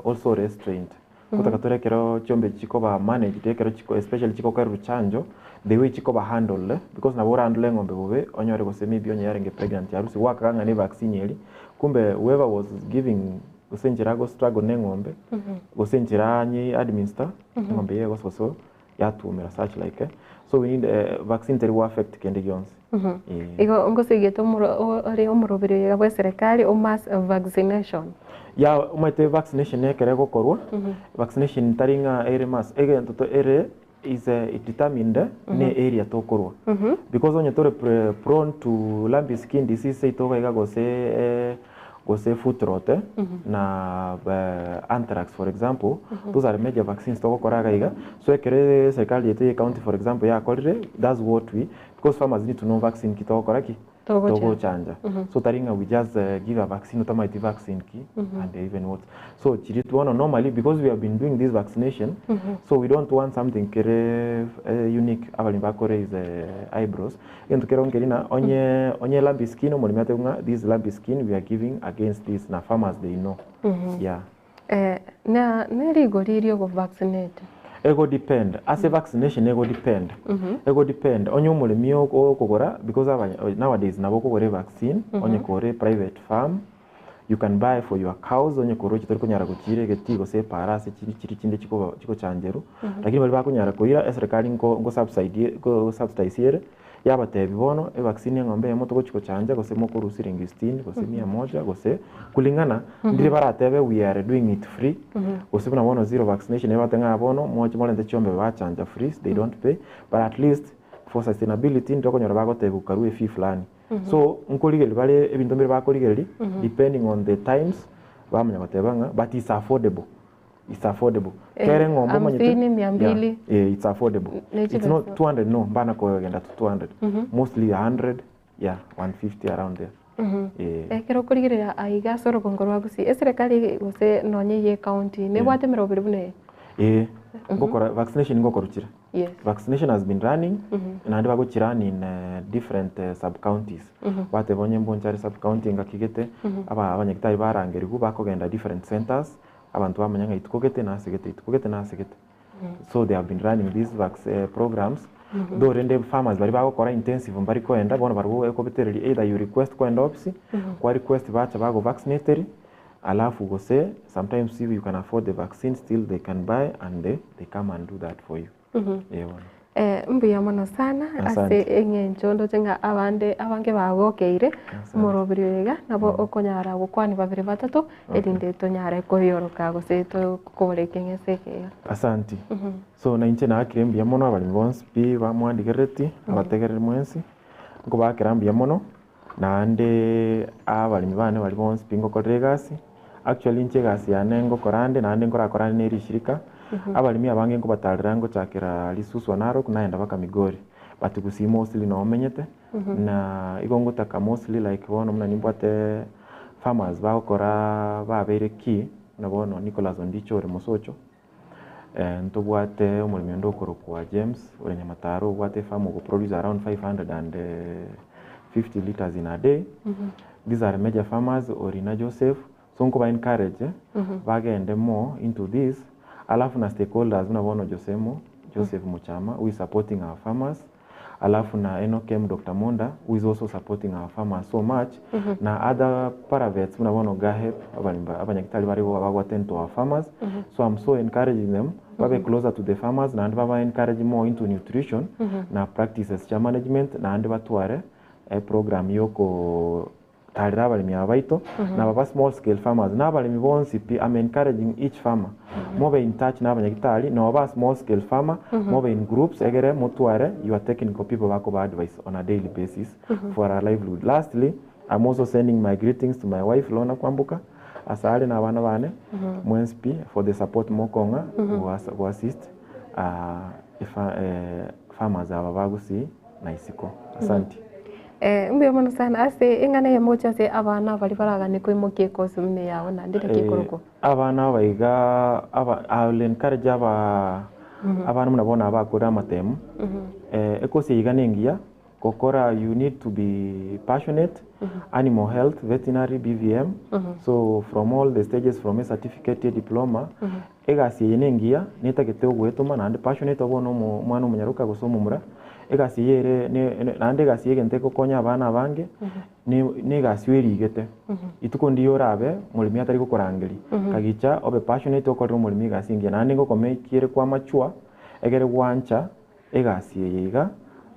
also restraint. Gotaka tore ekero chiombe chikoba managed ekero chiko especially chikokorerwa chanjo the way chikoba handled eh, because nabo orahandle eng'ombe bobe onyore gose maybe onye yarenge pregnant yarusia gwakaga ng'a ne vaccine eri kumbe whoever was giving gose enchera ago struggle na eng'ombe gose enchera anye administer eng'ombe eye egososo yatwomera such like eh. So we need vaccine teri affect kende gionsi. Eh. Igo ngosigete ore omoroberi oyo bwa serikali o mass vaccination. Ya omanyete vaccination ekero egokorwa vaccination tari ng'a ere mass egento to ere is determined ne area tokorwa because onye tore prone to lumpy skin disease seito iga gose gose foot rot na anthrax for example, those are major vaccines togokora iga iga. So ekero serikali yetu ye county for example yakorire, that's what we, because farmers need to know vaccine ki togokora ki. Togochanja. Togochanja. So tari ng'a we just give a vaccine otamaeti vaccine ki and even what. So chiri bono normally because we have been doing this vaccination so we don't want something kere unique abaremi bakore is eyebrows. Egento kero nkeri ng'a onye onye lumpy skin omoremi atebe ng'a this lumpy skin we are giving against this na farmers they know. Yeah. Na nerigori riogo vaccinate. Ego depend ase vaccination ego depend ego depend onye omoremi okogora because aba nowadays nabo okogora evaccine onye kore private farm you can buy for your cows onye koroche tori konyara gochiira egetii gose epara ase chiri chiri chinde chikoba chigochangerwa lakini baria bakonyara koira eserekari nko nko subside nko subsidize ere Yabateebia, Bono evaccine y'eng'ombe eyemo togochia gochanja, gose mokorua siringi sitini, gose mia moja, gose kulingana, ndire baratebe we are doing it free, gose buna bono zero vaccination ebate ng'a bono moche morente chiombe bachanja free, they don't pay, but at least for sustainability ndire okonyora bagotebiwa karue efee fulani. So nkorigereria bare ebinto mbire bakorigereria depending on the times, bamanya goteba ng'a but it's affordable. It's affordable. Kere eng'ombe omanyete. Hamsini, mia mbili. Yeah, it's affordable. Ne It's not chibesa. 200 no, mbana kogenda to 200. Mostly 100, yeah, 150 around there. Eh. Ekero okorigereria aiga ase orogongo rwa Gusii, eserekari gose nonye eye ecounty nebwate emeroberi buna eye? Eh, ngokora vaccination ngokoruchire. Yes. Vaccination has been running naende bagochi run in different sub counties. Bateba onye Mbonchari sub county engaki gete, aba abanyagitari barangerigwe bakogenda different centers Abanto bamanya ng'a ituko gete nase gete, ituko gete nase gete. So they have been running these vac programs, though rende farmers baria bagokora intensive mbari koenda, bono barabwo ekobetereria either you request koenda ofisi, kwa request bacha bago vaccinateri, alafu gose sometimes if you can afford the vaccine still they can buy and they they come and do that for you. Eh bono. Mbuya mono sana ase Asante. eng'encho ndoche ng'a abande abange bagokeire Asante. omoroberi oyo iga, nabo okonyara gokwania babere batato erinde tonyare koyoroka gose tokore ekeng'ese eke iga. Asanti. So nainche naakire mbuya mono abaremi bonsi pi bamwandigerereti, abategereri mwensi, nkobaakera mbuya mono, naende abaremi bane baria bonsi pi ngokorera egasi, Actually inche egasi yane ngokora ande naende nkorakore ande ne rishirika, abaremi abange nkobatarera ngochakera Risuswa Narok naenda mpaka Migori, but Gusii mostly noo menyete, na igo ngotaka mostly like bono buna nimbwate farmers bagokora babeire key, buna bono Nicholas Ondicho ore Mosocho, ntobwate omoremi onde okorokwa James ore Nyamataro obwate efarm ogoproduce around 550 litres in a day, these are major farmers, Orina Joseph, so nkoba encourage bagende more into this, alafu na stakeholders buna bono Josemo, Joseph Muchama who is supporting our farmers, Alafu na Enock M Doctor Monda who is also supporting our farmers so much na other paravets buna bono Gahep abaremi abanyagitari bare igo bago attend to our farmers so I'm so encouraging them babe closer to the farmers naende baba encourage more into nutrition na practices chia management naende batware eprogram yoko Tarera abaremi aba baito, na aba ba small scale farmers, na abaremi bonsi pi, am encouraging each farmer, mobe in touch na abanyagitari, noba a small scale farmer, mobe in groups egere motware your technical people bakoba advice on a daily basis for our livelihood. Lastly, am also sending my greetings to my wife Lorna Kwamboka, ase are na abana bane, mwensi pi for the support mokong'a go assist farmers aba ba Gusii na isiko. Asanti. Mbuya mono sana ase eng'ana eyemo gochia ase abana baria baraganie koimokia ekosi buna eyao naende naki ekorokwa. Abana aba iga aba I will encourage aba abana buna bono aba bakore amatemu, ekosi eye iga nengiya, gokora you need to be passionate, animal health, veterinary, BVM, so from all the stages from a certificate, a diploma, egasi eye nengiya, netagete ogoetoma naende passionate obe bono omwana omonyaroka gose omomura. Egasi eye ere naende egasi y'egento egokonya abana abange, ne egasi oerigete. Rituko ndiyo orabe moremi atari gokorangeria, kagicha obe passionate okorere omoremi egasi engiya. Naende ngokomeki ere kwa mature, egere gwancha egasi eye iga,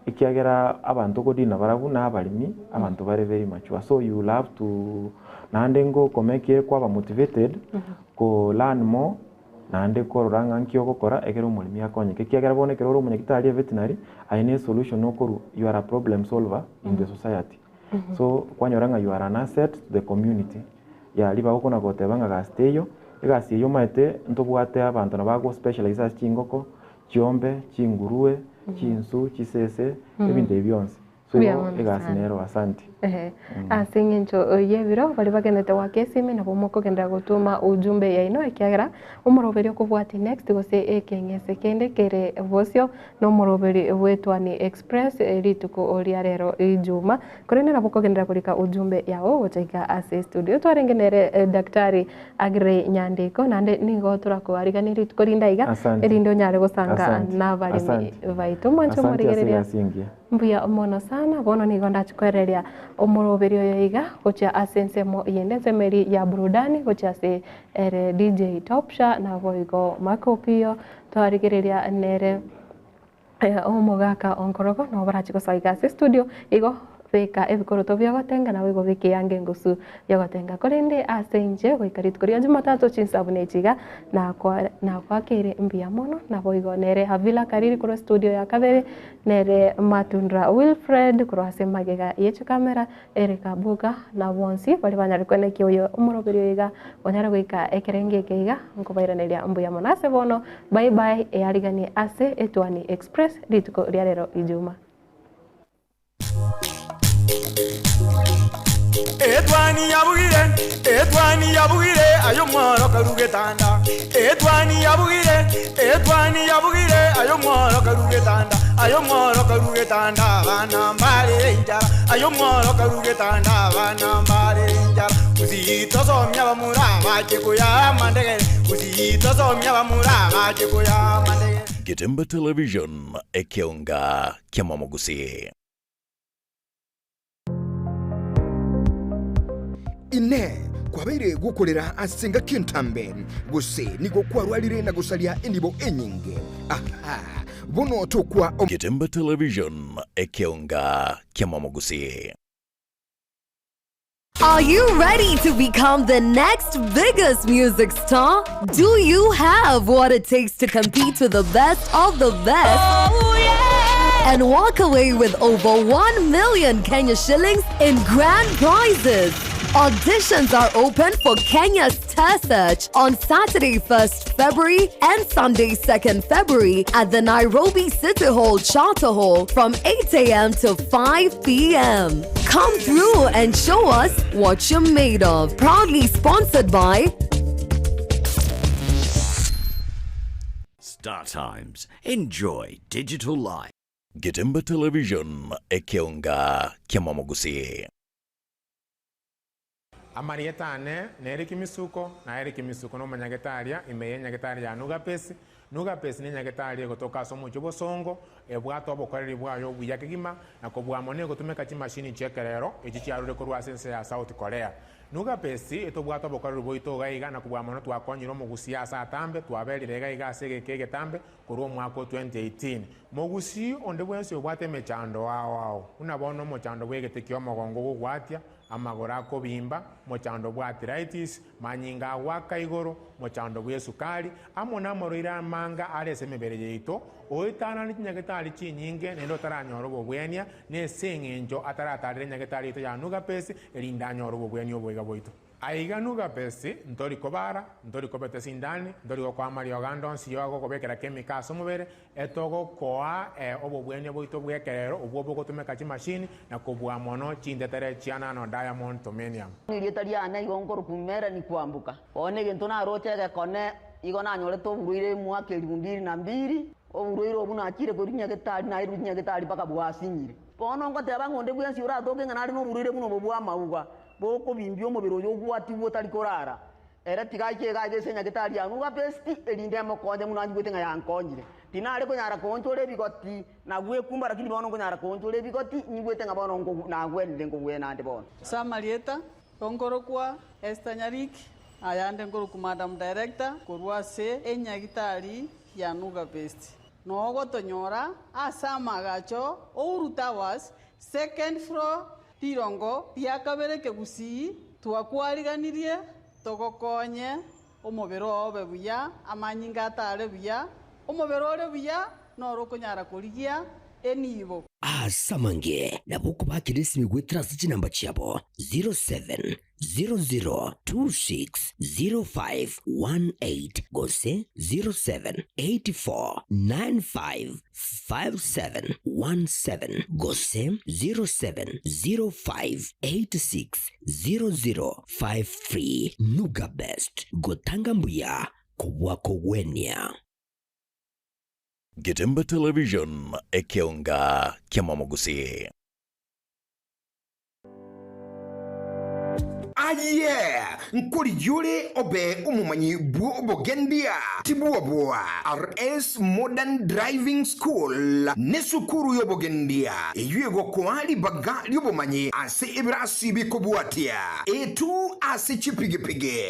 ekiagera abanto okodina barabwo na abaremi, abanto bare very mature. So you will have to naende ngokomeki ere kwaba motivated, ko learn more. Naende korora ng'a nki ogokora ekero omoremi akonyeke, ekiagera bono ekero ore omonyagitari evetinary, aye ne esolution okorwa, you are a problem solver in the society. So, kwanyora ng'a you are an asset to the community. Yah ribaga okona goteba ng'a gasi teiyo, egasi eyio omanyete ntobwate abanto nabo bago specialise ase chingoko, chiombe, chingurue, chinsu, chisese, ebinto ebi bionsi. So Mbuya igo mono egasi sana. nero, asante. Ehe. Ase eng'encho y'ebiro baria bagenderete goaka esimi nabo mokogenderera gotuma ujumbe yaino ekiagera omoroberi okobwatia next gose ekeng'ese kende kere bosio na omoroberi bw'Etwani Express rituko ria rero Ijuma. Korende nabo okogenderera korika ujumbe yao gocha iga ase estudio. Twarenge nere Daktari Aggrey Nyandiko naende nigo torakoariganie rituko rinde iga Asante. erinde onyare gosanga Asante. nabaremi Asante. baito. Mwanche Asante ase omorigereria. egasi engiya. Mbuya mono sana, bono nigo ndache koereria omoroberi oyo iga gochia ase ensemo eyende, ensemo eria ya burudani gochia ase ere DJ Topsha naboigo Marco Opiyo, twarigereria nere omogaka onkorogo nabo barache gosoa iga ase estudio, igo beka ebikoroto biogotenga naboigo beka eanga engusu yogotenga. Korende ase inche goika rituko ria jumatatu chinsa buna echi iga, nakwa nagoakeire mbuya mono, naboigo nere Havila Kariri korwa estudio ya kabere, Nere Matundra Wilfred korwa ase magega ye chikamera, Eric Abuga, na bonsi baria banyare koenekia oyo omoroberi oyo iga onyare goika ekerengo eke iga, nkobairaneria mbuya mono ase bono. Bye bye eariganie ase Etwani Express rituko ria rero Ijuma. Etwani yabugire, etwani yabugire, aye omworo karu getanda. Etwani yabugire, etwani yabugire, aye omworo karu getanda. Aye omworo karu getanda, abana mbarere enchara. Aye omworo karu getanda, abana mbarere enchara. Gusii tosomia abamura bache koyaa amandegere. Gusii tosomia abamura bache koyaa amandegere. Getembe Television, ekeonga kiamamogusii. Inee! Kwabeire gokorera ase engaki entambe, gose nigo kwarwarire na gosaria enibo enyinge? Aha! Bono tokwa. Getembe Television, ekeonga kiamamogusii. Are you ready to become the next biggest music star? Do you have what it takes to compete with the best of the best? Oh, yeah! And walk away with over 1 million Kenya shillings in grand prizes. Auditions are open for Kenya's Star Search on Saturday, 1st February and Sunday, 2nd February at the Nairobi City Hall Charter Hall from 8 a.m. to 5 p.m. Come through and show us what you're made of. Proudly sponsored by Star Times. Enjoy digital life. Getembe Television, ekeonga kiamamogusii. Amarieta ane nere Kimisuko, na ere Kimisuko nomonyagetaria ime y'enyagetari ya Nugapesi. Nugapesi nenyagetari egotoka ase omochie obosongo, ebwate obokoreri bwaye obuya kegima, na kobua mono egotumeka chimashini chi'ekerero echi chiarure korwa ase ense ya South Korea. Nugapesi etobwate obokoreri bwaito iga iga na kobua mono twakonyire omogusii ase atambe, twaberire iga iga ase egeka egetambe korwa omwaka o 2018. Mogusii onde bwensi obwate emechando ao ao, buna bono omochando bw'egete ki'omogongo ogogwatia, amagoro akobimba, mochando bw'arthritis, manyinga agoaka igoro, mochando bw'esukari, amo namarwaire amanga are ase emebere yaito, oetanane chinyagetari chinyinge naende otaranyora obobwenia, nese eng'encho ataratarera enyagetari yaito ya Nugapesi, erinde anyore obobwenia oboiga bwaito. Aiga Nugapesi, ntori kobara, ntori kobeta esindani, ntori gokoa amariogo ande onsi y'ogokobekera chemical ase omobere, Etogokoa obobwenia bwaito bw'ekerero obwo bogotumeka chimashini na kobua mono chintetere chia nano diamond tomenium. Erieta riane igo nkorokwa Melanie Kwamboka. Bono egento naroche egekone, igo nanyorete oborwaire emwaka elifu mbili na mbili, oborwaire obwo nachire korwa nyagetari nairwe nyagetari mpaka bwasinyire. Bono ngoteba ng'a onde bwensi oratoke ng'a nare noborwaire buna obo bw'amauga, bokobimbia omobere oyo ogwatigwe otari korara, Ere tiga aiche iga ase enyagetari ya Nugapesti, erinde emokonye buna anyigwete ng'a yankonyire. Tinare konyara koonchora ebigoti na gwekumba, lakini bono nkonyara koonchora ebigoti, nyigwete ng'a bono nagwenire nkogwena ande bono. Ase amarieta, nkorokwa Esther Nyariki, ayande nkorokwa Madam Director korwa ase enyagitari ya Nugapesti. Nogotonyora ase amagacho Uhuru Towers, second floor, Rirongo ria kabere kegusii twakwariganirie togokonye omobere oo obe buya, amanyinga atare buya, omobere ore buya noro okonyara korigia enibo. Ase amange nabo okobakera esimi goetera ase chinamba chiabo 0700260518 gose 0784955717 gose 0705860053. Nuga Best, gotanga mbuya kobua kogwenia. Getembe Television, ekeonga ki'amamogusii. Aye! Nkorigia ore obe omomanyi bw'obogendia, tibwoboa. RS Modern Driving School nesukuru y'obogendia eyio egokoa ribaga ri'obomanyi ase ebirasi bikobwatia etu ase chipigipigi.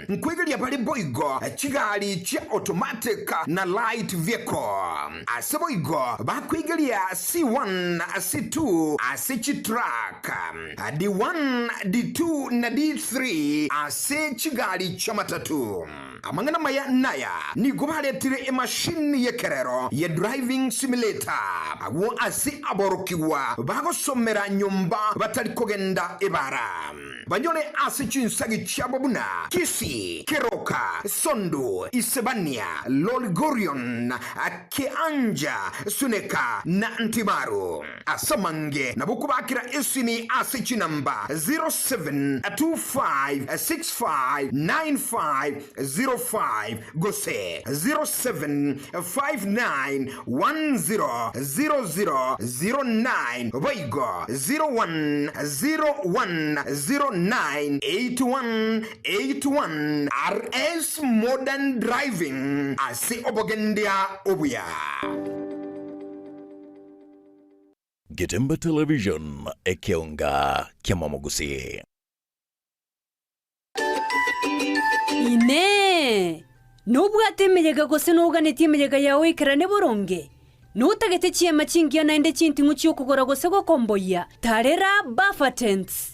Nkwegeria bare boigo chigari chia automatic na light vehicle. Ase boigo bakwegeria C1, C2 ase chitruck, D1, D2 na D3 ase chigari chi'amatatu. Amang'ana amaya naya, nigo baretire emashini y'ekerero ye driving simulator agwo ase aborokigwa bagosomera nyomba batari kogenda ebara. Banyore ase chinsagi chiabo buna Kisii, Keroka, Sondu, Isebania, Lolgorion, Keanja, Suneka, na Ntimaru. Ase amange nabo kobakera esimi ase chinamba 0725659505 gose 0759100009 boigo 0101098181 RS Modern Driving ase obogendia obuya. Getembe Television, ekeonga ki'amamogusii. Inee! Nobwate emeyega gose noganetie emeyega yao eikerane boronge? Notagete chiema chingiya naende chinting'u chi'okogora gose gokomboyia? Tarera Buffer Tents!